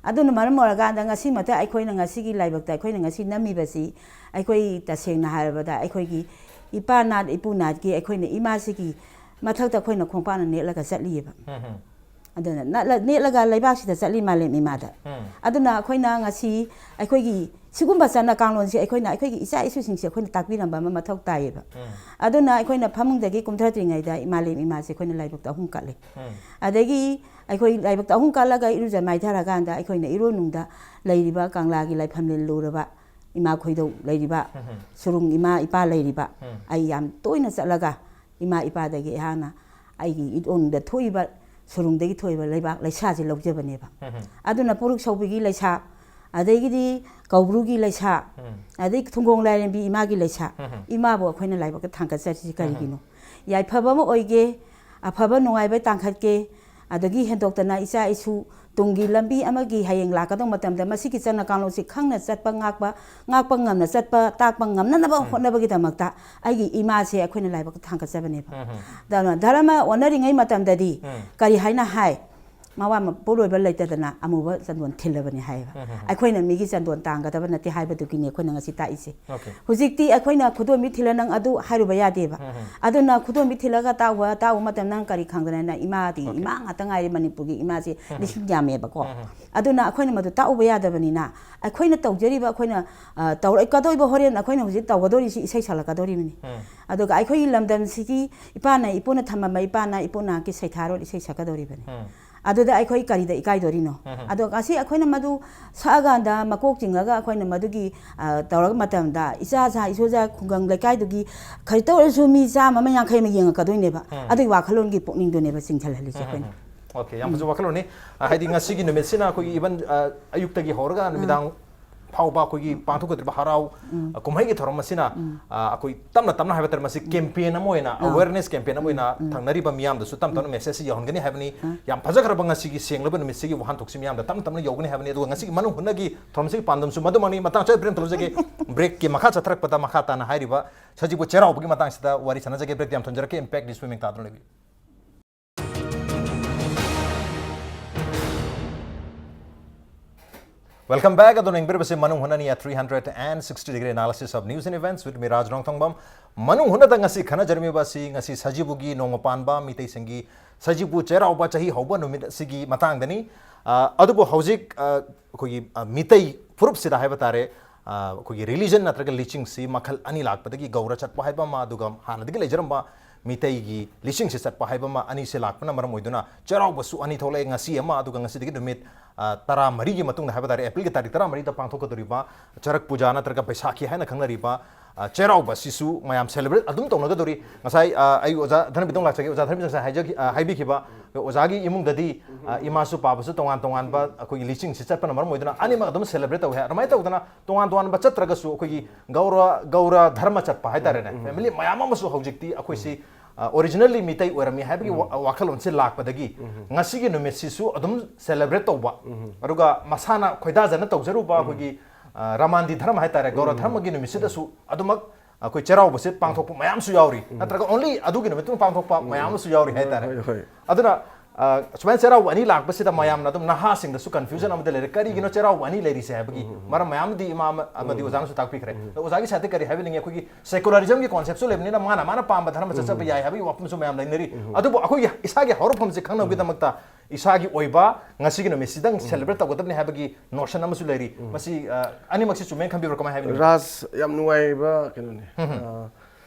ꯑꯗꯨꯅ ꯃꯔꯝ ꯑꯣꯏꯔꯀꯥꯟꯗ ꯉꯁꯤꯃꯛꯇ ꯑꯩꯈꯣꯏꯅ ꯉꯁꯤꯒꯤ ꯂꯥꯏꯕꯛꯇ ꯑꯩꯈꯣꯏꯅ ꯉꯁꯤ ꯅꯝꯃꯤꯕꯁꯤ, ꯑꯩꯈꯣꯏ ꯇꯁꯦꯡꯅ ꯍꯥꯏꯔꯕꯗ ꯑꯩꯈꯣꯏꯒꯤ ꯏꯄꯥ ꯅꯥꯠ ꯏꯄꯨ ꯅꯥꯠꯀꯤ ꯑꯩꯈꯣꯏꯅ ꯏꯃꯥꯁꯤꯒꯤ ꯃꯊꯛꯇ ꯑꯩꯈꯣꯏꯅ ꯈꯣꯡꯄꯥꯛꯅ ꯅꯦꯠꯂꯒ ꯆꯠꯂꯤꯑꯕ꯫ ꯎꯝ꯫ ꯑꯗꯨꯅ ꯅꯠꯂ-, ꯅꯦꯠꯂꯒ ꯂꯩꯕꯥꯛꯁꯤꯗ ꯆꯠꯂꯤ ꯃꯥꯂꯦꯝ ꯏꯃꯥꯗ꯫ ꯎꯝ꯫ ꯑꯗꯨꯅ ꯑꯩꯈꯣꯏꯅ ꯉꯁꯤ ꯑꯩꯈꯣꯏꯒꯤ ꯁꯤꯒꯨꯝꯕ ꯆꯠꯅ ꯀꯥꯡꯂꯣꯟꯁꯦ ꯑꯩꯈꯣꯏꯅ ꯑꯩꯈꯣꯏꯒꯤ ꯏꯆꯥ ꯏꯁꯨꯁꯤꯡꯁꯦ ꯑꯩꯈꯣꯏꯅ ꯇꯥꯛꯄꯤꯔꯝꯕ ꯑꯃ ꯃꯊꯧ ꯇꯥꯏꯌꯦꯕ꯫ ꯎꯝ꯫ ꯑꯗꯨꯅ ꯑꯩꯈꯣꯏꯅ ꯐꯃꯨꯡꯗꯒꯤ ꯀꯨꯝꯊꯗ꯭ꯔꯤꯉꯩꯗ ꯃꯥꯂꯦꯝ ꯏꯃꯥꯁꯦ ꯑꯩꯈꯣꯏꯅ ꯂꯥꯏꯕꯛꯇ ꯑꯍꯨꯝ ꯀꯠꯂꯤ꯫ ꯎꯝ꯫ ꯑꯗꯒꯤ ꯑꯩꯈꯣꯏ ꯂꯥꯏꯕꯛꯇ ꯑꯍꯨꯝ ꯀꯠꯂꯒ ꯏꯔꯨꯖ ꯃꯥꯏꯊꯔꯀꯥꯟꯗ ꯑꯩꯈꯣꯏꯅ ꯏꯔꯣꯟꯅꯨꯡꯗ ꯂꯩꯔꯤꯕ ꯀꯪꯂꯥꯒꯤ ꯂꯥꯏꯐꯝꯂꯦꯟ ꯂꯨꯔꯕ ꯏꯃꯥ ꯈꯣꯏꯗꯧ ꯂꯩꯔꯤꯕ ꯎꯝ꯫ ꯁꯨꯔꯨꯡ ꯏꯃꯥ ꯏꯄꯥ ꯂꯩꯔꯤꯕ ꯎꯝ꯫ ꯑꯩ ꯌꯥꯝ ꯇꯣꯏꯅ ꯆꯠꯂꯒ ꯏꯃꯥ ꯏꯄꯥꯗꯒꯤ ꯑꯩꯍꯥꯛꯅ ꯑꯩꯒꯤ ꯏꯔꯣꯟꯗ ꯊꯣꯛꯏꯕ ꯁꯨꯔꯨꯡꯗꯒꯤ ꯊꯣꯛꯏꯕ ꯂꯩꯕꯥꯛ ꯂꯩꯁꯥꯁꯦ ꯂꯧꯖꯕꯅꯦꯕ꯫ ꯎꯝ꯫ ꯑꯗꯨꯅ ꯄꯨꯔꯨꯛ ꯁꯧꯕꯤꯒꯤ ꯂꯩꯁꯥ, ꯑꯗꯒꯤꯗꯤ ꯀꯧꯕ꯭ꯔꯨꯒꯤ ꯂꯩꯁꯥ, ꯎꯝ꯫ ꯑꯗꯩ ꯊꯨꯡꯒꯣꯡ ꯂꯥꯏꯔꯦꯝꯕꯤ ꯏꯃꯥꯒꯤ ꯂꯩꯁꯥ, ꯎꯝ꯫ ꯏꯃꯥꯕꯨ ꯑꯩꯈꯣꯏꯅ ꯂꯥꯏꯕꯛꯇ ꯊꯥꯡꯒꯠꯆꯔꯤꯁꯤ ꯀꯔꯤꯒꯤꯅꯣ? ꯌꯥꯏꯐꯕ ꯑꯃ ꯑꯣꯏꯒꯦ, ꯑꯐꯕ ꯅꯨꯡꯉꯥꯏꯕ ꯇꯥꯡꯈꯠꯀꯦ, ꯑꯗꯒꯤ ꯍꯦꯟꯗꯣꯛꯇꯅ ꯏꯆꯥ ꯏꯁꯨ ꯇꯨꯡꯒꯤ ꯂꯝꯕꯤ ꯑꯃꯒꯤ ꯍꯌꯦꯡ ꯂꯥꯛꯀꯗꯧꯕ ꯃꯇꯝꯗ ꯃꯁꯤꯒꯤ ꯆꯠꯅ ꯀꯥꯡꯂꯣꯟꯁꯤ ꯈꯪꯅ ꯆꯠꯄ, ꯉꯥꯛꯄ, ꯉꯥꯛꯄ ꯉꯝꯅ ꯆꯠꯄ, ꯇꯥꯛꯄ ꯉꯝꯅꯅꯕ ꯎꯝ꯫ ꯍꯣꯠꯅꯕꯒꯤꯗꯃꯛꯇ ꯑꯩꯒꯤ ꯏꯃꯥꯁꯦ ꯑꯩꯈꯣꯏꯅ ꯂꯥꯏꯕꯛꯇ ꯊꯥꯡꯒꯠꯆꯕꯅꯦꯕ꯫ ꯎꯝ꯫ ꯑꯗꯨꯅ ꯙꯔꯃ ꯑꯣꯟꯅꯔꯤꯉꯩ ꯃꯇꯝꯗꯗꯤ ꯎꯝ꯫ ꯀꯔꯤ ꯍꯥꯏꯅ ꯍꯥꯏ? ꯃꯋꯥ ꯃꯄꯨꯔꯣꯏꯕ ꯂꯩꯇꯗꯅ ꯑꯃꯨꯕ ꯆꯟꯗꯣꯟ ꯊꯤꯜꯂꯕꯅꯤ ꯍꯥꯏꯌꯦꯕ꯫ ꯑꯩꯈꯣꯏꯅ ꯃꯤꯒꯤ ꯆꯟꯗꯣꯟ ꯇꯥꯡꯒꯗꯕ ꯅꯠꯇꯦ ꯍꯥꯏꯕꯗꯨꯒꯤꯅꯤ ꯑꯩꯈꯣꯏꯅ ꯉꯁꯤ ꯇꯥꯛꯏꯁꯦ꯫ ꯍꯧꯖꯤꯛꯇꯤ ꯑꯩꯈꯣꯏꯅ "ꯈꯨꯗꯣꯝꯕꯤ ꯊꯤꯜꯂ ꯅꯪ ꯑꯗꯨ" ꯍꯥꯏꯔꯨꯕ ꯌꯥꯗꯦꯕ꯫ ꯑꯗꯨꯅ "ꯈꯨꯗꯣꯝꯕꯤ ꯊꯤꯜꯂꯒ ꯇꯥꯛꯎꯕ, ꯇꯥꯛꯎꯕ ꯃꯇꯝꯗ ꯅꯪ ꯀꯔꯤ ꯈꯪꯗꯅ?" ꯅꯪ ꯏꯃꯥꯗꯤ, ꯏꯃꯥ ꯉꯥꯛꯇ ꯉꯥꯏꯔꯦ ꯃꯅꯤꯄꯨꯔꯒꯤ ꯏꯃꯥꯁꯦ, ꯂꯤꯁꯤꯡ ꯌꯥꯝꯃꯦꯕꯀꯣ꯫ ꯑꯗꯨꯅ ꯑꯩꯈꯣꯏꯅ ꯃꯗꯨ ꯇꯥꯛꯎꯕ ꯌꯥꯗꯕꯅꯤꯅ, ꯑꯩꯈꯣꯏꯅ ꯇꯧꯖꯔꯤꯕ, ꯑꯩꯈꯣꯏꯅ, ꯑ, ꯇꯧꯔꯛꯀꯗꯧꯔꯤꯕ, ꯍꯣꯔꯦꯟ ꯑꯩꯈꯣꯏꯅ ꯍꯧꯖꯤꯛ ꯇꯧꯒꯗꯧꯔꯤꯁꯤ ꯏꯁꯩ ꯁꯛꯂꯛꯀꯗꯧꯔꯤꯕꯅꯤ꯫ ꯑꯗꯨꯒ ꯑꯩꯈꯣꯏꯒꯤ ꯂꯝꯗꯝꯁꯤꯒꯤ ꯏꯄꯥꯅ, ꯏꯄꯨꯅ ꯊꯝꯃꯝꯕ ꯏꯄꯥ ꯅꯥ ꯏꯄꯨ ꯅꯥꯀꯤ ꯁꯩꯊꯥꯔꯣꯜ ꯏꯁꯩ ꯁꯛꯀꯗꯧꯔꯤꯕꯅꯤ꯫ ꯑꯗꯨꯗ ꯑꯩꯈꯣꯏ ꯀꯔꯤꯗ ꯏꯀꯥꯏꯗꯣꯔꯤꯅꯣ? ꯑꯗꯣ ꯉꯁꯤ ꯑꯩꯈꯣꯏꯅ ꯃꯗꯨ ꯁꯛꯑꯀꯥꯟꯗ, ꯃꯀꯣꯛ ꯆꯤꯡꯉꯒ ꯑꯩꯈꯣꯏꯅ ꯃꯗꯨꯒꯤ, ꯑ, ꯇꯧꯔꯛꯄ ꯃꯇꯝꯗ, ꯏꯆꯥ ꯁꯥ ꯏꯁꯨ ꯁꯥ ꯈꯨꯡꯒꯪ ꯂꯩꯀꯥꯏꯗꯨꯒꯤ ꯈꯖꯤꯛꯇ ꯑꯣꯏꯔꯁꯨ ꯃꯤ ꯆꯥꯝꯃ ꯑꯃ, ꯌꯥꯡꯈꯩ ꯑꯃ ꯌꯦꯡꯉꯛꯀꯗꯣꯏꯅꯦꯕ꯫ ꯑꯗꯨꯒꯤ ꯋꯥꯈꯜꯂꯣꯟꯒꯤ ꯄꯨꯛꯅꯤꯡꯗꯨꯅꯦꯕ ꯆꯤꯡꯁꯤꯜꯍꯜꯂꯤꯁꯦ ꯑꯩꯈꯣꯏꯅ꯫ ꯑꯣꯀꯦ, ꯌꯥꯝ ꯐꯖꯕ ꯋꯥꯈꯜꯂꯣꯟꯅꯤ꯫ ꯑ, ꯍꯥꯏꯗꯤ ꯉꯁꯤꯒꯤ ꯅꯨꯃꯤꯠꯁꯤꯅ ꯑꯩꯈꯣꯏꯒꯤ even, ꯑ, ꯑꯌꯨꯛꯇꯒꯤ ꯍꯧꯔꯒ ꯅꯨꯃꯤꯗꯥꯡ ꯐꯥꯎꯕ ꯑꯩꯈꯣꯏꯒꯤ ꯄꯥꯡꯊꯣꯛꯀꯗꯧꯔꯤꯕ ꯍꯔꯥꯎ, ꯑ, ꯀꯨꯝꯍꯩꯒꯤ ꯊꯧꯔꯝ ꯑꯁꯤꯅ, ꯑ, ꯑꯩꯈꯣꯏ ꯇꯞꯅ ꯇꯞꯅ ꯍꯥꯏꯕ ꯇꯥꯔꯦ, ꯃꯁꯤ ꯀꯦꯝꯄꯦꯟ ꯑꯃ ꯑꯣꯏꯅ, ꯑꯋꯦꯔꯅꯦꯁ ꯀꯦꯝꯄꯦꯟ ꯑꯃ ꯑꯣꯏꯅ ꯊꯪꯅꯔꯤꯕ ꯃꯤꯌꯥꯝꯗꯁꯨ ꯇꯞ ꯇꯞꯅ ꯃꯦꯁꯦꯖꯁꯤ ꯌꯧꯍꯟꯒꯅꯤ ꯍꯥꯏꯕꯅꯤ꯫ ꯌꯥꯝ ꯐꯖꯈ꯭ꯔꯕ ꯉꯁꯤꯒꯤ ꯁꯦꯡꯂꯕ ꯅꯨꯃꯤꯠꯁꯤꯒꯤ ꯋꯥꯍꯟꯊꯣꯛꯁꯤ ꯃꯤꯌꯥꯝꯗ ꯇꯞꯅ ꯇꯞꯅ ꯌꯧꯒꯅꯤ ꯍꯥꯏꯕꯅꯤ꯫ ꯑꯗꯨꯒ ꯉꯁꯤꯒꯤ ꯃꯅꯨꯡ ꯍꯨꯠꯅꯒꯤ ꯊꯧꯔꯝꯁꯤꯒꯤ ꯄꯥꯟꯗꯝꯁꯨ ꯃꯗꯨꯃꯛꯅꯤ꯫ ꯃꯇꯥꯡ ꯆꯥꯕ ꯕ꯭ꯔꯦꯛ ꯇꯧꯖꯒꯦ꯫ ꯕ꯭ꯔꯦꯛꯀꯤ ꯃꯈꯥ ꯆꯠꯊꯔꯛꯄꯗ ꯃꯈꯥ ꯇꯥꯅ ꯍꯥꯏꯔꯤꯕ ꯁꯖꯤꯕꯨ ꯆꯩꯔꯥꯎꯕꯒꯤ ꯃꯇꯥꯡꯁꯤꯗ ꯋꯥꯔꯤ ꯁꯥꯟꯅꯖꯒꯦ꯫ ꯕ꯭ꯔꯦꯛꯇꯤ ꯌꯥꯝ ꯊꯣꯟꯖꯔꯛꯀꯦ꯫ ꯏꯝꯄꯦꯛ ꯅ꯭ꯌꯨꯁ ꯃꯤꯃꯤꯡ ꯇꯥꯗꯨꯅ ꯂꯩꯕꯤꯌꯨ꯫ Welcome back. ꯑꯗꯣ ꯌꯦꯡꯕꯤꯔꯤꯕꯁꯤ ꯃꯅꯨꯡ ꯍꯨꯠꯅꯅꯤ, a three hundred and sixty degree analysis of news and events with me, ꯔꯥꯖ ꯔꯣꯡꯊꯣꯡꯕꯝ꯫ ꯃꯅꯨꯡ ꯍꯨꯠꯅꯗ ꯉꯁꯤ ꯈꯟꯅꯖꯔꯝꯃꯤꯕ ꯑꯁꯤ ꯉꯁꯤ ꯁꯖꯤꯕꯨꯒꯤ ꯅꯣꯡꯃ ꯄꯥꯟꯕ, ꯃꯤꯇꯩꯁꯤꯡꯒꯤ ꯁꯖꯤꯕꯨ ꯆꯩꯔꯥꯎꯕ ꯆꯍꯤ ꯍꯧꯕ ꯅꯨꯃꯤꯠ ꯑꯁꯤꯒꯤ ꯃꯇꯥꯡꯗꯅꯤ꯫ ꯑ, ꯑꯗꯨꯕꯨ ꯍꯧꯖꯤꯛ, ꯑ, ꯑꯩꯈꯣꯏꯒꯤ, ꯑ, ꯃꯤꯇꯩ ꯐꯨꯔꯨꯞꯁꯤꯗ ꯍꯥꯏꯕ ꯇꯥꯔꯦ, ꯑ, ꯑꯩꯈꯣꯏꯒꯤ ꯔꯤꯂꯤꯖꯟ ꯅꯠꯇ꯭ꯔꯒ ꯂꯤꯆꯤꯡꯁꯤ ꯃꯈꯜ ꯑꯅꯤ ꯂꯥꯛꯄꯗꯒꯤ ꯒꯧꯔ ꯆꯠꯄ ꯍꯥꯏꯕ ꯑꯃ, ꯑꯗꯨꯒ ꯍꯥꯟꯅꯗꯒꯤ ꯂꯩꯖꯔꯝꯕ ꯃꯤꯇꯩꯒꯤ ꯂꯤꯆꯤꯡꯁꯤ ꯆꯠꯄ ꯍꯥꯏꯕ ꯑꯃ, ꯑꯅꯤꯁꯤ ꯂꯥꯛꯄꯅ ꯃꯔꯝ ꯑꯣꯏꯗꯨꯅ ꯆꯩꯔꯥꯎꯕꯁꯨ ꯑꯅꯤ ꯊꯣꯛꯂꯛꯑꯦ꯫ ꯉꯁꯤ ꯑꯃ, ꯑꯗꯨꯒ ꯉꯁꯤꯗꯒꯤ ꯅꯨꯃꯤꯠ, ꯑ, ꯇꯔꯥꯃꯔꯤꯒꯤ ꯃꯇꯨꯡꯗ ꯍꯥꯏꯕ ꯇꯥꯔꯦ, ꯑꯦꯄ꯭ꯔꯤꯜꯒꯤ ꯇꯥꯔꯤꯛ ꯇꯔꯥꯃꯔꯤꯗ ꯄꯥꯡꯊꯣꯛꯀꯗꯧꯔꯤꯕ ꯆꯔꯛ ꯄꯨꯖꯥ ꯅꯠꯇ꯭ꯔꯒ ꯕꯩꯁꯥꯈꯤ ꯍꯥꯏꯅ ꯈꯪꯅꯔꯤꯕ, ꯑ, ꯆꯩꯔꯥꯎꯕ ꯑꯁꯤꯁꯨ ꯃꯌꯥꯝ ꯁꯦꯂꯦꯕ꯭ꯔꯦꯠ ꯑꯗꯨꯝ ꯇꯧꯅꯒꯗꯧꯔꯤ꯫ ꯉꯁꯥꯏ, ꯑ, ꯑꯩ ꯑꯣꯖꯥ ꯙꯔꯃꯕꯤꯔꯗ ꯂꯥꯛꯆꯒꯦ꯫ ꯑꯣꯖꯥ ꯙꯔꯃꯕꯤꯔꯗ ꯉꯁꯥꯏ ꯍꯥꯏꯖꯈꯤ-, ꯑ, ꯍꯥꯏꯕꯤꯈꯤꯕ, ꯑꯣꯖꯥꯒꯤ ꯏꯃꯨꯡꯗꯗꯤ, ꯑ, ꯏꯃꯥꯁꯨ ꯄꯥꯕꯁꯨ ꯇꯣꯉꯥꯟ ꯇꯣꯉꯥꯟꯕ ꯑꯩꯈꯣꯏꯒꯤ ꯂꯤꯆꯤꯡꯁꯤ ꯆꯠꯄꯅ ꯃꯔꯝ ꯑꯣꯏꯗꯨꯅ ꯑꯅꯤꯃꯛ ꯑꯗꯨꯝ ꯁꯦꯂꯦꯕ꯭ꯔꯦꯠ ꯇꯧꯋꯦ ꯍꯥꯏ꯫ ꯑꯗꯨꯃꯥꯏꯅ ꯇꯧꯗꯅ ꯇꯣꯉꯥꯟ ꯇꯣꯉꯥꯟꯕ ꯆꯠꯇ꯭ꯔꯒꯁꯨ ꯑꯩꯈꯣꯏꯒꯤ ꯒꯧꯔ, ꯒꯧꯔ ꯙꯔꯃ ꯆꯠꯄ ꯍꯥꯏꯇꯥꯔꯦꯅꯦ, ꯐꯦꯃꯤꯂꯤ ꯃꯌꯥꯝ ꯑꯃꯁꯨ ꯍꯧꯖꯤꯛꯇꯤ ꯑꯩꯈꯣꯏꯁꯤ, ꯑ, ꯑꯣꯔꯤꯖꯤꯅꯦꯜꯂꯤ ꯃꯤꯇꯩ ꯑꯣꯏꯔꯝꯃꯤ ꯍꯥꯏꯕꯒꯤ ꯋꯥ-, ꯋꯥꯈꯜꯂꯣꯟꯁꯦ ꯂꯥꯛꯄꯗꯒꯤ ꯉꯁꯤꯒꯤ ꯅꯨꯃꯤꯠꯁꯤꯁꯨ ꯑꯗꯨꯝ ꯁꯦꯂꯦꯕ꯭ꯔꯦꯠ ꯇꯧꯕ, ꯑꯗꯨꯒ ꯃꯁꯥꯅ ꯈꯣꯏꯗꯥꯖꯅ ꯇꯧꯖꯔꯨꯕ ꯑꯩꯈꯣꯏꯒꯤ, ꯑ, ꯔꯃꯥꯟꯗꯤ ꯙꯔꯃ ꯍꯥꯏꯇꯥꯔꯦ, ꯒꯧꯔ ꯙꯔꯃꯒꯤ ꯅꯨꯃꯤꯠꯁꯤꯗꯁꯨ ꯑꯗꯨꯃꯛ ꯑꯩꯈꯣꯏ ꯆꯩꯔꯥꯎꯕꯁꯦ ꯄꯥꯡꯊꯣꯛꯄ ꯃꯌꯥꯝꯁꯨ ꯌꯥꯎꯔꯤ, ꯅꯠꯇ꯭ꯔꯒ ꯑꯣꯟꯂꯤ ꯑꯗꯨꯒꯤ ꯅꯨꯃꯤꯠꯇꯨ ꯄꯥꯡꯊꯣꯛꯄ ꯃꯌꯥꯝ ꯑꯃꯁꯨ ꯌꯥꯎꯔꯤ ꯍꯥꯏꯇꯥꯔꯦ꯫ ꯍꯣꯏ, ꯍꯣꯏ꯫ ꯑꯗꯨꯅ, ꯑ, ꯁꯨꯃꯥꯏꯅ ꯆꯩꯔꯥꯎꯕ ꯑꯅꯤ ꯂꯥꯛꯄꯁꯤꯗ ꯃꯌꯥꯝꯅ ꯑꯗꯨꯝ ꯅꯍꯥꯁꯤꯡꯗꯁꯨ confusion ꯑꯃꯗ ꯂꯩꯔꯦ, ꯀꯔꯤꯒꯤꯅꯣ ꯆꯩꯔꯥꯎꯕ ꯑꯅꯤ ꯂꯩꯔꯤꯁꯦ ꯍꯥꯏꯕꯒꯤ ꯃꯔꯝ ꯃꯌꯥꯝꯗꯤ ꯏꯃꯥ ꯑꯃ-, ꯑꯃꯗꯤ ꯑꯣꯖꯥꯅꯁꯨ ꯇꯥꯛꯄꯤꯈ꯭ꯔꯦ꯫ ꯑꯗꯣ ꯑꯣꯖꯥꯒꯤ side ꯇ ꯀꯔꯤ ꯍꯥꯏꯕꯤꯅꯤꯡꯉꯤ? ꯑꯩꯈꯣꯏꯒꯤ secularism ꯒꯤ concept ꯁꯨ ꯂꯩꯕꯅꯤꯅ ꯃꯥꯅ ꯃꯥꯅ ꯄꯥꯝꯕ ꯙꯔꯃ ꯆꯠꯆꯕ ꯌꯥꯏ ꯍꯥꯏꯕꯒꯤ ꯋꯥꯐꯝꯁꯨ ꯃꯌꯥꯝ ꯂꯩꯅꯔꯤ꯫ ꯑꯗꯨꯕꯨ ꯑꯩꯈꯣꯏꯒꯤ ꯏꯁꯥꯒꯤ ꯍꯧꯔꯛꯐꯝꯁꯦ ꯈꯪꯅꯕꯒꯤꯗꯃꯛꯇ ꯏꯁꯥꯒꯤ ꯑꯣꯏꯕ ꯉꯁꯤꯒꯤ ꯅꯨꯃꯤꯠꯁꯤꯗꯪ celebrate ꯇꯧꯒꯗꯕꯅꯤ ꯍꯥꯏꯕꯒꯤ notion ꯑꯃꯁꯨ ꯂꯩꯔꯤ꯫ ꯃꯁꯤ, ꯑ, ꯑꯅꯤꯃꯛꯁꯤ ꯆꯨꯝꯃꯦꯅ ꯈꯟꯕꯤꯕ꯭ꯔꯥ, ꯀꯃꯥꯏꯅ ꯍꯥꯏꯕꯤꯅꯤꯡꯉꯤ? ꯔꯥꯖ, ꯌꯥꯝ ꯅꯨꯡꯉꯥꯏꯕ ꯀꯩꯅꯣꯅꯦ꯫ ꯑ,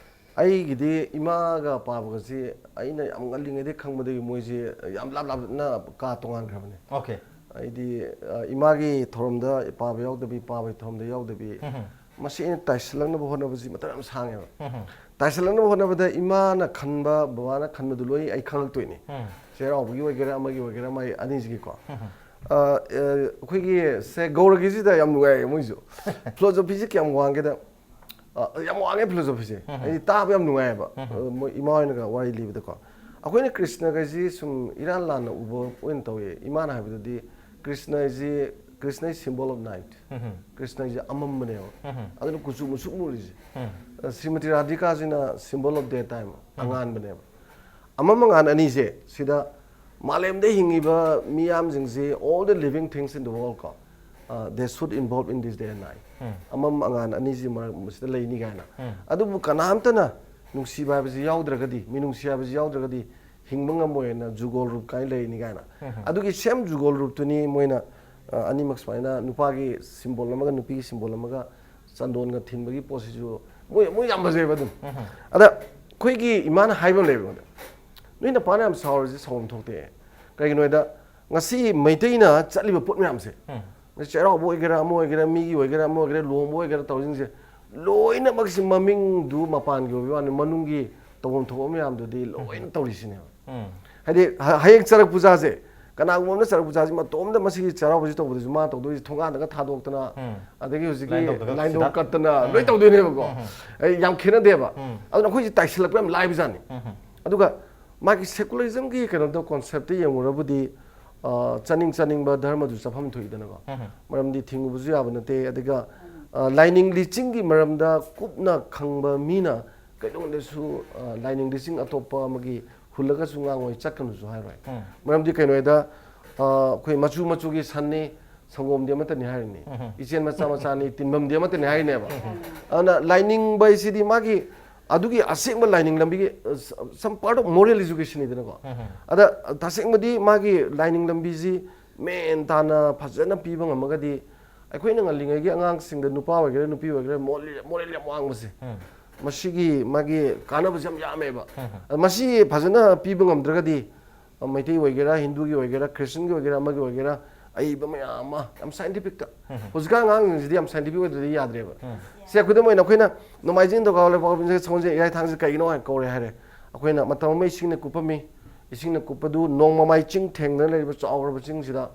ꯑꯩꯒꯤꯗꯤ ꯏꯃꯥꯒ ꯄꯥꯕꯒꯁꯤ ꯑꯩꯅ ꯌꯥꯝ ꯉꯜꯂꯤꯉꯩꯗꯒꯤ ꯈꯪꯕꯗꯒꯤ ꯃꯣꯏꯁꯤ ꯌꯥꯝ ꯂꯥꯞ ꯂꯥꯞꯅ ꯀꯥ ꯇꯣꯉꯥꯟꯈ꯭ꯔꯕꯅꯦ꯫ Okay꯫ ꯑꯩꯗꯤ, ꯑ, ꯏꯃꯥꯒꯤ ꯊꯧꯔꯝꯗ ꯄꯥꯕ ꯌꯥꯎꯗꯕꯤ, ꯄꯥꯕꯒꯤ ꯊꯧꯔꯝꯗ ꯌꯥꯎꯗꯕꯤ, ꯃꯁꯤ ꯑꯩꯅ ꯇꯥꯏꯁꯤꯜꯂꯛꯅꯕ ꯍꯣꯠꯅꯕꯁꯤ ꯃꯇꯝ ꯌꯥꯝ ꯁꯥꯡꯉꯦꯕ꯫ ꯇꯥꯏꯁꯤꯜꯂꯛꯅꯕ ꯍꯣꯠꯅꯕꯗ ꯏꯃꯥꯅ ꯈꯟꯕ, ꯕꯕꯥꯅ ꯈꯟꯕꯗꯨ ꯂꯣꯏ ꯑꯩ ꯈꯪꯉꯛꯇꯣꯏꯅꯤ꯫ ꯆꯩꯔꯥꯎꯕꯒꯤ ꯑꯣꯏꯒꯦꯔꯥ, ꯑꯃꯒꯤ ꯑꯣꯏꯒꯦꯔꯥ, ꯃꯥꯏ ꯑꯅꯤꯁꯤꯒꯤꯀꯣ꯫ ꯑ, ꯑ, ꯑꯩꯈꯣꯏꯒꯤ ꯁꯦ ꯒꯧꯔꯒꯤꯁꯤꯗ ꯌꯥꯝ ꯅꯨꯡꯉꯥꯏꯌꯦ ꯃꯣꯏꯁꯨ꯫ Philosophy ꯁꯦ ꯀꯌꯥꯝ ꯋꯥꯡꯒꯦꯗ, ꯑ, ꯌꯥꯝ ꯋꯥꯡꯉꯦ philosophy ꯁꯦ꯫ ꯍꯥꯏꯗꯤ ꯇꯥꯕ ꯌꯥꯝ ꯅꯨꯡꯉꯥꯏꯌꯦꯕ꯫ ꯑ, ꯃꯣꯏ ꯏꯃꯥ ꯍꯣꯏꯅꯒ ꯋꯥꯔꯤ ꯂꯤꯕꯗꯀꯣ꯫ ꯑꯩꯈꯣꯏꯅ ꯀ꯭ꯔꯤꯁꯅꯒꯁꯤ ꯁꯨꯝ ꯏꯔꯥꯟ ꯂꯥꯟꯅ ꯎꯕ ꯑꯣꯏꯅ ꯇꯧꯋꯦ꯫ ꯏꯃꯥꯅ ꯍꯥꯏꯕꯗꯗꯤ ꯀ꯭ꯔꯤꯁꯅ ꯍꯥꯏꯁꯤ, Krishna is symbol of night꯫ Krishna ꯍꯥꯏꯁꯤ ꯑꯃꯝꯕꯅꯦꯕ꯫ ꯑꯗꯨꯅ ꯀꯨꯆꯨ ꯃꯨꯁꯨꯛ ꯃꯨꯔꯤꯁꯦ꯫ ꯑ, Shrimati ꯔꯥꯙꯤꯀꯥꯁꯤꯅ symbol of day time, ꯑꯉꯥꯟꯕꯅꯦꯕ꯫ ꯑꯃꯝ ꯑꯉꯥꯟ ꯑꯅꯤꯁꯦ ꯁꯤꯗ ꯃꯥꯂꯦꯝꯗ ꯍꯤꯡꯉꯤꯕ ꯃꯤꯌꯥꯝꯁꯤꯡꯁꯤ, all the living things in the world ꯀꯣ, ꯑ, they should involve in this day and night꯫ ꯑꯃꯝ ꯑꯉꯥꯟ ꯑꯅꯤꯁꯤ ꯃꯔꯛ ꯁꯤꯗ ꯂꯩꯅꯤ ꯀꯥꯏꯅ꯫ ꯑꯗꯨꯕꯨ ꯀꯅꯥꯝꯇꯅ ꯅꯨꯡꯁꯤꯕ ꯍꯥꯏꯕꯁꯤ ꯌꯥꯎꯗ꯭ꯔꯒꯗꯤ, ꯃꯤꯅꯨꯡꯁꯤ ꯍꯥꯏꯕꯁꯤ ꯌꯥꯎꯗ꯭ꯔꯒꯗꯤ ꯍꯤꯡꯕ ꯉꯝꯃꯣꯏꯅ ꯖꯨꯒꯣꯜ ꯔꯨꯞ ꯀꯥꯏꯅ ꯂꯩꯔꯤꯅꯤ ꯀꯥꯏꯅ꯫ ꯑꯗꯨꯒꯤ same ꯖꯨꯒꯣꯜ ꯔꯨꯞꯇꯨꯅꯤ ꯃꯣꯏꯅ, ꯑ, ꯑꯅꯤꯃꯛ ꯁꯨꯃꯥꯏꯅ ꯅꯨꯄꯥꯒꯤ symbol ꯑꯃꯒ ꯅꯨꯄꯤꯒꯤ symbol ꯑꯃꯒ ꯆꯟꯗꯣꯟꯒ ꯊꯤꯟꯕꯒꯤ ꯄꯣꯠꯁꯤꯁꯨ ꯃꯣꯏ, ꯃꯣꯏ ꯌꯥꯝ ꯐꯖꯩꯕ ꯑꯗꯨꯝ꯫ ꯑꯗ ꯑꯩꯈꯣꯏꯒꯤ ꯏꯃꯥꯅ ꯍꯥꯏꯕ ꯑꯃ ꯂꯩꯕ ꯑꯩꯉꯣꯟꯗ, "ꯅꯣꯏ ꯅꯄꯥꯅ ꯌꯥꯝ ꯁꯥꯎꯔꯤꯁꯦ ꯁꯥꯎꯐꯝ ꯊꯣꯛꯇꯦ꯫ ꯀꯩꯒꯤꯅꯣ ꯍꯥꯏꯗ ꯉꯁꯤ ꯃꯩꯇꯩꯅ ꯆꯠꯂꯤꯕ ꯄꯣꯠ ꯃꯌꯥꯝꯁꯦ, ꯉꯁꯤ ꯆꯩꯔꯥꯎꯕ ꯑꯣꯏꯒꯦꯔꯥ, ꯑꯃ ꯑꯣꯏꯒꯦꯔꯥ, ꯃꯤꯒꯤ ꯑꯣꯏꯒꯦꯔꯥ, ꯑꯃ ꯑꯣꯏꯒꯦꯔꯥ, ꯂꯨꯍꯣꯡꯕ ꯑꯣꯏꯒꯦꯔꯥ ꯇꯧꯔꯤꯁꯤꯡꯁꯦ ꯂꯣꯏꯅꯃꯛꯁꯤ ꯃꯃꯤꯡꯗꯨ ꯃꯄꯥꯟꯒꯤ ꯑꯣꯏꯕ ꯋꯥꯅꯤ, ꯃꯅꯨꯡꯒꯤ ꯇꯧꯐꯝ ꯊꯣꯛꯄ ꯃꯌꯥꯝꯗꯨꯗꯤ ꯂꯣꯏꯅ ꯇꯧꯔꯤꯁꯤꯅꯦꯕ"꯫ ꯍꯥꯏꯗꯤ ꯍ-, ꯍꯌꯦꯡ ꯆꯔꯛ ꯄꯨꯖꯥꯁꯦ, ꯀꯅꯥꯒꯨꯝꯕ ꯑꯃꯅ ꯆꯔꯛ ꯄꯨꯖꯥꯁꯦ ꯃꯇꯣꯝꯗ ꯃꯁꯤꯒꯤ ꯆꯩꯔꯥꯎꯕꯁꯤ ꯇꯧꯕꯗꯁꯨ ꯃꯥꯅ ꯇꯧꯗꯣꯏꯁꯦ ꯊꯣꯡꯒꯥꯟꯗꯒ ꯊꯥꯗꯣꯛꯇꯅ, ꯑꯗꯒꯤ ꯍꯧꯖꯤꯛꯀꯤ ꯂꯥꯏꯟꯗꯧꯗꯒ ꯂꯥꯏꯟꯗꯧ ꯁꯤꯗ꯫ ꯀꯠꯇꯅ ꯂꯣꯏ ꯇꯧꯗꯣꯏꯅꯦꯕꯀꯣ꯫ ꯑꯩ ꯌꯥꯝ ꯈꯦꯠꯅꯗꯦꯕ꯫ ꯑꯗꯨꯅ ꯑꯩꯈꯣꯏꯁꯦ ꯇꯥꯏꯁꯤꯜꯂꯛꯄ ꯌꯥꯝ ꯂꯥꯏꯕꯖꯥꯠꯅꯤ꯫ ꯑꯗꯨꯒ ꯃꯥꯒꯤ secularism ꯒꯤ ꯀꯩꯅꯣꯗꯣ, concept ꯇ ꯌꯦꯡꯉꯨꯔꯕꯨꯗꯤ, ꯑ, ꯆꯥꯅꯤꯡ ꯆꯥꯅꯤꯡꯕ ꯙꯔꯃꯗꯨ ꯆꯠꯐꯝ ꯊꯣꯛꯏꯗꯅꯀꯣ꯫ ꯃꯔꯝꯗꯤ ꯊꯤꯡꯉꯨꯕꯁꯨ ꯌꯥꯕ ꯅꯠꯇꯦ꯫ ꯑꯗꯨꯒ, ꯑ, ꯂꯥꯏꯅꯤꯡ ꯂꯤꯆꯤꯡꯒꯤ ꯃꯔꯝꯗ ꯀꯨꯞꯅ ꯈꯪꯕ ꯃꯤꯅ ꯀꯩꯗꯧꯅꯗꯁꯨ, ꯑ, ꯂꯥꯏꯅꯤꯡ ꯂꯤꯆꯤꯡ ꯑꯇꯣꯞꯄ ꯑꯃꯒꯤ ꯐꯨꯜꯂꯒꯁꯨ ꯉꯥꯡꯉꯣꯏ, ꯆꯠꯀꯅꯨꯁꯨ ꯍꯥꯏꯔꯣꯏ꯫ ꯃꯔꯝꯗꯤ ꯀꯩꯅꯣ ꯍꯥꯏꯗ, ꯑꯩꯈꯣꯏ ꯃꯆꯨ ꯃꯆꯨꯒꯤ ꯁꯟꯅꯤ, ꯁꯪꯒꯣꯝꯗꯤ ꯑꯃꯠꯇꯅꯤ ꯍꯥꯏꯔꯤꯅꯤ꯫ ꯏꯆꯦꯜ ꯃꯆꯥ ꯃꯆꯥꯅꯤ, ꯇꯤꯟꯐꯝꯗꯤ ꯑꯃꯠꯇꯅꯤ ꯍꯥꯏꯔꯤꯅꯦꯕ꯫ ꯑꯗꯨꯅ ꯂꯥꯏꯅꯤꯡꯕ ꯍꯥꯏꯁꯤꯗꯤ ꯃꯥꯒꯤ ꯑꯗꯨꯒꯤ ꯑꯁꯦꯡꯕ ꯂꯥꯏꯅꯤꯡ ꯂꯝꯕꯤꯒꯤ, ꯑ, some part of moral educationꯅꯤꯗꯅꯀꯣ꯫ ꯑꯗ ꯇꯁꯦꯡꯕꯗꯤ ꯃꯥꯒꯤ ꯂꯥꯏꯅꯤꯡ ꯂꯝꯕꯤꯁꯤ ꯃꯦꯟ ꯇꯥꯅ ꯐꯖꯅ ꯄꯤꯕ ꯉꯝꯃꯒꯗꯤ, ꯑꯩꯈꯣꯏꯅ ꯉꯜꯂꯤꯉꯩꯒꯤ ꯑꯉꯥꯡꯁꯤꯡꯗ, ꯅꯨꯄꯥ ꯑꯣꯏꯒꯦꯔꯥ ꯅꯨꯄꯤ ꯑꯣꯏꯒꯦꯔꯥ, ꯃꯣꯔꯦꯜ, ꯃꯣꯔꯦꯜ ꯌꯥꯝ ꯋꯥꯡꯕꯁꯦ, ꯃꯁꯤꯒꯤ ꯃꯥꯒꯤ ꯀꯥꯟꯅꯕꯁꯦ ꯌꯥꯝ ꯌꯥꯝꯃꯦꯕ꯫ ꯑꯗ ꯃꯁꯤ ꯐꯖꯅ ꯄꯤꯕ ꯉꯝꯗ꯭ꯔꯒꯗꯤ, ꯃꯩꯇꯩ ꯑꯣꯏꯒꯦꯔꯥ, ꯍꯤꯟꯗꯨꯒꯤ ꯑꯣꯏꯒꯦꯔꯥ, ꯈ꯭ꯔꯤꯁꯇꯟꯒꯤ ꯑꯣꯏꯒꯦꯔꯥ, ꯑꯃꯒꯤ ꯑꯣꯏꯒꯦꯔꯥ, ꯑꯏꯕ ꯃꯌꯥꯝ ꯑꯃ ꯌꯥꯝ ꯁꯥꯏꯟꯇꯤꯐꯤꯛꯇ꯫ ꯍꯧꯖꯤꯛꯀꯥꯟ ꯑꯉꯥꯡꯁꯤꯡꯁꯤꯗꯤ ꯌꯥꯝ ꯁꯥꯏꯟꯇꯤꯐꯤꯛ ꯑꯣꯏꯗ꯭ꯔꯗꯤ ꯌꯥꯗ꯭ꯔꯦꯕ꯫ ꯁꯦ, ꯈꯨꯗꯝ ꯑꯣꯏꯅ ꯑꯩꯈꯣꯏꯅ ꯅꯣꯡꯃꯥꯏꯖꯤꯡ, ꯅꯤꯡꯊꯧꯀꯥꯕ, ꯂꯩꯕꯥꯛꯄꯣꯛꯄ, ꯁꯒꯣꯜꯁꯦꯜ, ꯏꯔꯥꯏ, ꯊꯥꯡꯖ ꯀꯩꯒꯤꯅꯣ ꯍꯥꯏꯅ ꯀꯧꯔꯦ ꯍꯥꯏꯔꯦ꯫ ꯑꯩꯈꯣꯏꯅ ꯃꯇꯝ ꯑꯃ ꯏꯁꯤꯡꯅ ꯀꯨꯞꯄꯝꯃꯤ꯫ ꯏꯁꯤꯡꯅ ꯀꯨꯞꯄꯗꯨ ꯅꯣꯡꯃꯃꯥꯏ ꯆꯤꯡ ꯊꯦꯡꯗꯅ ꯂꯩꯔꯤꯕ ꯆꯥꯎꯔꯕ ꯆꯤꯡꯁꯤꯗ,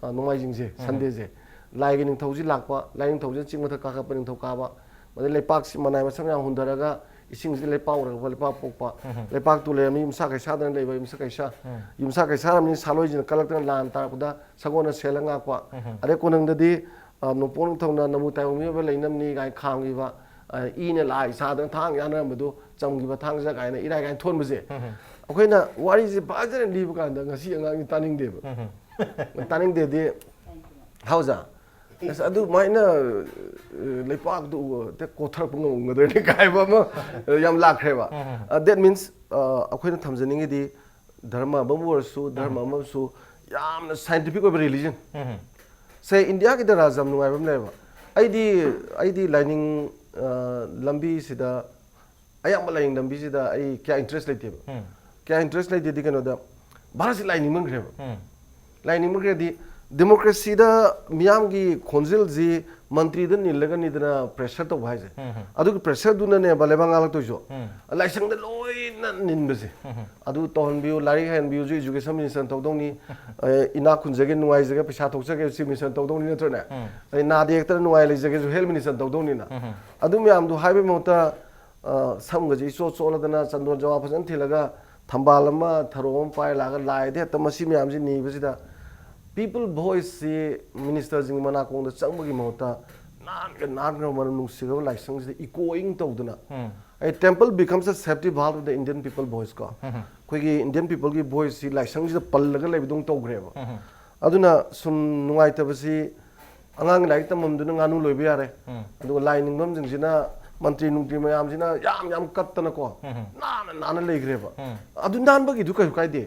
ꯑ, ꯅꯣꯡꯃꯥꯏꯖꯤꯡꯁꯦ, ꯁꯟꯗꯦꯁꯦ, ꯂꯥꯏꯒꯤ ꯅꯤꯡꯊꯧꯁꯤ ꯂꯥꯛꯄ, ꯂꯥꯏ ꯅꯤꯡꯊꯧꯁꯤꯅ ꯆꯤꯡ ꯃꯊꯛ ꯀꯥꯈꯠꯄ ꯅꯤꯡꯊꯧꯀꯥꯕ, ꯃꯗꯩ ꯂꯩꯄꯥꯛꯁꯤ ꯃꯅꯥꯏ ꯃꯁꯝ ꯌꯥꯝ ꯍꯨꯟꯊꯔꯒ ꯏꯁꯤꯡꯁꯤ ꯂꯩꯄꯥꯛ ꯑꯣꯏꯔꯛꯄ, ꯂꯩꯄꯥꯛ ꯄꯣꯛꯄ, ꯂꯩꯄꯥꯛꯇꯨ ꯂꯩꯔꯝꯃꯤ ꯌꯨꯝꯁꯥ ꯀꯩꯁꯥꯗꯅ ꯂꯩꯕ ꯌꯨꯝꯁꯥ ꯀꯩꯁꯥ, ꯌꯨꯝꯁꯥ ꯀꯩꯁꯥꯔꯝꯅꯤ ꯁꯥꯂꯣꯏꯁꯤꯅ ꯀꯜꯂꯛꯇꯅ ꯂꯥꯟ ꯇꯥꯔꯛꯄꯗ ꯁꯒꯣꯜꯅ ꯁꯦꯜꯂ ꯉꯥꯛꯄ, ꯑꯗꯩ ꯀꯣꯅꯨꯡꯗꯗꯤ, ꯑ, ꯅꯣꯡꯄꯣꯛ ꯅꯤꯡꯊꯧꯅ ꯅꯃꯨ ꯇꯥꯏꯕꯪ ꯃꯤꯑꯣꯏꯕ ꯂꯩꯅꯕꯅꯤ ꯀꯥꯏꯅ ꯈꯥꯝꯈꯤꯕ, ꯑ, ꯏꯅ ꯂꯥꯏ ꯁꯥꯗꯅ ꯊꯥꯡ ꯌꯥꯅꯔꯝꯕꯗꯨ ꯆꯝꯈꯤꯕ ꯊꯥꯡꯖ ꯀꯥꯏꯅ ꯏꯔꯥꯏ ꯀꯥꯏꯅ ꯊꯣꯟꯕꯁꯦ, ꯑꯩꯈꯣꯏꯅ ꯋꯥꯔꯤꯁꯦ ꯐꯖꯅ ꯂꯤꯕ ꯀꯥꯟꯗ ꯉꯁꯤ ꯑꯉꯥꯡꯁꯤ ꯇꯥꯅꯤꯡꯗꯦꯕ꯫ ꯇꯥꯅꯤꯡꯗꯦꯗꯤ, ꯍꯥꯎꯖꯥ, ꯑꯁ, ꯑꯗꯨꯃꯥꯏꯅ, ꯑ, ꯂꯩꯄꯥꯛꯇꯨ ꯍꯦꯛꯇ ꯀꯣꯊꯔꯛꯄ ꯉꯝꯒꯗꯣꯏꯅꯤ ꯀꯥꯏꯕ ꯑꯃ, ꯑ, ꯌꯥꯝ ꯂꯥꯛꯈ꯭ꯔꯦꯕ꯫ ꯑ, that means, ꯑ, ꯑꯩꯈꯣꯏꯅ ꯊꯝꯖꯅꯤꯡꯉꯤꯗꯤ ꯙꯔꯃ ꯑꯃꯕꯨ ꯑꯣꯏꯔꯁꯨ, ꯙꯔꯃ ꯑꯃꯁꯨ ꯌꯥꯝꯅ ꯁꯥꯏꯟꯇꯤꯐꯤꯛ ꯑꯣꯏꯕ ꯔꯤꯂꯤꯖꯟ꯫ ꯁꯦ, ꯏꯟꯗꯤꯌꯥꯒꯤꯗ ꯔꯥꯖ ꯌꯥꯝ ꯅꯨꯡꯉꯥꯏꯕ ꯑꯃ ꯂꯩꯌꯦꯕ꯫ ꯑꯩꯗꯤ, ꯑꯩꯗꯤ ꯂꯥꯏꯅꯤꯡ, ꯑ, ꯂꯝꯕꯤꯁꯤꯗ, ꯑꯌꯥꯝꯕ ꯂꯥꯏꯅꯤꯡ ꯂꯝꯕꯤꯁꯤꯗ ꯑꯩ ꯀꯌꯥ ꯏꯟꯇꯔꯦꯁ ꯂꯩꯇꯦꯕ꯫ ꯀꯌꯥ ꯏꯟꯇꯔꯦꯁ ꯂꯩꯇꯦꯗꯤ ꯀꯩꯅꯣꯗ, ꯚꯥꯔꯠꯁꯤ ꯂꯥꯏꯅꯤꯡꯃꯟꯈ꯭ꯔꯦꯕ꯫ ꯂꯥꯏꯅꯤꯡꯃꯟꯈ꯭ꯔꯗꯤ ꯗꯦꯃꯣꯀ꯭ꯔꯦꯁꯤꯗ ꯃꯤꯌꯥꯝꯒꯤ ꯈꯣꯟꯖꯦꯜꯁꯤ ꯃꯟꯇ꯭ꯔꯤꯗ ꯅꯤꯜꯂꯒꯅꯤꯗꯅ ꯄ꯭ꯔꯦꯁꯔ ꯇꯧꯕ ꯍꯥꯏꯁꯦ꯫ ꯑꯗꯨꯒꯤ ꯄ꯭ꯔꯦꯁꯔꯗꯨꯅꯅꯦꯕ ꯂꯩꯕꯥꯛ ꯉꯥꯛꯂꯛꯇꯣꯏꯁꯨ꯫ ꯂꯥꯏꯁꯪꯗ ꯂꯣꯏꯅ ꯅꯤꯟꯕꯁꯦ꯫ ꯑꯗꯨ ꯇꯧꯍꯟꯕꯤꯌꯨ, ꯂꯥꯏꯔꯤꯛ ꯍꯩꯍꯟꯕꯤꯌꯨꯁꯨ education minister ꯇꯧꯗꯧꯅꯤ꯫ ꯑꯦ, ꯏꯅꯥꯛ ꯈꯨꯟꯖꯒꯦ, ꯅꯨꯡꯉꯥꯏꯖꯒꯦ, ꯄꯩꯁꯥ ꯊꯣꯛꯆꯒꯦ, chief minister ꯇꯧꯗꯧꯅꯤ ꯅꯠꯇ꯭ꯔꯅꯦ? ꯑꯩ ꯅꯥꯗ ꯌꯦꯛꯇꯅ ꯅꯨꯡꯉꯥꯏ ꯂꯩꯖꯒꯦꯁꯨ health minister ꯇꯧꯗꯧꯅꯤꯅ꯫ ꯑꯗꯨ ꯃꯌꯥꯝꯗꯨ ꯍꯥꯏꯕꯒꯤ ꯃꯍꯨꯠꯇ, ꯑ, ꯁꯝꯒꯁꯦ ꯏꯆꯣꯠ ꯆꯣꯠꯂꯗꯅ ꯆꯟꯗꯣꯟ ꯖꯋꯥ ꯐꯖꯅ ꯊꯤꯜꯂꯒ ꯊꯝꯕꯥꯜ ꯑꯃ, ꯊꯔꯣ ꯑꯃ ꯄꯥꯏꯔ ꯂꯥꯛꯑꯒ ꯂꯥꯏꯗ ꯍꯦꯛꯇ ꯃꯁꯤ ꯃꯌꯥꯝꯁꯤ ꯅꯤꯕꯁꯤꯗ, people voiceꯁꯤ ministerꯁꯤꯡꯒꯤ ꯃꯅꯥꯀꯣꯡꯗ ꯆꯪꯕꯒꯤ ꯃꯍꯨꯠꯇ ꯅꯥꯟꯒ ꯅꯥꯟꯈ꯭ꯔꯕ ꯃꯅꯝ ꯅꯨꯡꯁꯤꯈ꯭ꯔꯕ ꯂꯥꯏꯁꯪꯁꯤꯗ echoing ꯇꯧꯗꯅ, ꯑꯩ temple becomes a safety valve of the Indian people voice ꯀꯣ, ꯑꯩꯈꯣꯏꯒꯤ Indian peopleꯒꯤ voiceꯁꯤ ꯂꯥꯏꯁꯪꯁꯤꯗ ꯄꯜꯂꯒ ꯂꯩꯕꯗꯧꯅ ꯇꯧꯈ꯭ꯔꯦꯕ꯫ ꯑꯗꯨꯅ ꯁꯨꯝ ꯅꯨꯡꯉꯥꯏꯇꯕꯁꯤ, ꯑꯉꯥꯡ ꯂꯥꯏꯔꯤꯛ ꯇꯝꯐꯝꯗꯨꯅ ꯉꯥꯅꯨ ꯂꯣꯏꯕ ꯌꯥꯔꯦ, ꯑꯗꯨꯒ ꯂꯥꯏ ꯅꯤꯡꯐꯝꯁꯤꯡꯁꯤꯅ ꯃꯟꯇ꯭ꯔꯤ ꯅꯨꯡꯇ꯭ꯔꯤ ꯃꯌꯥꯝꯁꯤꯅ ꯌꯥꯝ ꯌꯥꯝ ꯀꯠꯇꯅꯀꯣ, ꯅꯥꯟꯅ ꯅꯥꯟꯅ ꯂꯩꯈ꯭ꯔꯦꯕ꯫ ꯑꯗꯨ ꯅꯥꯟꯕꯒꯤꯗꯨ ꯀꯩꯁꯨ ꯀꯥꯏꯗꯦ꯫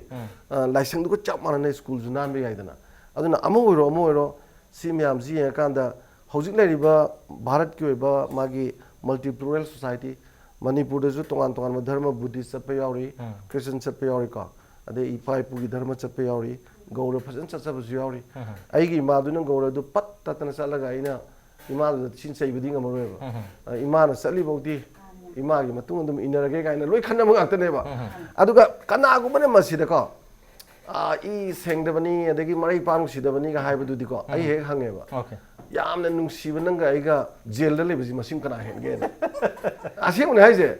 ꯑ, ꯂꯥꯏꯁꯪꯗꯨꯒ ꯆꯞ ꯃꯥꯟꯅꯅ ꯁ꯭ꯀꯨꯜꯁꯨ ꯅꯥꯟꯕ ꯌꯥꯏꯗꯅ꯫ ꯑꯗꯨꯅ ꯑꯃ ꯑꯣꯏꯔꯣ ꯑꯃ ꯑꯣꯏꯔꯣ, ꯁꯤ ꯃꯌꯥꯝꯁꯤ ꯌꯦꯡꯉꯀꯥꯟꯗ ꯍꯧꯖꯤꯛ ꯂꯩꯔꯤꯕ ꯚꯥꯔꯠꯀꯤ ꯑꯣꯏꯕ ꯃꯥꯒꯤ multicultural society, ꯃꯅꯤꯄꯨꯔꯗꯁꯨ ꯇꯣꯉꯥꯟ ꯇꯣꯉꯥꯟꯕ ꯙꯔꯃ, Buddhist ꯆꯠꯄ ꯌꯥꯎꯔꯤ, Christian ꯆꯠꯄ ꯌꯥꯎꯔꯤꯀꯣ, ꯑꯗꯩ ꯏꯄꯥ ꯏꯄꯨꯒꯤ ꯙꯔꯃ ꯆꯠꯄ ꯌꯥꯎꯔꯤ, ꯒꯧꯔ ꯐꯖꯅ ꯆꯠꯆꯕꯁꯨ ꯌꯥꯎꯔꯤ꯫ ꯑꯩꯒꯤ ꯏꯃꯥꯗꯨꯅ ꯒꯧꯔꯗꯨ ꯄꯠ ꯇꯠꯇꯅ ꯆꯠꯂꯒ ꯑꯩꯅ ꯏꯃꯥꯗꯨꯗ ꯊꯤꯅ ꯆꯩꯕꯗꯤ ꯉꯝꯃꯔꯣꯏꯕ꯫ ꯑ, ꯏꯃꯥꯅ ꯆꯠꯂꯤꯐꯥꯎꯗꯤ ꯏꯃꯥꯒꯤ ꯃꯇꯨꯡ ꯑꯗꯨꯝ ꯏꯟꯅꯔꯒꯦ ꯀꯥꯏꯅ ꯂꯣꯏ ꯈꯟꯅꯕ ꯉꯥꯛꯇꯅꯦꯕ꯫ ꯑꯗꯨꯒ ꯀꯅꯥꯒꯨꯝꯕꯅ ꯃꯁꯤꯗꯀꯣ, "ꯑ, ꯏ ꯁꯦꯡꯗꯕꯅꯤ, ꯑꯗꯒꯤ ꯃꯔꯩ ꯄꯥꯡ ꯅꯨꯡꯁꯤꯗꯕꯅꯤꯒ" ꯍꯥꯏꯕꯗꯨꯗꯤꯀꯣ, ꯑꯩ ꯍꯦꯛ ꯍꯪꯉꯦꯕ, Okay. "ꯌꯥꯝꯅ ꯅꯨꯡꯁꯤꯕ ꯅꯪꯒ ꯑꯩꯒ ꯖꯦꯜꯗ ꯂꯩꯕꯁꯤ ꯃꯁꯤꯡ ꯀꯅꯥ ꯍꯦꯟꯒꯦꯅ?" ꯑꯁꯦꯡꯕꯅꯦ ꯍꯥꯏꯁꯦ꯫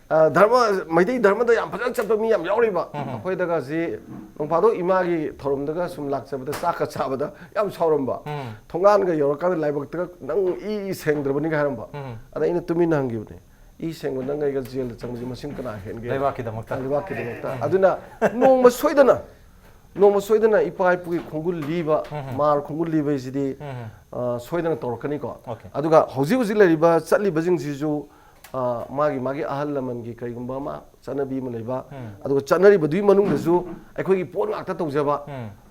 ꯑ, ꯙꯔꯃ, ꯃꯩꯇꯩ ꯙꯔꯃꯗ ꯌꯥꯝ ꯐꯖꯅ ꯆꯠꯄ ꯃꯤ ꯌꯥꯝ ꯌꯥꯎꯔꯤꯕ꯫ ꯑꯩꯈꯣꯏꯗꯒꯁꯤ ꯅꯣꯡꯐꯥꯗꯣꯛ ꯏꯃꯥꯒꯤ ꯊꯧꯔꯝꯗꯒ ꯁꯨꯝ ꯂꯥꯛꯆꯕꯗ ꯆꯥꯛꯀ ꯆꯥꯕꯗ ꯌꯥꯝ ꯁꯥꯎꯔꯝꯕ꯫ ꯊꯣꯡꯒꯥꯟꯒ ꯌꯧꯔꯀꯥꯟꯗ ꯂꯥꯏꯕꯛꯇꯒ "ꯅꯪ ꯏ ꯁꯦꯡꯗ꯭ꯔꯕꯅꯤꯒ" ꯍꯥꯏꯔꯝꯕ꯫ ꯑꯗ ꯑꯩꯅ ꯇꯨꯃꯤꯟꯅ ꯍꯪꯈꯤꯕꯅꯦ, "ꯏ ꯁꯦꯡꯕ ꯅꯪꯒ ꯑꯩꯒ ꯖꯦꯜꯗ ꯆꯪꯕꯁꯤ ꯃꯁꯤꯡ ꯀꯅꯥ ꯍꯦꯟꯒꯦ?" ꯂꯩꯕꯥꯛꯀꯤꯗꯃꯛꯇ꯫ ꯂꯩꯕꯥꯛꯀꯤꯗꯃꯛꯇ꯫ ꯑꯗꯨꯅ ꯅꯣꯡꯃ ꯁꯣꯏꯗꯅ, ꯅꯣꯡꯃ ꯁꯣꯏꯗꯅ ꯏꯄꯥ ꯏꯄꯨꯒꯤ ꯈꯣꯡꯒꯨꯜ ꯂꯤꯕ, ꯃꯥꯔ ꯈꯣꯡꯒꯨꯜ ꯂꯤꯕ ꯍꯥꯏꯁꯤꯗꯤ, ꯑ, ꯁꯣꯏꯗꯅ ꯇꯧꯔꯛꯀꯅꯤꯀꯣ꯫ Okay. ꯑꯗꯨꯒ ꯍꯧꯖꯤꯛ ꯍꯧꯖꯤꯛ ꯂꯩꯔꯤꯕ ꯆꯠꯂꯤꯕꯁꯤꯡꯁꯤꯁꯨ, ꯑ, ꯃꯥꯒꯤ ꯃꯥꯒꯤ ꯑꯍꯜ ꯂꯃꯟꯒꯤ ꯀꯔꯤꯒꯨꯝꯕ ꯑꯃ ꯆꯠꯅꯕꯤ ꯑꯃ ꯂꯩꯕ, ꯑꯗꯨꯒ ꯆꯠꯅꯔꯤꯕꯗꯨꯒꯤ ꯃꯅꯨꯡꯗꯁꯨ ꯑꯩꯈꯣꯏꯒꯤ ꯄꯣꯠ ꯉꯥꯛꯇ ꯇꯧꯖꯕ,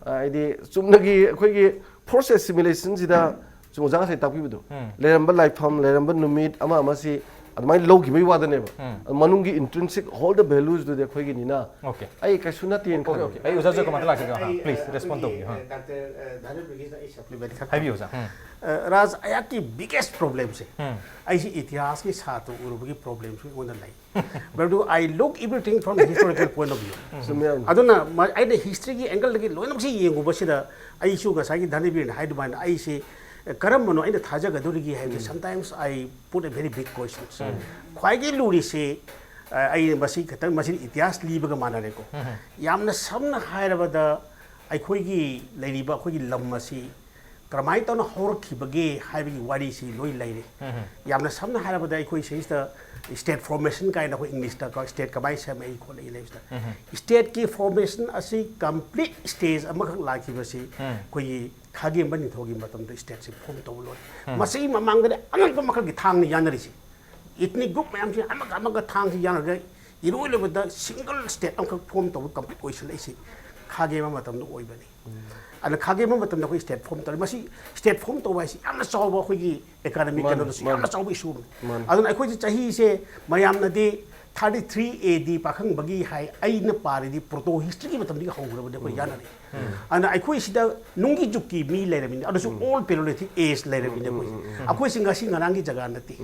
ꯑ, ꯍꯥꯏꯗꯤ ꯆꯨꯝꯅꯒꯤ ꯑꯩꯈꯣꯏꯒꯤ forced assimilationꯁꯤꯗ ꯁꯨꯝ ꯑꯣꯖꯥ ꯉꯁꯥꯏ ꯇꯥꯛꯄꯤꯕꯗꯣ, ꯂꯩꯔꯝꯕ ꯂꯥꯏꯐꯝ, ꯂꯩꯔꯝꯕ ꯅꯨꯃꯤꯠ ꯑꯃ ꯑꯃꯁꯤ ꯑꯗꯨꯃꯥꯏꯅ ꯂꯧꯈꯤꯕꯒꯤ ꯋꯥꯗꯅꯦꯕ꯫ ꯑꯗꯨ ꯃꯅꯨꯡꯒꯤ intrinsic all the valuesꯗꯨꯗꯤ ꯑꯩꯈꯣꯏꯒꯤꯅꯤꯅ Okay. ꯑꯩ ꯀꯩꯁꯨ ꯅꯠꯇꯦꯅ Okay, ꯈꯜꯂꯦ꯫ Okay. ꯑꯩ ꯑꯣꯖꯥ ꯖꯣꯏꯀꯨꯃꯥꯔꯗ ꯂꯥꯛꯆꯒꯦ꯫ ꯑꯥ, ꯑꯩ, please, ꯑ, respond ꯑꯩꯈꯣꯏꯒꯤ, ꯇꯧꯕꯤꯌꯨ꯫ ꯑꯥ꯫ ꯑ, ꯗꯥꯛꯇꯔ, ꯑ, ꯙꯅꯕꯤꯔꯒꯤꯁꯤꯗ ꯑꯩ supplement ꯈꯔ ꯍꯥꯏꯕꯤꯌꯨ, ꯑꯣꯖꯥ꯫ ꯎꯝ꯫ ꯑ, ꯔꯥꯖ, ꯑꯩꯍꯥꯛꯀꯤ biggest problemꯁꯦ, ꯑꯩꯁꯦ ꯏꯇꯤꯍꯥꯁꯀꯤ ꯁꯥꯇ꯭ꯔ ꯑꯣꯏꯔꯨꯕꯒꯤ problemꯁꯨ ꯑꯩꯉꯣꯟꯗ ꯂꯩ꯫ But I look everything from the historical point of view. ꯆꯨꯝꯃꯦ ꯌꯥꯝꯅ꯫ ꯑꯗꯨꯅ ꯃ-, ꯑꯩꯅ historyꯒꯤ angleꯗꯒꯤ ꯂꯣꯏꯅꯃꯛꯁꯤ ꯌꯦꯡꯉꯨꯕꯁꯤꯗ, ꯑꯩꯁꯨ ꯉꯁꯥꯏꯒꯤ ꯙꯅꯕꯤꯔꯅ ꯍꯥꯏ ꯑꯗꯨꯃꯥꯏꯅ ꯑꯩꯁꯦ, ꯑ, ꯀꯔꯝꯕꯅꯣ ꯑꯩꯅ ꯊꯥꯖꯒꯗꯧꯔꯤꯒꯦ ꯍꯥꯏꯕꯁꯦ, sometimes I put a very big questions. ꯈ꯭ꯋꯥꯏꯗꯒꯤ ꯂꯨꯔꯤꯁꯦ, ꯑ, ꯑꯩ ꯃꯁꯤ ꯈꯤꯇꯪ, ꯃꯁꯤ ꯏꯇꯤꯍꯥꯁ ꯂꯤꯕꯒ ꯃꯥꯟꯅꯔꯦꯀꯣ꯫ ꯌꯥꯝꯅ ꯁꯝꯅ ꯍꯥꯏꯔꯕꯗ, ꯑꯩꯈꯣꯏꯒꯤ ꯂꯩꯔꯤꯕ ꯑꯩꯈꯣꯏꯒꯤ ꯂꯝ ꯑꯁꯤ ꯀꯔꯝꯍꯥꯏꯅ ꯇꯧꯅ ꯍꯧꯔꯛꯈꯤꯕꯒꯦ ꯍꯥꯏꯕꯒꯤ ꯋꯥꯔꯤꯁꯤ ꯂꯣꯏ ꯂꯩꯔꯦ꯫ ꯌꯥꯝꯅ ꯁꯝꯅ ꯍꯥꯏꯔꯕꯗ ꯑꯩꯈꯣꯏ ꯁꯤꯁꯤꯗ state formation ꯀꯥꯏꯅ ꯑꯩꯈꯣꯏ English ꯇ state ꯀꯃꯥꯏꯅ ꯁꯦꯝꯃꯛꯏ ꯈꯣꯠꯂꯛꯏ ꯂꯩꯕꯁꯤꯗ, state ꯀꯤ formation ꯑꯁꯤ complete stage ꯑꯃꯈꯛ ꯂꯥꯛꯈꯤꯕꯁꯤ ꯑꯩꯈꯣꯏꯒꯤ ꯈꯥꯒꯦꯝꯕ ꯅꯤꯡꯊꯧꯒꯤ ꯃꯇꯝꯗ state ꯁꯤ form ꯇꯧꯕ ꯂꯣꯏꯔꯦ꯫ ꯃꯁꯤꯒꯤ ꯃꯃꯥꯡꯗꯗꯤ ꯑꯉꯛꯄ ꯃꯈꯜꯒꯤ ꯊꯥꯡꯅ ꯌꯥꯅꯔꯤꯁꯤ꯫ Ethnic group ꯃꯌꯥꯝꯁꯤ ꯑꯃꯒ ꯑꯃꯒ ꯊꯥꯡꯁꯤ ꯌꯥꯅꯔꯒ ꯏꯔꯣꯏ ꯂꯣꯏꯕꯗ single state ꯑꯃꯈꯛ form ꯇꯧꯕ complete ꯑꯣꯏꯁꯤꯜꯂꯛꯏꯁꯤ ꯈꯥꯒꯦꯝꯕ ꯃꯇꯝꯗ ꯑꯣꯏꯕꯅꯤ꯫ ꯑꯗꯨꯅ ꯈꯥꯒꯦꯝꯕ ꯃꯇꯝꯗ ꯑꯩꯈꯣꯏ state form ꯇꯧꯔꯦ꯫ ꯃꯁꯤ state form ꯇꯧꯕ ꯍꯥꯏꯁꯤ ꯌꯥꯝꯅ ꯆꯥꯎꯕ ꯑꯩꯈꯣꯏꯒꯤ economic ꯃꯥꯅꯤ, ꯀꯩꯅꯣꯗꯁꯨ ꯃꯥꯅꯤ꯫ ꯌꯥꯝꯅ ꯆꯥꯎꯕ issue ꯑꯃꯅꯤ꯫ ꯃꯥꯅꯤ꯫ ꯑꯗꯨꯅ ꯑꯩꯈꯣꯏꯁꯤ ꯆꯍꯤꯁꯦ ꯃꯌꯥꯝꯅꯗꯤ thirty three A D ꯄꯥꯈꯪꯕꯒꯤ ꯍꯥꯏ, ꯑꯩꯅ ꯄꯥꯔꯤꯗꯤ proto history ꯒꯤ ꯃꯇꯝꯗꯒꯤ ꯍꯧꯈ꯭ꯔꯕꯅꯤ ꯑꯩꯈꯣꯏ ꯌꯥꯅꯔꯤ꯫ ꯑꯗꯨꯅ ꯑꯩꯈꯣꯏ ꯁꯤꯗ ꯅꯨꯡꯒꯤ ꯖꯨꯛꯀꯤ ꯃꯤ ꯂꯩꯔꯕꯅꯤꯅ, ꯑꯗꯨꯁꯨ all Paleolithic age ꯂꯩꯔꯕꯅꯤꯅ ꯑꯩꯈꯣꯏꯁꯦ꯫ ꯑꯩꯈꯣꯏꯁꯤ ꯉꯁꯤ ꯉꯔꯥꯡꯒꯤ ꯖꯒꯥ ꯅꯠꯇꯦ꯫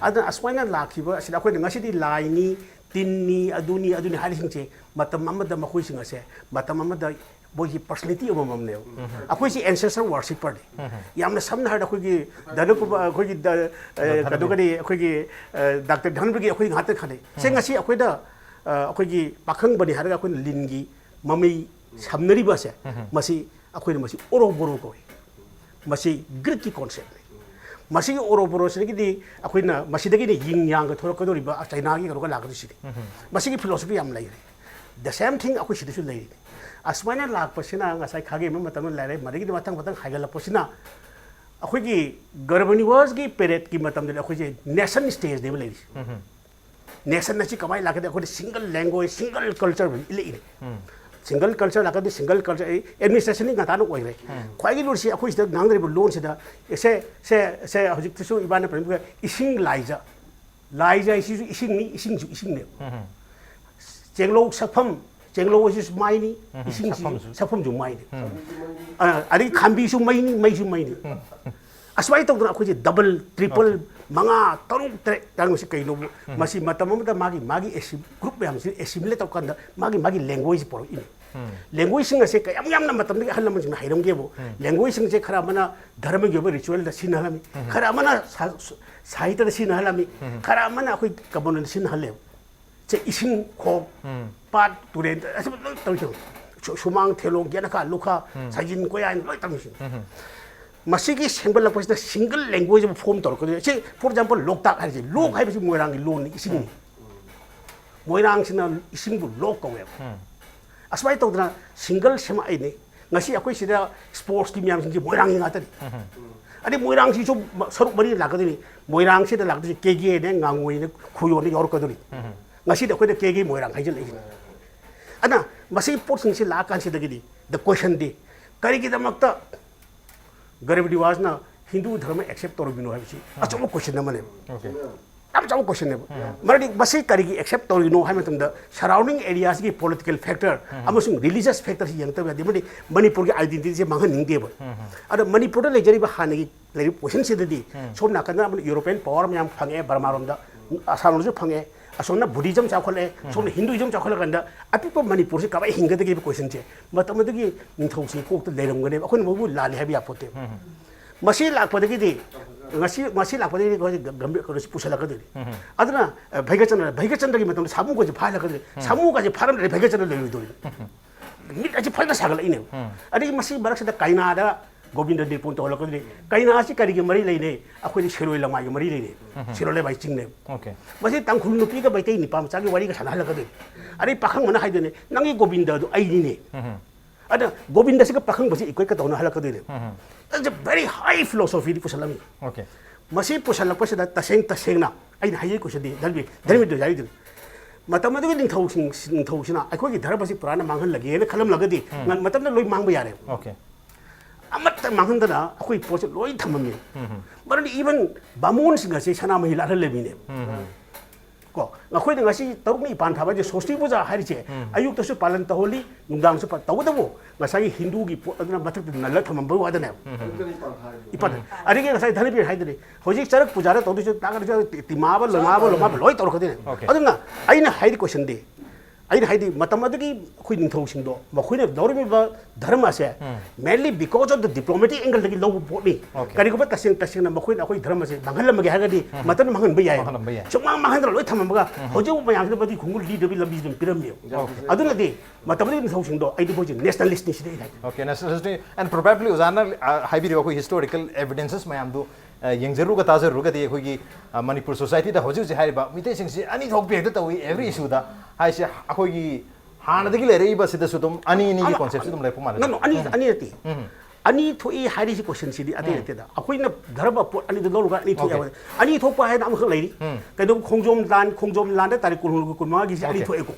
ꯑꯗꯨꯅ ꯑꯁꯨꯃꯥꯏꯅ ꯂꯥꯛꯈꯤꯕ ꯑꯁꯤꯗ ꯑꯩꯈꯣꯏꯅ ꯉꯁꯤꯗꯤ ꯂꯥꯏꯅꯤ, ꯇꯤꯟꯅꯤ, ꯑꯗꯨꯅꯤ, ꯑꯗꯨꯅꯤ ꯍꯥꯏꯔꯤꯁꯤꯡꯁꯦ ꯃꯇꯝ ꯑꯃꯗ ꯃꯈꯣꯏꯁꯤꯡ ꯑꯁꯦ ꯃꯇꯝ ꯑꯃꯗ ꯃꯣꯏꯒꯤ personality ꯑꯃꯃꯝꯅꯦꯕ꯫ ꯑꯩꯈꯣꯏꯁꯤ ancestor worshipper ꯅꯤ꯫ ꯌꯥꯝꯅ ꯁꯝꯅ ꯍꯥꯏꯔꯕꯗ ꯑꯩꯈꯣꯏꯒꯤ ꯙꯅꯨꯀꯨꯃꯥ, ꯑꯩꯈꯣꯏꯒꯤ ꯗ-, ꯑ, ꯙꯅꯨ-, ꯀꯩꯅꯣꯒꯗꯤ ꯑꯩꯈꯣꯏꯒꯤ, ꯑ, ꯗꯥꯛꯇꯔ ꯙꯅꯕꯒꯤ ꯑꯩꯈꯣꯏ ꯉꯥꯛꯇ ꯈꯟꯅꯩ꯫ ꯁꯦ ꯉꯁꯤ ꯑꯩꯈꯣꯏꯗ, ꯑ, ꯑꯩꯈꯣꯏꯒꯤ ꯄꯥꯈꯪꯕꯅꯤ ꯍꯥꯏꯔꯒ ꯑꯩꯈꯣꯏꯅ ꯂꯤꯟꯒꯤ ꯃꯃꯩ ꯁꯝꯅꯔꯤꯕ ꯑꯁꯦ, ꯃꯁꯤ ꯑꯩꯈꯣꯏꯅ ꯃꯁꯤ ꯑꯣꯔꯣꯕꯣꯔꯣ ꯀꯧꯏ꯫ ꯃꯁꯤ Greek ꯀꯤ concept ꯅꯤ꯫ ꯃꯁꯤꯒꯤ ꯑꯣꯔꯣꯕꯣꯔꯣꯁꯤꯗꯒꯤꯗꯤ ꯑꯩꯈꯣꯏꯅ ꯃꯁꯤꯗꯒꯤꯅꯤ ꯌꯤꯡ ꯌꯥꯡꯒ ꯊꯣꯛꯂꯛꯀꯗꯧꯔꯤꯕ ꯆꯩꯅꯥꯒꯤ ꯀꯩꯅꯣꯒ ꯂꯥꯛꯀꯗꯣꯏꯁꯤꯗꯤ꯫ ꯃꯁꯤꯒꯤ philosophy ꯌꯥꯝ ꯂꯩꯔꯦ꯫ The same thing ꯑꯩꯈꯣꯏ ꯁꯤꯗꯁꯨ ꯂꯩꯔꯤꯅꯤ꯫ ꯑꯁꯨꯃꯥꯏꯅ ꯂꯥꯛꯄꯁꯤꯅ ꯉꯁꯥꯏ ꯈꯥꯒꯦꯝꯕ ꯃꯇꯝꯗ ꯂꯩꯔꯦ, ꯃꯗꯒꯤꯗꯤ ꯃꯊꯪ ꯃꯊꯪ ꯍꯥꯏꯒꯠꯂꯛꯄꯁꯤꯅ ꯑꯩꯈꯣꯏꯒꯤ Garbhagriha ꯒꯤ period ꯀꯤ ꯃꯇꯝꯗꯗꯤ ꯑꯩꯈꯣꯏꯁꯦ nation stage ꯅꯦꯕ ꯂꯩꯔꯤꯁꯦ꯫ Nation ꯑꯁꯤ ꯀꯃꯥꯏꯅ ꯂꯥꯛꯀꯗꯤ ꯑꯩꯈꯣꯏꯗ single language, single culture ꯏꯜꯂꯛꯏꯅꯤ꯫ Single culture ꯂꯥꯛꯀꯗꯤ single culture, administration ꯗꯤ ꯉꯟꯇꯥꯅ ꯑꯣꯏꯈ꯭ꯔꯦ꯫ ꯈ꯭ꯋꯥꯏꯒꯤ ꯂꯨꯔꯤꯁꯤ ꯑꯩꯈꯣꯏ ꯁꯤꯗ ꯉꯥꯡꯅꯔꯤꯕ ꯂꯣꯟꯁꯤꯗ, ꯁꯦ, ꯁꯦ, ꯁꯦ ꯍꯧꯖꯤꯛꯇꯁꯨ ꯏꯕꯥꯅ ꯄꯟꯕꯤꯕ ꯏꯁꯤꯡ ꯂꯥꯏꯖ, ꯂꯥꯏꯖ ꯍꯥꯏꯁꯤꯁꯨ ꯏꯁꯤꯡꯅꯤ, ꯏꯁꯤꯡꯁꯨ ꯏꯁꯤꯡꯅꯦꯕ꯫ ꯆꯦꯡꯂꯧ ꯁꯛꯐꯝ, ꯆꯦꯡꯂꯧ ꯍꯥꯏꯁꯤꯁꯨ ꯃꯥꯏꯅꯤ, ꯎꯝ, ꯏꯁꯤꯡꯁꯨ ꯁꯛꯐꯝꯁꯨ꯫ ꯁꯛꯐꯝꯁꯨ ꯃꯥꯏꯅꯤ꯫ ꯎꯝ꯫ ꯑ, ꯑꯗꯒꯤ ꯈꯥꯝꯕꯤꯁꯨ ꯃꯩꯅꯤ, ꯃꯩꯁꯨ ꯃꯩꯅꯤ꯫ ꯎꯝ꯫ ꯑꯁꯨꯃꯥꯏꯅ ꯇꯧꯗꯅ ꯑꯩꯈꯣꯏꯁꯦ double, triple, OK꯫ ꯃꯉꯥ, ꯇꯔꯨꯛ, ꯇꯔꯦꯠ ꯇꯥꯡꯕꯁꯤ ꯀꯩꯅꯣꯕꯨ, ꯎꯝ꯫ ꯃꯁꯤ ꯃꯇꯝ ꯑꯃꯗ ꯃꯥꯒꯤ, ꯃꯥꯒꯤ ꯑꯦꯁꯤ-, group ꯃꯌꯥꯝꯁꯤ assimilate ꯇꯧꯔꯀꯥꯟꯗ ꯃꯥꯒꯤ, ꯃꯥꯒꯤ language ꯄꯨꯔꯛꯏꯅꯤ꯫ ꯎꯝ꯫ Language ꯁꯤꯡ ꯑꯁꯦ ꯀꯌꯥꯝ ꯌꯥꯝꯅ ꯃꯇꯝꯗꯒꯤ ꯑꯍꯜ ꯂꯃꯟꯁꯤꯡꯅ ꯍꯩꯔꯝꯒꯦꯕꯨ, ꯎꯝ꯫ Language ꯁꯤꯡꯁꯦ ꯈꯔ ꯑꯃꯅ ꯙꯔꯃꯒꯤ ꯑꯣꯏꯕ ritual ꯗ ꯁꯤꯖꯤꯟꯅꯍꯜꯂꯝꯃꯤ, ꯎꯝ꯫ ꯈꯔ ꯑꯃꯅ ꯁꯥ-, ꯁꯥꯍꯤꯇ꯭ꯌꯗ ꯁꯤꯖꯤꯟꯅꯍꯜꯂꯝꯃꯤ, ꯎꯝ꯫ ꯈꯔ ꯑꯃꯅ ꯑꯩꯈꯣꯏ common ꯑꯣꯏꯅ ꯁꯤꯖꯤꯟꯅꯍꯜꯂꯦꯕ꯫ ꯁꯦ ꯏꯁꯤꯡ ꯈꯣꯡ, ꯎꯝ꯫ ꯄꯥꯠ, ꯇꯨꯔꯦꯟ, ꯑꯁꯤꯕꯨ ꯂꯣꯏ ꯇꯧꯔꯤꯁꯦ꯫ ꯁꯨ-, ꯁꯨꯃꯥꯡ, ꯊꯦꯂꯣꯡ, ꯌꯦꯅꯈꯥ, ꯂꯨꯈꯥ, ꯎꯝ꯫ ꯁꯖꯤꯟ, ꯀꯣꯌꯥꯏꯅ ꯂꯣꯏ ꯇꯧꯔꯤꯁꯦ꯫ ꯎꯝ꯫ ꯃꯁꯤꯒꯤ ꯁꯦꯝꯒꯠꯂꯛꯄꯁꯤꯗ single language ꯑꯃ form ꯇꯧꯔꯛꯀꯗꯣꯏꯅꯤ꯫ ꯁꯤ, for example, ꯂꯣꯛꯇꯥꯛ ꯍꯥꯏꯔꯤꯁꯦ, ꯂꯣꯛ ꯍꯥꯏꯕꯁꯤ ꯃꯣꯏꯔꯥꯡꯒꯤ ꯂꯣꯟꯅꯤ, ꯏꯁꯤꯡꯅꯤ꯫ ꯃꯣꯏꯔꯥꯡꯁꯤꯅ ꯏꯁꯤꯡꯕꯨ ꯂꯣꯛ ꯀꯧꯋꯦꯕ꯫ ꯑꯁꯨꯃꯥꯏꯅ ꯇꯧꯗꯅ single ꯁꯦꯝꯃꯛꯏꯅꯤ꯫ ꯉꯁꯤ ꯑꯩꯈꯣꯏ ꯁꯤꯗ sportsꯀꯤ ꯃꯌꯥꯝꯁꯤꯡꯁꯤ ꯃꯣꯏꯔꯥꯡꯒꯤ ꯉꯥꯛꯇꯅꯤ꯫ ꯑꯗꯩ ꯃꯣꯏꯔꯥꯡꯁꯤꯁꯨ ꯁꯔꯨꯛ ꯃꯔꯤ ꯂꯥꯛꯀꯗꯣꯏꯅꯤ꯫ ꯃꯣꯏꯔꯥꯡꯁꯤꯗ ꯂꯥꯛꯇꯣꯏꯁꯤ ꯀꯦꯒꯦꯅꯦ, ꯉꯥꯉꯣꯏꯅꯦ, ꯈꯣꯌꯣꯅꯦ ꯌꯥꯎꯔꯛꯀꯗꯣꯏꯅꯤ꯫ ꯉꯁꯤꯗꯤ ꯑꯩꯈꯣꯏꯅ ꯀꯦꯒꯦ ꯃꯣꯏꯔꯥꯡ ꯍꯥꯏꯖꯤꯜꯂꯛꯏꯁꯤꯅꯤ꯫ ꯑꯗꯨꯅ ꯃꯁꯤꯒꯤ ꯄꯣꯠꯁꯤꯡꯁꯤ ꯂꯥꯛꯑꯀꯥꯟꯁꯤꯗꯒꯤꯗꯤ the questionꯗꯤ ꯀꯔꯤꯒꯤꯗꯃꯛꯇ ꯒꯔꯤꯕ ꯅꯤꯋꯥꯖꯅ ꯍꯤꯟꯗꯨ ꯙꯔꯃ accept ꯇꯧꯔꯝꯃꯤꯅꯣ ꯍꯥꯏꯕꯁꯤ ꯑꯆꯧꯕ question ꯑꯃꯅꯦꯕ꯫ Okay. ꯌꯥꯝ ꯆꯥꯎꯕ questionꯅꯦꯕ꯫ ꯃꯔꯝꯗꯤ ꯃꯁꯤ ꯀꯔꯤꯒꯤ accept ꯇꯧꯔꯤꯅꯣ ꯍꯥꯏꯕ ꯃꯇꯝꯗ surrounding areaꯒꯤ political factor ꯑꯃꯁꯨꯡ religious factorꯁꯤ ꯌꯦꯡꯉꯛꯇꯕ ꯌꯥꯗꯦ꯫ ꯃꯔꯝꯗꯤ ꯃꯅꯤꯄꯨꯔꯒꯤ identityꯁꯦ ꯃꯥꯡꯍꯟꯅꯤꯡꯗꯦꯕ꯫ ꯑꯗꯣ ꯃꯅꯤꯄꯨꯔꯗ ꯂꯩꯖꯔꯤꯕ ꯍꯥꯟꯅꯒꯤ ꯂꯩꯔꯤꯕ positionꯁꯤꯗꯗꯤ ꯁꯣꯝ ꯅꯥꯀꯟꯗ ꯑꯃꯅ European power ꯃꯌꯥꯝ ꯐꯪꯉꯦ, ꯕꯔꯃꯥꯔꯣꯝꯗ, ꯑꯁꯥꯝꯂꯣꯝꯗꯁꯨ ꯐꯪꯉꯦ, ꯑꯁꯣꯝꯅ Buddhism ꯆꯥꯎꯈꯠꯂꯛꯑꯦ, ꯁꯣꯝꯅ Hinduism ꯆꯥꯎꯈꯠꯂꯀꯥꯟꯗ ꯑꯄꯤꯛꯄ ꯃꯅꯤꯄꯨꯔꯁꯤ ꯀꯃꯥꯏꯅ ꯍꯤꯡꯒꯗꯒꯦ ꯍꯥꯏꯕ questionꯁꯦ ꯃꯇꯝ ꯑꯗꯨꯒꯤ ꯅꯤꯡꯊꯧꯁꯤꯡ ꯀꯣꯛꯇ ꯂꯩꯔꯝꯒꯅꯦꯕ꯫ ꯑꯩꯈꯣꯏꯅ ꯃꯈꯣꯏꯕꯨ ꯂꯥꯜꯂꯤ ꯍꯥꯏꯕ ꯌꯥꯄꯣꯠꯇꯦꯕ꯫ ꯃꯁꯤ ꯂꯥꯛꯄꯗꯒꯤꯗꯤ ꯉꯁꯤ ꯃꯁꯤ ꯂꯥꯛꯄꯗꯒꯤꯗꯤ ꯑꯩꯈꯣꯏ ꯒꯝꯚꯤꯔ ꯀꯩꯅꯣꯁꯤ ꯄꯨꯁꯜꯂꯛꯀꯗꯣꯏꯅꯤ꯫ ꯑꯗꯨꯅ ꯑ, ꯚꯩꯒꯆꯟꯗ꯭ꯔ ꯚꯩꯒꯆꯟꯗ꯭ꯔꯒꯤ ꯃꯇꯝꯗ ꯁꯥꯃꯨꯒꯁꯦ ꯐꯥꯍꯜꯂꯛꯀꯗꯣꯏꯅꯤ꯫ ꯁꯥꯃꯨꯒꯁꯦ ꯐꯥꯔꯝꯗ꯭ꯔꯗꯤ ꯚꯩꯒꯆꯟꯗ꯭ꯔ ꯂꯩꯔꯣꯏꯗꯣꯏꯅꯤ꯫ ꯃꯤꯠ ꯑꯁꯤ ꯐꯖꯅ ꯁꯥꯒꯠꯂꯛꯏꯅꯦꯕ꯫ ꯑꯗꯒꯤ ꯃꯁꯤ ꯃꯔꯛꯁꯤꯗ ꯀꯩꯅꯥꯗ ꯒꯣꯕꯤꯟꯗ ꯅꯤꯔꯄꯨꯟ ꯇꯧꯍꯜꯂꯛꯀꯗꯣꯏꯅꯤ꯫ ꯀꯩꯅꯥ ꯑꯁꯤ ꯀꯔꯤꯒꯤ ꯃꯔꯤ ꯂꯩꯅꯩ? ꯑꯩꯈꯣꯏꯗꯤ ꯁꯤꯔꯣꯏ ꯂꯃꯥꯏꯒꯤ ꯃꯔꯤ ꯂꯩꯅꯩ꯫ ꯁꯤꯔꯣꯏ ꯂꯃꯥꯏ ꯆꯤꯡꯅꯦꯕ꯫ Okay. ꯃꯁꯤ ꯇꯥꯡꯈꯨꯜ ꯅꯨꯄꯤꯒ ꯃꯩꯇꯩ ꯅꯨꯄꯥ ꯃꯆꯥꯒꯤ ꯋꯥꯔꯤꯒ ꯁꯥꯟꯅꯍꯜꯂꯛꯀꯗꯣꯏꯅꯤ꯫ ꯑꯗꯩ ꯄꯥꯈꯪꯕꯅ ꯍꯥꯏꯗꯣꯏꯅꯦ, "ꯅꯪꯒꯤ ꯒꯣꯕꯤꯟꯗꯗꯣ ꯑꯩꯅꯤꯅꯦ꯫" ꯑꯗ ꯒꯣꯕꯤꯟꯗꯁꯤꯒ ꯄꯥꯈꯪꯕꯁꯤ equate ꯇꯧꯅ ꯍꯜꯂꯛꯀꯗꯣꯏꯅꯦ꯫ That's a very high philosophyꯗꯤ ꯄꯨꯁꯜꯂꯝꯃꯤ꯫ Okay. ꯃꯁꯤ ꯄꯨꯁꯜꯂꯛꯄꯁꯤꯗ ꯇꯁꯦꯡ ꯇꯁꯦꯡꯅ ꯑꯩꯅ ꯍꯥꯏꯖꯔꯤ questionꯗꯤ ꯙꯔꯃꯤ ꯙꯔꯃꯤꯗꯨ ꯍꯥꯏꯔꯤꯗꯨꯅꯤ꯫ ꯃꯇꯝ ꯑꯗꯨꯒꯤ ꯅꯤꯡꯊꯧꯁꯤꯡ ꯅꯤꯡꯊꯧꯁꯤꯅ ꯑꯩꯈꯣꯏꯒꯤ ꯙꯔꯃꯁꯤ ꯄꯨꯔꯥꯅ ꯃꯥꯡꯍꯜꯂꯒꯦꯅ ꯈꯜꯂꯝꯂꯒꯗꯤ ꯉꯟ- ꯃꯇꯝꯗ ꯂꯣꯏ ꯃꯥꯡꯕ ꯌꯥꯔꯦꯕ꯫ Okay. ꯑꯃꯠꯇ ꯃꯥꯡꯍꯟꯗꯅ ꯑꯩꯈꯣꯏ ꯄꯣꯠꯁꯦ ꯂꯣꯏ ꯊꯝꯃꯝꯃꯤ꯫ ꯃꯔꯝꯗꯤ even ꯕꯥꯃꯣꯟꯁꯤꯡ ꯑꯁꯤ ꯁꯅꯥꯃꯍꯤ ꯂꯥꯠꯍꯜꯂꯝꯃꯤꯅꯦꯕ꯫ ꯀꯣ, ꯑꯩꯈꯣꯏꯅ ꯉꯁꯤ ꯇꯔꯨꯛꯅꯤ ꯏꯄꯥꯟ ꯊꯥꯕ ꯍꯥꯏꯁꯦ ꯁꯣꯁꯇꯤ ꯄꯨꯖꯥ ꯍꯥꯏꯔꯤꯁꯦ ꯑꯌꯨꯛꯇꯁꯨ ꯄꯥꯂꯟ ꯇꯧꯍꯜꯂꯤ, ꯅꯨꯡꯗꯥꯡꯁꯨ ꯄꯥ- ꯇꯧꯕꯇꯕꯨ ꯉꯁꯥꯏꯒꯤ ꯍꯤꯟꯗꯨꯒꯤ ꯄꯣꯠ ꯑꯗꯨꯅ ꯃꯊꯛꯇ ꯅꯜꯂ ꯊꯝꯃꯝꯕꯒꯤ ꯋꯥꯗꯅꯦꯕ꯫ ꯏꯄꯥꯟ ꯑꯗꯒꯤ ꯉꯁꯥꯏ ꯙꯅꯕꯤꯔ ꯍꯥꯏꯗꯨꯅꯤ ꯍꯧꯖꯤꯛ ꯆꯔꯛ ꯄꯨꯖꯥꯗ ꯇꯧꯗꯣꯏꯁꯦ ꯇꯥꯒꯗꯣꯏꯁꯦ ꯇꯤꯃꯥꯕ ꯂꯣꯃꯥꯕ ꯂꯣꯃꯥꯕ ꯂꯣꯏ ꯇꯧꯔꯛꯀꯗꯣꯏꯅꯦ꯫ Okay. ꯑꯗꯨꯅ ꯑꯩꯅ ꯍꯥꯏꯔꯤ questionꯗꯤ ꯑꯩꯅ ꯍꯥꯏꯗꯤ, ꯃꯇꯝ ꯑꯗꯨꯒꯤ ꯑꯩꯈꯣꯏ ꯅꯤꯡꯊꯧꯁꯤꯡꯗꯣ, ꯃꯈꯣꯏꯅ ꯂꯧꯔꯝꯃꯤꯕ ꯙꯔꯃꯁꯦ, mainly because of the diplomatic angle ꯗꯒꯤ ꯂꯧꯕ ꯄꯣꯠꯅꯤ꯫ Okay. ꯀꯔꯤꯒꯨꯝꯕ ꯇꯁꯦꯡ ꯇꯁꯦꯡꯅ ꯃꯈꯣꯏꯅ ꯑꯩꯈꯣꯏ ꯙꯔꯃꯁꯦ ꯃꯥꯡꯍꯜꯂꯝꯃꯒꯦ ꯍꯥꯏꯔꯒꯗꯤ, ꯃꯇꯝ ꯃꯥꯡꯍꯟꯕ ꯌꯥꯏ꯫ ꯃꯥꯡꯍꯜꯂꯝꯕ ꯌꯥꯏ꯫ ꯁꯨꯃꯥꯡ ꯃꯥꯡꯍꯟꯗꯅ ꯂꯣꯏ ꯊꯝꯃꯝꯃꯒ, ꯍꯧꯖꯤꯛ ꯃꯌꯥꯝꯁꯤꯅ ꯃꯗꯨꯒꯤ ꯈꯣꯡꯒꯨꯜ ꯂꯤꯗꯕꯤ ꯂꯝꯕꯤꯁꯤ ꯑꯗꯨꯝ ꯄꯤꯔꯝꯃꯦꯕ꯫ ꯑꯗꯨꯅꯗꯤ ꯃꯇꯝ ꯑꯗꯨꯒꯤ ꯅꯤꯡꯊꯧꯁꯤꯡꯗꯣ ꯑꯩꯗꯤ ꯃꯣꯏꯁꯦ nationalist ꯅꯤ ꯁꯤꯗꯤ ꯑꯩꯅ ꯍꯥꯏꯗꯤ꯫ Okay, nationalist ꯅꯤ꯫ And probably ꯑꯣꯖꯥꯅ, ꯑ, ꯍꯥꯏꯕꯤꯔꯤꯕ ꯑꯩꯈꯣꯏ historical evidences ꯃꯌꯥꯝꯗꯨ, ꯑ, ꯌꯦꯡꯖꯔꯨꯔꯒ ꯇꯥꯖꯔꯨꯔꯒꯗꯤ ꯑꯩꯈꯣꯏꯒꯤ, ꯑ, ꯃꯅꯤꯄꯨꯔ society ꯗ ꯍꯧꯖꯤꯛ ꯍꯧꯖꯤꯛ ꯍꯥꯏꯔꯤꯕ ꯃꯤꯇꯩꯁꯤꯡꯁꯤ ꯑꯅꯤ ꯊꯣꯛꯄꯤ ꯍꯦꯛꯇ ꯇꯧꯏ every issue ꯗ ꯍꯥꯏꯁꯦ꯫ ꯑꯩꯈꯣꯏꯒꯤ ꯍꯥꯟꯅꯗꯒꯤ ꯂꯩꯔꯛꯏꯕ ꯁꯤꯗꯁꯨ ꯑꯗꯨꯝ ꯑꯅꯤ ꯑꯅꯤꯒꯤ concept ꯁꯤ ꯑꯗꯨꯝ ꯂꯩꯔꯛꯄ ꯃꯥꯜꯂꯦ꯫ No, no, ꯑꯅꯤ, ꯑꯅꯤ ꯅꯠꯇꯦ꯫ ꯑꯅꯤ ꯊꯣꯛꯏ ꯍꯥꯏꯔꯤꯁꯤ question ꯁꯤꯗꯤ ꯑꯇꯩ ꯅꯠꯇꯦꯗ꯫ ꯑꯩꯈꯣꯏꯅ ꯙꯔꯃ ꯄꯣꯠ ꯑꯅꯤꯗꯨ ꯂꯧꯔꯒ ꯑꯅꯤ ꯊꯣꯛꯑꯦ Okay. ꯍꯥꯏꯕ꯫ ꯑꯅꯤ ꯊꯣꯛꯄ ꯍꯥꯏꯅ ꯑꯃꯈꯛ ꯂꯩꯔꯤ꯫ ꯀꯩꯅꯣ, ꯈꯣꯡꯖꯣꯝ ꯂꯥꯟ, ꯈꯣꯡꯖꯣꯝ ꯂꯥꯟꯗ ꯇꯥꯔꯤꯛ ꯀꯨꯟꯍꯨꯝꯗꯣꯏ, ꯀꯨꯟꯃꯉꯥꯒꯤꯁꯤ ꯑꯅꯤ Okay. ꯊꯣꯛꯑꯦꯀꯣ꯫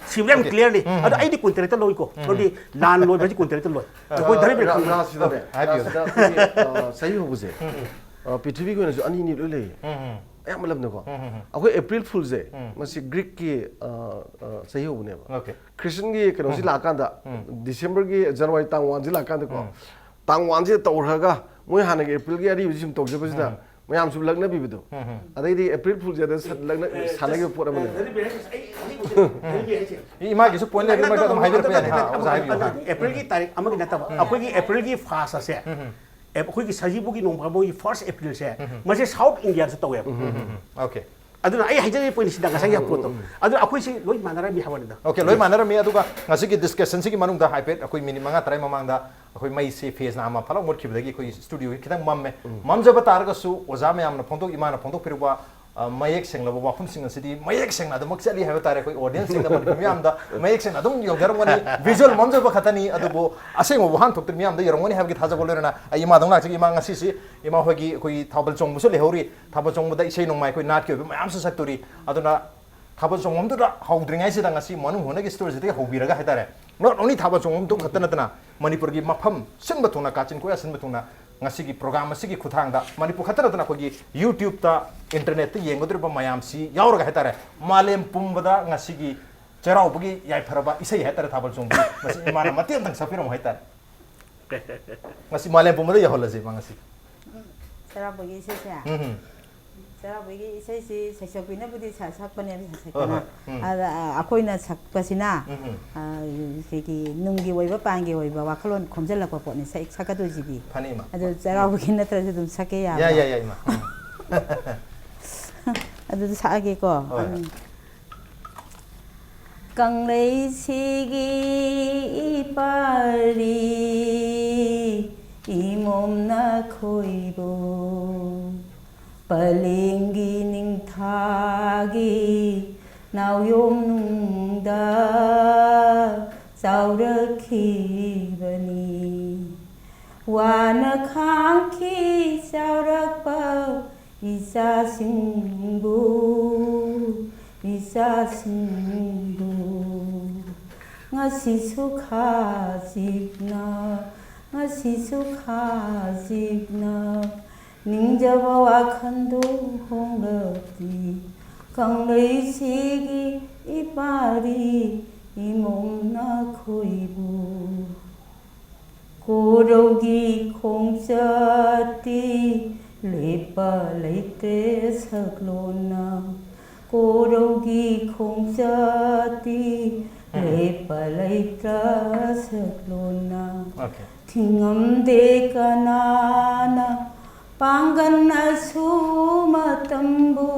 ꯁꯤꯕꯨꯗꯤ ꯌꯥꯝ clear ꯅꯤ꯫ ꯑꯗꯣ ꯑꯩꯗꯤ ꯀꯨꯟꯇꯔꯦꯠꯇ ꯂꯧꯏꯀꯣ꯫ ꯃꯔꯝꯗꯤ ꯂꯥꯟ ꯂꯣꯏꯕ ꯍꯥꯏꯁꯤ ꯀꯨꯟꯇꯔꯦꯠꯇ ꯂꯣꯏ꯫ ꯑꯩꯈꯣꯏ ꯙꯔꯃ ꯔꯥ- ꯈꯪꯕ ꯔꯥꯁꯁꯤꯗꯅꯦ, ꯍꯥꯏꯕꯤꯌꯨ꯫ ꯔꯥꯁꯁꯤꯗ ꯑꯩꯈꯣꯏꯒꯤ, ꯑ, ꯆꯍꯤ ꯍꯧꯕꯁꯦ, ꯑ, ꯄ꯭ꯔꯤꯊꯤꯕꯤꯒꯤ ꯑꯣꯏꯅꯁꯨ ꯑꯅꯤ ꯑꯅꯤ ꯂꯣꯏ ꯂꯩꯌꯦ꯫ ꯑꯌꯥꯝꯕ ꯂꯝꯗꯀꯣ꯫ ꯑꯩꯈꯣꯏ April Fool ꯁꯦ, ꯃꯁꯤ Greek ꯀꯤ, ꯑ, ꯑ, ꯆꯍꯤ ꯍꯧꯕꯅꯦꯕ꯫ Okay. Christian ꯒꯤ ꯀꯩꯅꯣꯁꯤ ꯂꯥꯛꯑꯀꯥꯟꯗ, December ꯒꯤ, January ꯇꯥꯡ ꯋꯥꯟꯁꯤ ꯂꯥꯛꯑꯀꯥꯟꯗꯀꯣ, ꯇꯥꯡ ꯋꯥꯟꯁꯤꯗ ꯇꯧꯈ꯭ꯔꯒ ꯃꯣꯏ ꯍꯥꯟꯅꯒꯤ April ꯒꯤ ꯑꯔꯤꯕꯁꯤ ꯁꯨꯝ ꯇꯧꯖꯕꯁꯤꯗ ꯃꯌꯥꯝ ꯁꯨꯝ ꯂꯛꯅꯕꯤꯕꯗꯣ꯫ ꯑꯗꯩꯗꯤ April Fool ꯁꯦ ꯑꯗ ꯁ-, ꯂꯛꯅ-, ꯁꯥꯟꯅꯈꯤꯕ ꯄꯣꯠ ꯑꯃꯅꯦꯕ꯫ ꯏ- ꯏꯃꯥꯒꯤꯁꯨ point ꯂꯩꯔꯗꯤ ꯃꯔꯛꯇ ꯑꯗꯨꯝ ꯍꯥꯏꯕꯤꯔꯛꯄ ꯌꯥꯅꯤ꯫ ꯍꯥ, ꯑꯣꯖꯥ ꯍꯥꯏꯕꯤꯌꯨ꯫ ꯍꯥ꯫ April ꯒꯤ ꯇꯥꯔꯤꯛ ꯑꯃꯒꯤ ꯅꯠꯇꯕ, ꯑꯩꯈꯣꯏꯒꯤ April ꯒꯤ first ꯑꯁꯦ, ꯑꯦ, ꯑꯩꯈꯣꯏꯒꯤ ꯁꯖꯤꯕꯨꯒꯤ ꯅꯣꯡꯃ ꯃꯣꯏꯒꯤ first April ꯁꯦ, ꯃꯁꯤ South India ꯁꯨ ꯇꯧꯋꯦꯕ꯫ Okay. ꯑꯗꯨꯅ ꯑꯩ ꯍꯥꯏꯖꯔꯤꯕ point ꯁꯤꯗ ꯉꯁꯥꯏꯒꯤ ꯄꯣꯠꯇꯣ꯫ ꯑꯗꯨꯅ ꯑꯩꯈꯣꯏꯁꯤ ꯂꯣꯏ ꯃꯥꯟꯅꯔꯝꯃꯤ ꯍꯥꯏꯕꯅꯤꯗ꯫ Okay, ꯂꯣꯏ ꯃꯥꯟꯅꯔꯝꯃꯤ꯫ ꯑꯗꯨꯒ ꯉꯁꯤꯒꯤ discussion ꯁꯤꯒꯤ ꯃꯅꯨꯡꯗ ꯍꯥꯏꯐꯦꯠ ꯑꯩꯈꯣꯏ minute ꯃꯉꯥ ꯇꯔꯥ ꯃꯃꯥꯡꯗ ꯑꯩꯈꯣꯏ ꯃꯩꯁꯦ phase ꯅ ꯑꯃ ꯐꯠ ꯂꯥꯎ ꯃꯨꯠꯈꯤꯕꯗꯒꯤ ꯑꯩꯈꯣꯏ studio ꯁꯤ ꯈꯤꯇꯪ ꯃꯝꯃꯦ꯫ ꯃꯝꯖꯕ ꯇꯥꯔꯒꯁꯨ ꯑꯣꯖꯥ ꯃꯌꯥꯝꯅ ꯐꯣꯡꯗꯣꯛ-, ꯏꯃꯥꯅ ꯐꯣꯡꯗꯣꯛꯄꯤꯔꯨꯕ, ꯑ, ꯃꯌꯦꯛ ꯁꯦꯡꯂꯕ ꯋꯥꯐꯝꯁꯤꯡ ꯑꯁꯤꯗꯤ ꯃꯌꯦꯛ ꯁꯦꯡꯅ ꯑꯗꯨꯃꯛ ꯆꯠꯂꯤ ꯍꯥꯏꯕ ꯇꯥꯔꯦ꯫ ꯑꯩꯈꯣꯏ audience ꯁꯤꯡꯗ, ꯃꯅꯤꯄꯨꯔ ꯃꯤꯌꯥꯝꯗ ꯃꯌꯦꯛ ꯁꯦꯡꯅ ꯑꯗꯨꯝ ꯌꯧꯖꯔꯝꯒꯅꯤ꯫ Visual ꯃꯝꯖꯕ ꯈꯛꯇꯅꯤ, ꯑꯗꯨꯕꯨ ꯑꯁꯦꯡꯕ ꯋꯥꯍꯟꯊꯣꯛꯇꯨꯗꯤ ꯃꯤꯌꯥꯝꯗ ꯌꯧꯔꯝꯒꯅꯤ ꯍꯥꯏꯕꯒꯤ ꯊꯥꯖꯕ ꯂꯣꯏꯅꯅ ꯑꯩ ꯏꯃꯥꯗꯧ ꯂꯥꯛꯆꯒꯦ꯫ ꯏꯃꯥ, ꯉꯁꯤꯁꯤ ꯏꯃꯥ ꯍꯣꯏꯒꯤ ꯑꯩꯈꯣꯏꯒꯤ ꯊꯥꯕꯜ ꯆꯣꯡꯕꯁꯨ ꯂꯩꯍꯧꯔꯤ꯫ ꯊꯥꯕꯜ ꯆꯣꯡꯕꯗ ꯏꯁꯩ ꯅꯣꯡꯃꯥꯏ ꯑꯩꯈꯣꯏ ꯅꯥꯠꯀꯤ ꯑꯣꯏꯕ ꯃꯌꯥꯝꯁꯨ ꯁꯛꯇꯣꯔꯤ꯫ ꯑꯗꯨꯅ ꯊꯥꯕꯜ ꯆꯣꯡꯐꯝꯗꯨꯗ ꯍꯧꯗ꯭ꯔꯤꯉꯩꯁꯤꯗ ꯉꯁꯤ ꯃꯅꯨꯡ ꯍꯨꯠꯅꯒꯤ studio ꯁꯤꯗꯒꯤ ꯍꯧꯕꯤꯔꯒ ꯍꯥꯏꯇꯥꯔꯦ, not only ꯊꯥꯕꯜ ꯆꯣꯡꯐꯝꯗꯨ ꯈꯛꯇ ꯅꯠꯇꯅ ꯃꯅꯤꯄꯨꯔꯒꯤ ꯃꯐꯝ ꯁꯤꯟꯕ ꯊꯨꯡꯅ, ꯀꯥꯆꯤꯟ ꯀꯣꯏꯌꯥ ꯁꯤꯟꯕ ꯊꯨꯡꯅ ꯉꯁꯤꯒꯤ program ꯑꯁꯤꯒꯤ ꯈꯨꯠꯊꯥꯡꯗ ꯃꯅꯤꯄꯨꯔ ꯈꯛꯇ ꯅꯠꯇꯅ ꯑꯩꯈꯣꯏꯒꯤ YouTube ꯇ, internet ꯇ ꯌꯦꯡꯒꯗꯧꯔꯤꯕ ꯃꯌꯥꯝꯁꯤ ꯌꯥꯎꯔꯒ ꯍꯥꯏꯇꯥꯔꯦ, ꯃꯥꯂꯦꯝ ꯄꯨꯝꯕꯗ ꯉꯁꯤꯒꯤ ꯆꯩꯔꯥꯎꯕꯒꯤ ꯌꯥꯏꯐꯔꯕ ꯏꯁꯩ ꯍꯥꯏꯇꯥꯔꯦ, ꯊꯥꯕꯜ ꯆꯣꯡꯕꯒꯤ, ꯃꯁꯤ ꯏꯃꯥꯅ ꯃꯇꯦꯛ ꯑꯃꯇꯪ ꯁꯛꯄꯤꯔꯝꯃꯨ ꯍꯥꯏꯇꯥꯔꯦ꯫ ꯉꯁꯤ ꯃꯥꯂꯦꯝ ꯄꯨꯝꯕꯗ ꯌꯧꯍꯜꯂꯁꯤ ꯏꯃꯥ ꯉꯁꯤ꯫ ꯆꯩꯔꯥꯎꯕꯒꯤ ꯏꯁꯩꯁꯦ꯫ ꯎꯝ꯫ ꯆꯩꯔꯥꯎꯕꯒꯤ ꯏꯁꯩꯁꯤ ꯁꯩꯁꯛꯄꯤꯅꯕꯨꯗꯤ ꯁ-, ꯁꯛꯄꯅꯦꯕ, ꯁꯩꯁꯛꯄꯅ꯫ ꯍꯣꯏ, ꯍꯣꯏ꯫ ꯎꯝ꯫ ꯑꯗ, ꯑ, ꯑꯩꯈꯣꯏꯅ ꯁꯛꯄꯁꯤꯅ, ꯎꯝ, ꯎꯝ꯫ ꯑ, ꯑꯩꯈꯣꯏꯒꯤ ꯅꯨꯡꯒꯤ ꯑꯣꯏꯕ, ꯄꯥꯟꯒꯤ ꯑꯣꯏꯕ ꯋꯥꯈꯜꯂꯣꯟ ꯈꯣꯝꯖꯤꯜꯂꯛꯄ ꯄꯣꯠꯅꯤ ꯁꯛ-, ꯁꯛꯀꯗꯣꯏꯁꯤꯗꯤ꯫ ꯐꯅꯤ, ꯏꯃꯥ꯫ ꯑꯗꯨ ꯎꯝ꯫ ꯆꯩꯔꯥꯎꯕꯒꯤ ꯅꯠꯇ꯭ꯔꯁꯨ ꯑꯗꯨꯝ ꯁꯛꯀꯦ ꯌꯥꯕ꯭ꯔꯥ? ꯌꯥꯏ, ꯌꯥꯏ, ꯌꯥꯏ, ꯏꯃꯥ꯫ ꯎꯝ꯫ ꯑꯗꯨꯗꯤ ꯁꯛꯑꯒꯦꯀꯣ꯫ ꯍꯣꯏ, ꯍꯣꯏ꯫ ꯎꯝ꯫ ꯀꯪꯂꯩꯁꯤꯒꯤ ꯏꯄꯥꯔꯤ ꯏꯃꯣꯝꯅ ꯈꯣꯏꯕꯨ ꯄꯂꯦꯡꯒꯤ ꯅꯤꯡꯊꯥꯒꯤ ꯅꯥꯎꯌꯣꯝꯅꯨꯡꯗ ꯆꯥꯎꯔꯛꯈꯤꯕꯅꯤ꯫ ꯋꯥꯅ ꯈꯥꯡꯈꯤ ꯆꯥꯎꯔꯛꯄ ꯏꯆꯥꯁꯤꯡꯕꯨ, ꯏꯆꯥꯁꯤꯡꯕꯨ꯫ ꯉꯁꯤꯁꯨ ꯈꯥꯖꯤꯛꯅ, ꯉꯁꯤꯁꯨ ꯈꯥꯖꯤꯛꯅ ꯅꯤꯡꯖꯕ ꯋꯥꯈꯟꯗꯨ ꯍꯣꯡꯂꯛꯂꯤ꯫ ꯀꯪꯂꯩꯁꯤꯒꯤ ꯏꯄꯥꯔꯤ ꯏꯃꯣꯝꯅ ꯈꯣꯏꯕꯨ꯫ ꯀꯣꯔꯧꯒꯤ ꯈꯣꯡꯆꯠꯇꯤ ꯂꯦꯞꯄ ꯂꯩꯇ꯭ꯔꯦ ꯁꯛꯂꯣꯟꯅ꯫ ꯀꯣꯔꯧꯒꯤ ꯈꯣꯡꯆꯠꯇꯤ ꯎꯝ꯫ ꯂꯦꯞꯄ ꯂꯩꯇ꯭ꯔ ꯁꯛꯂꯣꯟꯅ꯫ Okay꯫ ꯊꯤꯡꯉꯝꯗꯦ ꯀꯅꯥꯅ ꯄꯥꯡꯒꯟ ꯑꯁꯨ ꯃꯇꯝꯕꯨ꯫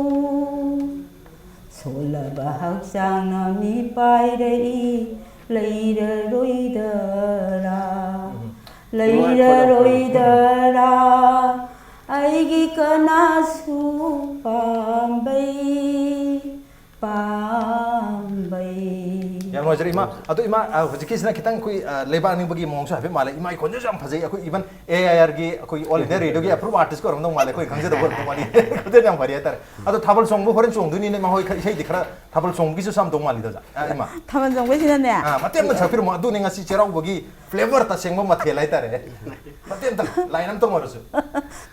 ꯁꯣꯜꯂꯕ ꯍꯛꯆꯥꯡꯅ ꯃꯤ ꯄꯥꯏꯔꯛꯏ, ꯂꯩꯔꯔꯣꯏꯗꯔꯥ? ꯎꯝ꯫ ꯂꯩꯔꯔꯣꯏꯗꯔꯥ? ꯑꯩꯒꯤ ꯀꯅꯥꯁꯨ ꯄꯥꯝꯕꯩ, ꯄꯥꯝꯕꯩ꯫ ꯌꯥꯝ ꯅꯨꯡꯉꯥꯏꯖꯔꯦ, ꯏꯃꯥ꯫ ꯑꯗꯣ, ꯏꯃꯥ, ꯑ, ꯍꯧꯖꯤꯛꯀꯤꯁꯤꯅ ꯈꯤꯇꯪ ꯑꯩꯈꯣꯏ, ꯑ, ꯂꯩꯕꯥꯛ ꯅꯤꯡꯕꯒꯤ ꯃꯑꯣꯡꯁꯨ ꯍꯥꯏꯐꯦꯠ ꯃꯥꯜꯂꯦ꯫ ꯏꯃꯥꯒꯤ ꯈꯣꯟꯖꯦꯜꯁꯨ ꯌꯥꯝ ꯐꯖꯩ꯫ ꯑꯩꯈꯣꯏ even A I R ꯒꯤ, ꯑꯩꯈꯣꯏ All India Radio ꯒꯤ approve artist ꯀ ꯑꯣꯏꯔꯝꯗꯧ ꯃꯥꯜꯂꯦ, ꯑꯩꯈꯣꯏ ꯈꯪꯖꯗꯕ ꯑꯣꯏꯔꯝꯗꯧ ꯃꯥꯜꯂꯦ꯫ ꯈꯣꯟꯖꯦꯜ ꯌꯥꯝ ꯐꯔꯤ ꯍꯥꯏꯇꯥꯔꯦ꯫ ꯑꯗꯣ ꯊꯥꯕꯜ ꯆꯣꯡꯕ ꯍꯣꯔꯦꯟ ꯆꯣꯡꯗꯣꯏꯅꯤꯅꯦ, ꯏꯃꯥ ꯍꯣꯏ ꯈꯔ ꯏꯁꯩꯗꯤ ꯈꯔ ꯊꯥꯕꯜ ꯆꯣꯡꯕꯒꯤꯁꯨ ꯁꯥꯝꯗꯧ ꯃꯥꯜꯂꯤꯗ, ꯑꯣꯖꯥ꯫ ꯑ, ꯏꯃꯥ꯫ ꯊꯥꯕꯜ ꯆꯣꯡꯕꯩꯁꯤꯅꯅꯦ꯫ ꯑ, ꯃꯇꯦꯛ ꯑꯃ ꯁꯛꯄꯤꯔꯝꯃꯣ꯫ ꯑꯗꯨꯅꯦ ꯉꯁꯤ ꯆꯩꯔꯥꯎꯕꯒꯤ flavour ꯇꯁꯦꯡꯕ ꯃꯊꯦꯜ ꯍꯥꯏꯇꯥꯔꯦ꯫ ꯃꯇꯦꯛ ꯑꯝꯇꯪ, line ꯑꯝꯇꯪ ꯑꯣꯏꯔꯁꯨ꯫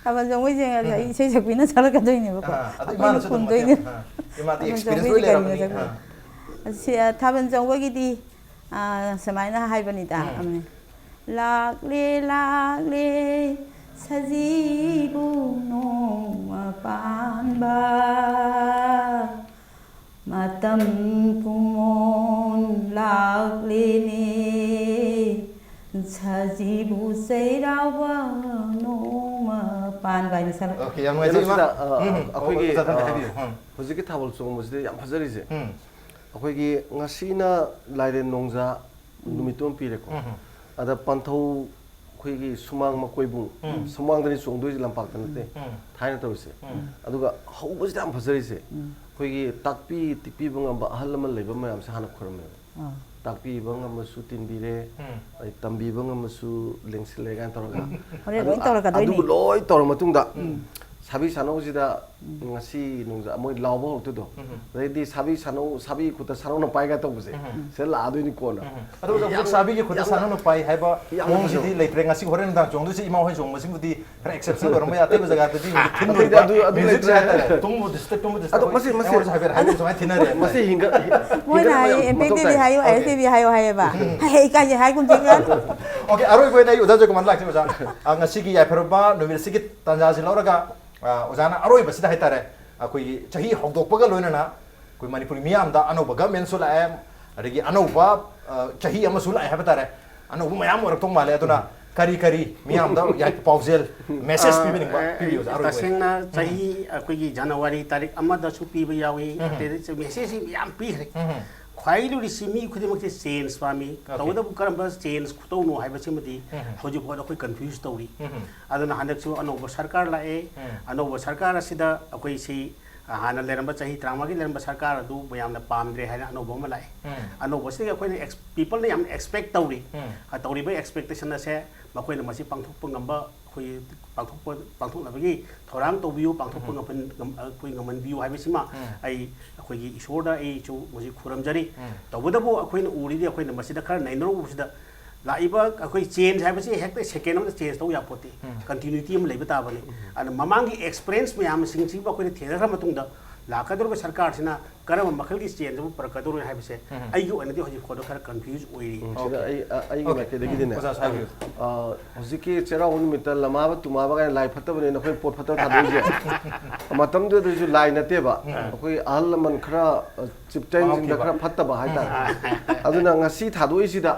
ꯊꯥꯕꯜ ꯆꯣꯡꯕꯩꯁꯦ ꯉꯁꯥꯏ ꯎꯝ꯫ ꯏꯁꯩ ꯁꯛꯄꯤꯅ ꯁꯛꯂꯛꯀꯗꯣꯏꯅꯦꯕꯀꯣ꯫ ꯑ, ꯑꯗꯨ ꯑꯩꯈꯣꯏꯅ ꯏꯃꯥꯅꯁꯨ ꯑꯗꯨꯝ ꯈꯨꯝꯗꯣꯏꯅꯦ꯫ ꯃꯇꯦꯛ ꯑꯃ, ꯑ, ꯏꯃꯥꯗꯤ ꯊꯥꯕꯜ experience ꯆꯣꯡꯕꯩꯁꯦ ꯂꯣꯏ ꯀꯔꯤꯅ ꯂꯩꯔꯕꯅꯤ꯫ ꯁꯛꯄ? ꯑ꯫ ꯑꯁꯤ, ꯑ, ꯊꯥꯕꯜ ꯆꯣꯡꯕꯒꯤꯗꯤ, ꯑ, ꯁꯨꯃꯥꯏꯅ ꯍꯥꯏꯕꯅꯤꯗ, ꯎꯝ꯫ ꯑꯃꯅꯤ꯫ ꯂꯥꯛꯂꯦ, ꯂꯥꯛꯂꯦ, ꯁꯖꯤꯕꯨ ꯅꯣꯡꯃ ꯄꯥꯟꯕ ꯃꯇꯝ ꯄꯨꯡꯑꯣꯟ ꯂꯥꯛꯂꯤꯅꯤ, ꯁꯖꯤꯕꯨ ꯆꯩꯔꯥꯎꯕ ꯅꯣꯡꯃ ꯄꯥꯟꯕ ꯍꯥꯏꯅ ꯁꯛꯂꯛꯏ꯫ ꯑꯣꯀꯦ, ꯌꯥꯝ ꯅꯨꯡꯉꯥꯏꯖꯩ, ꯏꯃꯥ꯫ ꯀꯩꯅꯣꯁꯤꯗ, ꯑ, ꯎꯝ, ꯑꯩꯈꯣꯏꯒꯤ, ꯑꯣꯖꯥ ꯊꯟꯗ ꯑ, ꯍꯥꯏꯕꯤꯌꯨ꯫ ꯎꯝ꯫ ꯍꯧꯖꯤꯛꯀꯤ ꯊꯥꯕꯜ ꯆꯣꯡꯕꯁꯤꯗ ꯌꯥꯝ ꯐꯖꯔꯤꯁꯦ, ꯎꯝ꯫ ꯑꯩꯈꯣꯏꯒꯤ ꯉꯁꯤꯅ ꯂꯥꯏꯔꯦꯟ ꯅꯣꯡꯖꯥ ꯎꯝ꯫ ꯅꯨꯃꯤꯠꯇꯨ ꯑꯃ ꯄꯤꯔꯦꯀꯣ꯫ ꯎꯝ꯫ ꯑꯗ ꯄꯟꯊꯧ ꯑꯩꯈꯣꯏꯒꯤ ꯁꯨꯃꯥꯡ ꯃꯀꯣꯏꯕꯨꯡ, ꯎꯝ꯫ ꯁꯨꯃꯥꯡꯗꯅꯤ ꯆꯣꯡꯗꯣꯏꯁꯦ, ꯂꯝꯄꯥꯛꯇ ꯅꯠꯇꯦ, ꯎꯝ꯫ ꯊꯥꯏꯅ ꯇꯧꯔꯤꯁꯦ꯫ ꯎꯝ꯫ ꯑꯗꯨꯒ ꯍꯧꯕꯁꯤꯗ ꯌꯥꯝ ꯐꯖꯔꯤꯁꯦ, ꯎꯝ꯫ ꯑꯩꯈꯣꯏꯒꯤ ꯇꯥꯛꯄꯤ ꯇꯤꯛꯄꯤꯕ ꯉꯝꯕ ꯑꯍꯜ ꯂꯃꯟ ꯂꯩꯕ ꯃꯌꯥꯝꯁꯦ ꯍꯥꯟꯅ ꯈꯨꯔꯨꯝꯃꯦꯕ꯫ ꯑꯥ꯫ ꯇꯥꯛꯄꯤꯕ ꯉꯝꯃꯁꯨ ꯇꯤꯟꯕꯤꯔꯦ, ꯎꯝ꯫ ꯑꯗꯩ ꯇꯝꯕꯤꯕ ꯉꯝꯃꯁꯨ ꯂꯦꯡꯁꯤꯜꯂꯦ ꯀꯥꯏꯅ ꯇꯧꯔꯒ꯫ ꯍꯣꯔꯦꯟ ꯑꯗꯨ, ꯂꯣꯏ ꯇꯧꯔꯛꯀꯗꯣꯏꯅꯤ꯫ ꯑꯗꯨ ꯂꯣꯏ ꯇꯧꯔ ꯃꯇꯨꯡꯗ, ꯎꯝ꯫ ꯁꯥꯕꯤ ꯁꯥꯅꯧꯁꯤꯗ ꯎꯝ꯫ ꯉꯁꯤ ꯅꯨꯡꯖꯥ ꯃꯣꯏ ꯂꯥꯎꯕ ꯍꯧꯔꯛꯇꯣꯏꯗꯣ꯫ ꯎꯝ꯫ ꯑꯗꯩꯗꯤ ꯁꯥꯕꯤ ꯁꯥꯅꯧ, ꯁꯥꯕꯤ ꯈꯨꯠꯇ ꯁꯥꯅꯧꯅ ꯄꯥꯏꯒ ꯇꯧꯕꯁꯦ, ꯎꯝ꯫ ꯁꯤꯗ ꯂꯥꯛꯑꯗꯣꯏꯅꯤ ꯀꯣꯟꯅ꯫ ꯎꯝ꯫ ꯑꯗꯨꯒ ꯍꯧꯖꯤꯛ ꯌꯥꯝ, ꯁꯥꯕꯤꯒꯤ ꯈꯨꯠꯇ ꯌꯥꯝꯅ ꯁꯥꯅꯧꯅ ꯄꯥꯏ ꯍꯥꯏꯕ ꯌꯥꯝꯅ ꯃꯑꯣꯡꯁꯤꯗꯤ ꯐꯖꯕ꯫ ꯂꯩꯇ꯭ꯔꯦ꯫ ꯉꯁꯤ ꯍꯣꯔꯦꯟ ꯅꯨꯡꯗꯥꯡ ꯆꯣꯡꯗꯣꯏꯁꯤ ꯏꯃꯥ ꯍꯣꯏ ꯆꯣꯡꯕꯁꯤꯕꯨꯗꯤ ꯈꯔ exceptional ꯑꯣꯏꯔꯝꯕ ꯌꯥꯏ꯫ ꯑꯇꯩ ꯖꯒꯥꯗꯗꯤ ꯍꯧꯖꯤꯛ ꯊꯤꯟ ꯑꯇꯩꯗꯤ ꯂꯣꯏꯕ ꯑꯗꯨ, ꯑꯗꯨ music ꯂꯩꯇ꯭ꯔꯦ꯫ ꯍꯥꯏꯇꯥꯔꯦ꯫ ꯇꯨꯝꯕꯗ disturb, ꯇꯨꯝꯕꯗ ꯑꯗꯣ disturb꯫ ꯃꯁꯤ, ꯃꯁꯤ ꯑꯩꯉꯣꯟꯗꯁꯨ ꯍꯥꯏꯐꯦꯠ ꯍꯥꯏꯕꯤꯌꯨ, ꯁꯨꯃꯥꯏꯅ ꯊꯤꯟꯅꯔꯦ꯫ ꯃꯁꯤ ꯍꯤꯡꯒꯠ-, ꯃꯣꯏꯅ ꯍꯤꯡꯒꯠꯍꯟꯕꯒꯤ ꯍꯥꯏꯌꯦ, ꯃꯊꯧ "ꯑꯦꯝ ꯄꯤ ꯑꯦꯐ ꯗꯦꯗꯤ ꯇꯥꯏ꯫ ꯍꯥꯏꯌꯨ, ꯑꯣꯀꯦ꯫ ꯑꯥꯏ ꯑꯦꯁ ꯗꯦꯗꯤ ꯍꯥꯏꯌꯨ" ꯍꯥꯏꯌꯦꯕ꯫ ꯎꯝ꯫ ꯍꯦ, ꯍꯦ, ꯏꯀꯥꯏꯁꯦ ꯍꯥꯏꯒꯨꯝꯁꯦ꯫ ꯑꯣꯀꯦ, ꯑꯔꯣꯏꯕ ꯑꯣꯏꯅ ꯑꯩ ꯑꯣꯖꯥ ꯖꯣꯏꯀꯨꯃꯥꯔ ꯂꯥꯛꯆꯩ, ꯑꯣꯖꯥ꯫ ꯑ, ꯉꯁꯤꯒꯤ ꯌꯥꯏꯐꯔꯕ ꯅꯨꯃꯤꯠ ꯑꯁꯤꯒꯤ ꯇꯥꯟꯖꯥꯁꯤ ꯂꯧꯔꯒ, ꯑ, ꯑꯣꯖꯥꯅ ꯑꯔꯣꯏꯕꯁꯤꯗ ꯍꯥꯏꯇꯥꯔꯦ, ꯑꯩꯈꯣꯏꯒꯤ ꯆꯍꯤ ꯍꯧꯗꯣꯛꯄꯒ ꯂꯣꯏꯅꯅ ꯑꯩꯈꯣꯏ ꯃꯅꯤꯄꯨꯔꯤ ꯃꯤꯌꯥꯝꯗ ꯑꯅꯧꯕ government ꯁꯨ ꯂꯥꯛꯑꯦ, ꯑꯗꯒꯤ ꯑꯅꯧꯕ, ꯑ, ꯆꯍꯤ ꯑꯃꯁꯨ ꯂꯥꯛꯑꯦ ꯍꯥꯏꯕ ꯇꯥꯔꯦ꯫ ꯑꯅꯧꯕ ꯃꯌꯥꯝ ꯑꯣꯏꯔꯛꯇꯧ ꯃꯥꯜꯂꯦ꯫ ꯑꯗꯨꯅ ꯎꯝ꯫ ꯀꯔꯤ ꯀꯔꯤ ꯃꯤꯌꯥꯝꯗ ꯌꯥꯏ-, ꯄꯥꯎꯖꯦꯜ, message ꯑ, ꯄꯤꯕꯤꯅꯤꯡꯕ ꯑꯦ, ꯄꯤꯕꯤꯌꯨ, ꯑꯔꯣꯏꯕ ꯑꯣꯏꯅ꯫ ꯇꯁꯦꯡꯅ ꯎꯝ꯫ ꯆꯍꯤ ꯑꯩꯈꯣꯏꯒꯤ ꯖꯅꯋꯥꯔꯤ ꯇꯥꯔꯤꯛ ꯑꯃꯗꯁꯨ ꯄꯤꯕ ꯌꯥꯎꯏ, ꯎꯝ꯫ ꯑꯇꯩꯗ message ꯁꯤ ꯌꯥꯝ ꯄꯤꯈ꯭ꯔꯦ꯫ ꯎꯝ꯫ ꯈ꯭ꯋꯥꯏ ꯂꯨꯔꯤꯁꯤ ꯃꯤ ꯈꯨꯗꯤꯡꯃꯛꯁꯤ change ꯄꯥꯝꯃꯤ꯫ ꯑꯣꯀꯦ꯫ ꯇꯧꯕꯇꯕꯨ ꯀꯔꯝꯕ change ꯈꯨꯇꯧꯅꯣ ꯍꯥꯏꯕꯁꯤꯃꯗꯤ ꯎꯝ꯫ ꯍꯧꯖꯤꯛ ꯐꯥꯎꯗ ꯑꯩꯈꯣꯏ confuse ꯇꯧꯔꯤ꯫ ꯎꯝ꯫ ꯑꯗꯨꯅ ꯍꯟꯗꯛꯁꯨ ꯑꯅꯧꯕ ꯁꯔꯀꯥꯔ ꯂꯥꯛꯑꯦ꯫ ꯎꯝ꯫ ꯑꯅꯧꯕ ꯁꯔꯀꯥꯔ ꯑꯁꯤꯗ ꯑꯩꯈꯣꯏꯁꯤ ꯍꯥꯟꯅ ꯂꯩꯔꯝꯕ ꯆꯍꯤ ꯇꯔꯥꯃꯉꯥꯒꯤ ꯂꯩꯔꯝꯕ ꯁꯔꯀꯥꯔ ꯑꯗꯨ ꯃꯌꯥꯝꯅ ꯄꯥꯝꯗ꯭ꯔꯦ ꯍꯥꯏꯅ ꯑꯅꯧꯕ ꯑꯃ ꯂꯥꯛꯑꯦ꯫ ꯎꯝ꯫ ꯑꯅꯧꯕꯁꯤꯗꯒꯤ ꯑꯩꯈꯣꯏꯅ ex-, people ꯅ ꯌꯥꯝꯅ expect ꯇꯧꯔꯤ꯫ ꯎꯝ꯫ ꯑ, ꯇꯧꯔꯤꯕ expectation ꯑꯁꯦ ꯃꯈꯣꯏꯅ ꯃꯁꯤ ꯄꯥꯡꯊꯣꯛꯄ ꯉꯝꯕ, ꯑꯩꯈꯣꯏ ꯄꯥꯡꯊꯣꯛꯄ, ꯄꯥꯡꯊꯣꯛꯅꯕꯒꯤ ꯊꯧꯔꯥꯡ ꯇꯧꯕꯤꯌꯨ, ꯄꯥꯡꯊꯣꯛꯄ ꯎꯝ꯫ ꯉꯝꯍꯟ-, ꯉꯝ-, ꯑꯩꯈꯣꯏ ꯉꯝꯍꯟꯕꯤꯌꯨ ꯍꯥꯏꯕꯁꯤꯃ ꯎꯝ꯫ ꯑꯩ, ꯑꯩꯈꯣꯏꯒꯤ ꯏꯁꯣꯔꯗ ꯑꯩꯁꯨ ꯍꯧꯖꯤꯛ ꯈꯨꯔꯨꯝꯖꯔꯤ꯫ ꯎꯝ꯫ ꯇꯧꯕꯇꯕꯨ ꯑꯩꯈꯣꯏꯅ ꯎꯔꯤꯗꯤ ꯑꯩꯈꯣꯏꯅ ꯃꯁꯤꯗ ꯈꯔ ꯅꯩꯅꯔꯨꯕꯁꯤꯗ ꯂꯥꯛꯏꯕ ꯑꯩꯈꯣꯏ change ꯍꯥꯏꯕꯁꯤ ꯍꯦꯛꯇ second ꯑꯃꯗ change ꯇꯧ ꯌꯥꯄꯣꯠꯇꯦ꯫ ꯎꯝ꯫ Continuity ꯑꯃ ꯂꯩꯕ ꯇꯥꯕꯅꯤ꯫ ꯎꯝ꯫ ꯑꯗꯨꯅ ꯃꯃꯥꯡꯒꯤ experience ꯃꯌꯥꯝꯁꯤꯡꯁꯤꯕꯨ ꯑꯩꯈꯣꯏꯅ ꯊꯦꯡꯅꯈ꯭ꯔ ꯃꯇꯨꯡꯗ ꯂꯥꯛꯀꯗꯧꯔꯤꯕ ꯁꯔꯀꯥꯔꯁꯤꯅ ꯀꯔꯝꯕ ꯃꯈꯜꯒꯤ ꯆꯦꯟꯖ ꯑꯃ ꯄꯨꯔꯛꯀꯗꯧꯔꯤꯅꯣ ꯍꯥꯏꯕꯁꯦ ꯑꯩꯒꯤ ꯑꯣꯏꯅꯗꯤ ꯍꯧꯖꯤꯛ ꯐꯥꯎꯗ ꯈꯔ ꯀꯟꯐ꯭ꯌꯨꯁ ꯑꯣꯏꯔꯤ꯫ ꯁꯤꯗ ꯑꯩ ꯑ- ꯑꯩꯒꯤ Okay. ꯃꯥꯏꯀꯩꯗꯒꯤꯗꯤꯅꯦ ꯑꯣꯖꯥꯁꯨ ꯍꯥꯏꯕꯤꯌꯨ꯫ ꯑ, ꯍꯧꯖꯤꯛꯀꯤ ꯆꯩꯔꯥꯎꯕ ꯅꯨꯃꯤꯠꯇ ꯂꯃꯥꯕ ꯇꯨꯃꯥꯕ ꯀꯥꯏꯅ ꯂꯥꯏ ꯐꯠꯇꯕꯅꯦꯅ ꯑꯩꯈꯣꯏ ꯄꯣꯠ ꯐꯠꯇꯕ ꯊꯥꯗꯣꯛꯏꯁꯦ, ꯃꯇꯝꯗꯨꯗꯁꯨ ꯂꯥꯏ ꯅꯠꯇꯦꯕ, ꯑꯩꯈꯣꯏ ꯑꯍꯜ ꯂꯃꯟ ꯈꯔ ꯆꯤꯞꯇꯥꯏꯟꯁꯤꯡꯗ ꯃꯉꯥꯎꯈꯤꯕ꯫ ꯈꯔ ꯐꯠꯇꯕ ꯍꯥꯏꯇꯥꯔꯦ꯫ ꯑꯗꯨꯅ ꯉꯁꯤ ꯊꯥꯗꯣꯛꯏꯁꯤꯗ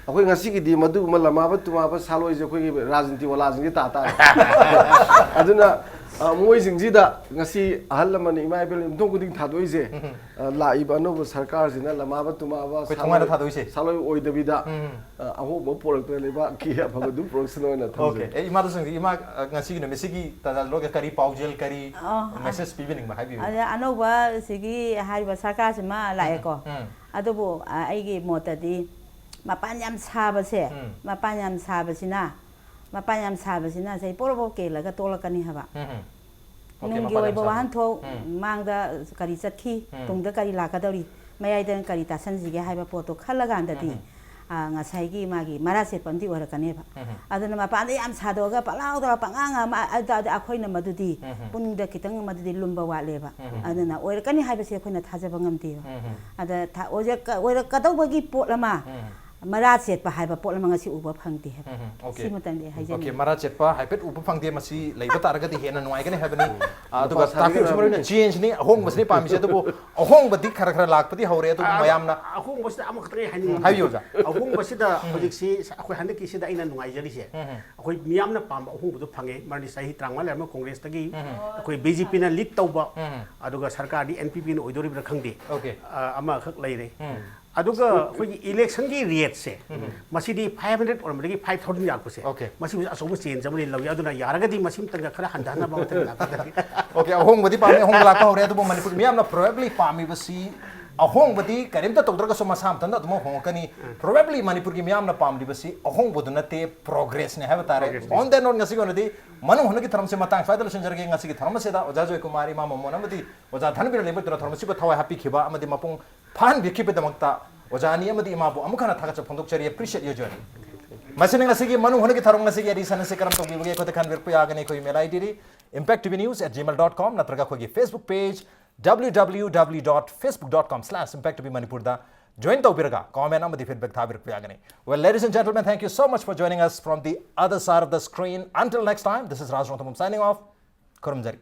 ꯑꯩꯈꯣꯏ ꯉꯁꯤꯒꯤꯗꯤ ꯃꯗꯨꯒꯨꯝꯕ ꯂꯃꯥꯕ ꯇꯨꯃꯥꯕ ꯁꯥꯂꯣꯏꯁꯦ ꯑꯩꯈꯣꯏꯒꯤ ꯔꯥꯖꯅꯤꯇꯤ ꯋꯥꯂꯥꯁꯤꯡꯁꯦ ꯇꯥ ꯇꯥꯔꯦ꯫ ꯑꯗꯨꯅ ꯑ, ꯃꯣꯏꯁꯤꯡꯁꯤꯗ ꯉꯁꯤ ꯑꯍꯜ ꯂꯃꯟ ꯏꯃꯥ ꯏꯕꯦꯜ ꯌꯨꯝꯊꯣꯡ ꯈꯨꯗꯤꯡ ꯊꯥꯗꯣꯛꯏꯁꯦ, ꯑ, ꯂꯥꯛꯏꯕ ꯑꯅꯧꯕ ꯁꯔꯀꯥꯔꯁꯤꯅ ꯂꯃꯥꯕ ꯇꯨꯃꯥꯕ ꯑꯩꯈꯣꯏ ꯊꯣꯡꯒꯥꯟꯗ ꯊꯥꯗꯣꯛꯏꯁꯦ꯫ ꯁꯥꯂꯣꯏ ꯑꯣꯏꯗꯕꯤꯗ ꯎꯝ. ꯑ, ꯑꯍꯣꯡꯕ ꯄꯨꯔꯛꯇꯅ ꯂꯩꯕꯥꯛꯀꯤ ꯑꯐꯕ ꯑꯗꯨꯝ ꯄꯨꯔꯛꯁꯅꯨ ꯍꯥꯏꯅ Okay. ꯊꯝꯖꯒꯦ꯫ ꯑꯦ, ꯏꯃꯥꯗꯁꯤꯡꯗꯤ, ꯏꯃꯥ, ꯑ, ꯉꯁꯤꯒꯤ ꯅꯨꯃꯤꯠꯁꯤꯒꯤ ꯇꯥꯟꯖꯥ ꯂꯧꯔꯒ ꯀꯔꯤ ꯄꯥꯎꯖꯦꯜ, ꯀꯔꯤ ꯑ, message ꯄꯤꯕꯤꯅꯤꯡꯕ ꯍꯥꯏꯕꯤꯌꯨ꯫ ꯑꯗ ꯑꯅꯧꯕ ꯁꯤꯒꯤ ꯍꯥꯏꯔꯤꯕ ꯁꯔꯀꯥꯔꯁꯤꯃ ꯂꯥꯛꯑꯦꯀꯣ꯫ ꯎꯝ. ꯑꯗꯨꯕꯨ ꯑ, ꯑꯩꯒꯤ ꯃꯣꯠꯇꯗꯤ ꯃꯄꯥꯟ ꯌꯥꯝ ꯁꯥꯕꯁꯦ, ꯎꯝ. ꯃꯄꯥꯟ ꯌꯥꯝ ꯁꯥꯕꯁꯤꯅ, ꯃꯄꯥꯟ ꯌꯥꯝ ꯁꯥꯕꯁꯤꯅ ꯆꯍꯤ ꯄꯣꯔꯣ ꯄꯣꯔꯣ ꯀꯦꯜꯂꯒ ꯇꯣꯛꯂꯛꯀꯅꯤ ꯍꯥꯏꯕ꯫ ꯎꯝ. Okay, ꯅꯨꯡꯒꯤ ꯃꯄꯥꯟ ꯌꯥꯝ ꯑꯣꯏꯕ ꯁꯥꯕ꯫ ꯋꯥꯍꯟꯊꯣꯛ ꯎꯝ. ꯃꯥꯡꯗ ꯀꯔꯤ ꯆꯠꯈꯤ, ꯎꯝ. ꯇꯨꯡꯗ ꯀꯔꯤ ꯂꯥꯛꯀꯗꯧꯔꯤ, ꯃꯌꯥꯏꯗ ꯀꯔꯤ ꯇꯥꯁꯟꯁꯤꯒꯦ ꯍꯥꯏꯕ ꯄꯣꯠꯇꯣ ꯈꯜꯂꯀꯥꯟꯗꯗꯤ ꯎꯝ. ꯑ, ꯉꯁꯥꯏꯒꯤ ꯃꯥꯒꯤ ꯃꯔꯥ ꯁꯦꯠꯄ ꯑꯃꯗꯤ ꯑꯣꯏꯔꯛꯀꯅꯦꯕ꯫ ꯎꯝ. ꯑꯗꯨꯅ ꯃꯄꯥꯟꯗ ꯌꯥꯝ ꯁꯥꯗꯣꯛꯑꯒ ꯄꯪꯂꯥꯎꯗ ꯄꯪꯉꯥꯡ ꯑꯃ ꯑꯗꯨꯗꯤ ꯑꯩꯈꯣꯏꯅ ꯃꯗꯨꯗꯤ ꯎꯝ. ꯄꯨꯛꯅꯤꯡꯗ ꯈꯤꯇꯪ ꯃꯗꯨꯗꯤ ꯂꯨꯝꯕ ꯋꯥꯠꯂꯦꯕ꯫ ꯎꯝ. ꯑꯗꯨꯅ ꯑꯣꯏꯔꯛꯀꯅꯤ ꯍꯥꯏꯕꯁꯦ ꯑꯩꯈꯣꯏꯅ ꯊꯥꯖꯕ ꯉꯝꯗꯦꯕ꯫ ꯎꯝ. ꯑꯗ ꯊ- ꯑꯣꯏꯔꯛ- ꯑꯣꯏꯔꯛꯀꯗꯧꯕꯒꯤ ꯄꯣꯠ ꯑꯃ ꯎꯝ. ꯃꯔꯥ ꯁꯦꯠꯄ ꯍꯥꯏꯕ ꯄꯣꯠ ꯑꯃ ꯉꯁꯤ ꯎꯕ ꯐꯪꯗꯦ ꯍꯥꯏꯕ꯫ ꯎꯝ. Okay. ꯁꯤꯃꯇꯪꯗꯤ ꯍꯥꯏꯖꯅꯤꯡꯉꯤ꯫ Okay, ꯃꯔꯥ ꯆꯦꯠꯄ ꯍꯥꯏꯐꯦꯠ ꯎꯕ ꯐꯪꯗꯦ, ꯃꯁꯤ ꯂꯩꯕ ꯇꯥꯔꯒꯗꯤ ꯍꯦꯟꯅ ꯅꯨꯡꯉꯥꯏꯒꯅꯤ ꯍꯥꯏꯕꯅꯤ꯫ ꯑ, ꯑꯗꯨꯒ ꯃꯄꯥ ꯁꯥꯕꯤꯒꯅꯨ ꯇꯥꯛꯄꯤꯕꯁꯨ ꯃꯔꯨ ꯑꯣꯏꯅ ꯍꯥꯏꯕꯤꯒꯅꯨ꯫ changeꯅꯤ, ꯑꯍꯣꯡꯕꯁꯤꯅꯤ ꯄꯥꯝꯃꯤꯁꯦ, ꯑꯗꯨꯕꯨ ꯑꯍꯣꯡꯕꯗꯤ ꯈꯔ ꯈꯔ ꯂꯥꯛꯄꯗꯤ ꯍꯧꯔꯦ, ꯑꯗꯨꯕꯨ ꯃꯌꯥꯝꯅ ꯑꯍꯣꯡꯕꯁꯤꯗ ꯑꯃꯈꯛꯇꯪ ꯍꯥꯏꯅꯤꯡꯉꯤ꯫ ꯍꯥꯏꯕꯤꯌꯨ, ꯑꯣꯖꯥ꯫ ꯑꯍꯣꯡꯕꯁꯤꯗ ꯍꯧꯖꯤꯛꯁꯤ ꯑꯩꯈꯣꯏ ꯍꯟꯗꯛꯀꯤꯁꯤꯗ ꯑꯩꯅ ꯅꯨꯡꯉꯥꯏꯖꯔꯤꯁꯦ, ꯎꯝ. ꯑꯩꯈꯣꯏ ꯃꯤꯌꯥꯝꯅ ꯄꯥꯝꯕ ꯑꯍꯣꯡꯕꯗꯨ ꯐꯪꯉꯦ꯫ ꯃꯔꯝꯗꯤ ꯆꯍꯤ ꯇꯔꯥꯃꯉꯥ ꯂꯩꯔꯝꯕ ꯀꯣꯡꯒ꯭ꯔꯦꯁꯇꯒꯤ ꯎꯝ. ꯑꯩꯈꯣꯏ ꯕꯤ ꯖꯦ ꯄꯤꯅ ꯂꯤꯗ ꯇꯧꯕ, ꯎꯝ. ꯑꯗꯨꯒ ꯁꯔꯀꯥꯔꯗꯤ ꯑꯦꯟ ꯄꯤ ꯄꯤꯅ ꯑꯣꯏꯗꯣꯔꯤꯕ꯭ꯔꯥ ꯈꯪꯗꯦ꯫ Okay. ꯑ, ꯑꯃꯈꯛ ꯂꯩꯔꯦ꯫ ꯎꯝ. ꯑꯗꯨꯒ ꯑꯩꯈꯣꯏꯒꯤ ꯏꯂꯦꯛꯁꯟꯒꯤ ꯔꯦꯠꯁꯦ, ꯃꯁꯤꯗꯤ ꯐꯥꯏꯚ ꯍꯟꯗ꯭ꯔꯦꯠ ꯑꯣꯏꯔꯝꯕꯗꯒꯤ ꯐꯥꯏꯚ ꯊꯥꯎꯖꯟ ꯌꯥꯔꯛꯄꯁꯦ, Okay. ꯃꯁꯤꯕꯨ ꯑꯆꯧꯕ ꯆꯦꯟꯖ ꯑꯃ ꯂꯧꯏ꯫ ꯑꯗꯨꯅ ꯌꯥꯔꯒꯗꯤ ꯃꯁꯤꯃꯇꯪꯒ ꯈꯔ ꯍꯟꯊꯍꯟꯅꯕ ꯑꯃꯇꯪ ꯂꯥꯛꯄꯤꯔꯗꯤ꯫ Okay, ꯑꯍꯣꯡꯕꯗꯤ ꯄꯥꯝꯃꯤ, ꯑꯍꯣꯡꯕ ꯂꯥꯛꯄ ꯍꯧꯔꯦ, ꯑꯗꯨꯕꯨ ꯃꯅꯤꯄꯨꯔ ꯃꯤꯌꯥꯝꯅ probably ꯄꯥꯝꯃꯤꯕꯁꯤ, ꯑꯍꯣꯡꯕꯗꯤ ꯀꯔꯤꯝꯇ ꯇꯧꯗ꯭ꯔꯒꯁꯨ ꯃꯁꯥ ꯃꯊꯟꯇ ꯑꯗꯨꯃꯛ ꯍꯣꯡꯉꯛꯀꯅꯤ꯫ Probably ꯃꯅꯤꯄꯨꯔꯒꯤ ꯃꯤꯌꯥꯝꯅ ꯄꯥꯝꯂꯤꯕꯁꯤ ꯑꯍꯣꯡꯕꯗꯨ ꯅꯠꯇꯦ, progressꯅꯤ ꯍꯥꯏꯕ ꯇꯥꯔꯦ꯫ On that note, ꯉꯁꯤꯒꯤ ꯑꯣꯏꯅꯗꯤ ꯃꯅꯨꯡ ꯍꯨꯠꯅꯒꯤ ꯊꯧꯔꯝꯁꯤ ꯃꯇꯥꯡ ꯁ꯭ꯋꯥꯏꯗ ꯂꯣꯏꯁꯤꯟꯖꯔꯒꯦ꯫ ꯉꯁꯤꯒꯤ ꯊꯧꯔꯝ ꯑꯁꯤꯗ ꯑꯣꯖꯥ ꯖꯣꯏꯀꯨꯃꯥꯔ, ꯏꯃꯥ ꯃꯣꯃꯣꯟ ꯑꯃꯗꯤ ꯑꯣꯖꯥ ꯙꯅꯕꯤꯔ ꯂꯦꯡꯕꯩꯇꯨꯅ ꯊꯧꯔꯝ ꯑꯁꯤꯕꯨ ꯊꯋꯥꯏ ꯍꯥꯞꯄꯤꯈꯤꯕ ꯑꯃꯗꯤ ꯃꯄꯨꯡ ꯐꯥꯍꯟꯕꯤꯈꯤꯕꯒꯤꯗꯃꯛꯇ ꯑꯣꯖꯥ ꯑꯅꯤ ꯑꯃꯗꯤ ꯏꯃꯥꯕꯨ ꯑꯃꯨꯛ ꯍꯟꯅ ꯊꯥꯒꯠꯆꯕ ꯐꯣꯡꯗꯣꯛꯆꯔꯤ꯫ Appreciate your journey꯫ ꯃꯁꯤꯅ ꯉꯁꯤꯒꯤ ꯃꯅꯨꯡ ꯍꯨꯠꯅꯒꯤ ꯊꯧꯔꯝ ꯉꯁꯤꯒꯤ edition ꯑꯁꯤ ꯀꯔꯝ ꯇꯧꯕꯤꯕꯒꯦ? ꯑꯩꯈꯣꯏꯗ ꯈꯟꯕꯤꯔꯛꯄ ꯌꯥꯒꯅꯤ꯫ ꯑꯩꯈꯣꯏꯒꯤ email I D D impact T V news at gmail dot com ꯅꯠꯇ꯭ꯔꯒ ꯑꯩꯈꯣꯏꯒꯤ Facebook page W W W dot facebook dot com slash impact T V Manipur ꯗ join ꯇꯧꯕꯤꯔꯒ comment ꯑꯃꯗꯤ feedback ꯊꯥꯕꯤꯔꯛꯄ ꯌꯥꯒꯅꯤ꯫ Well, ladies and gentlemen, thank you so much for joining us from the other side of the screen. Until next time, this is Raj Rongthambam signing off. ꯈꯨꯔꯨꯝꯖꯔꯤ꯫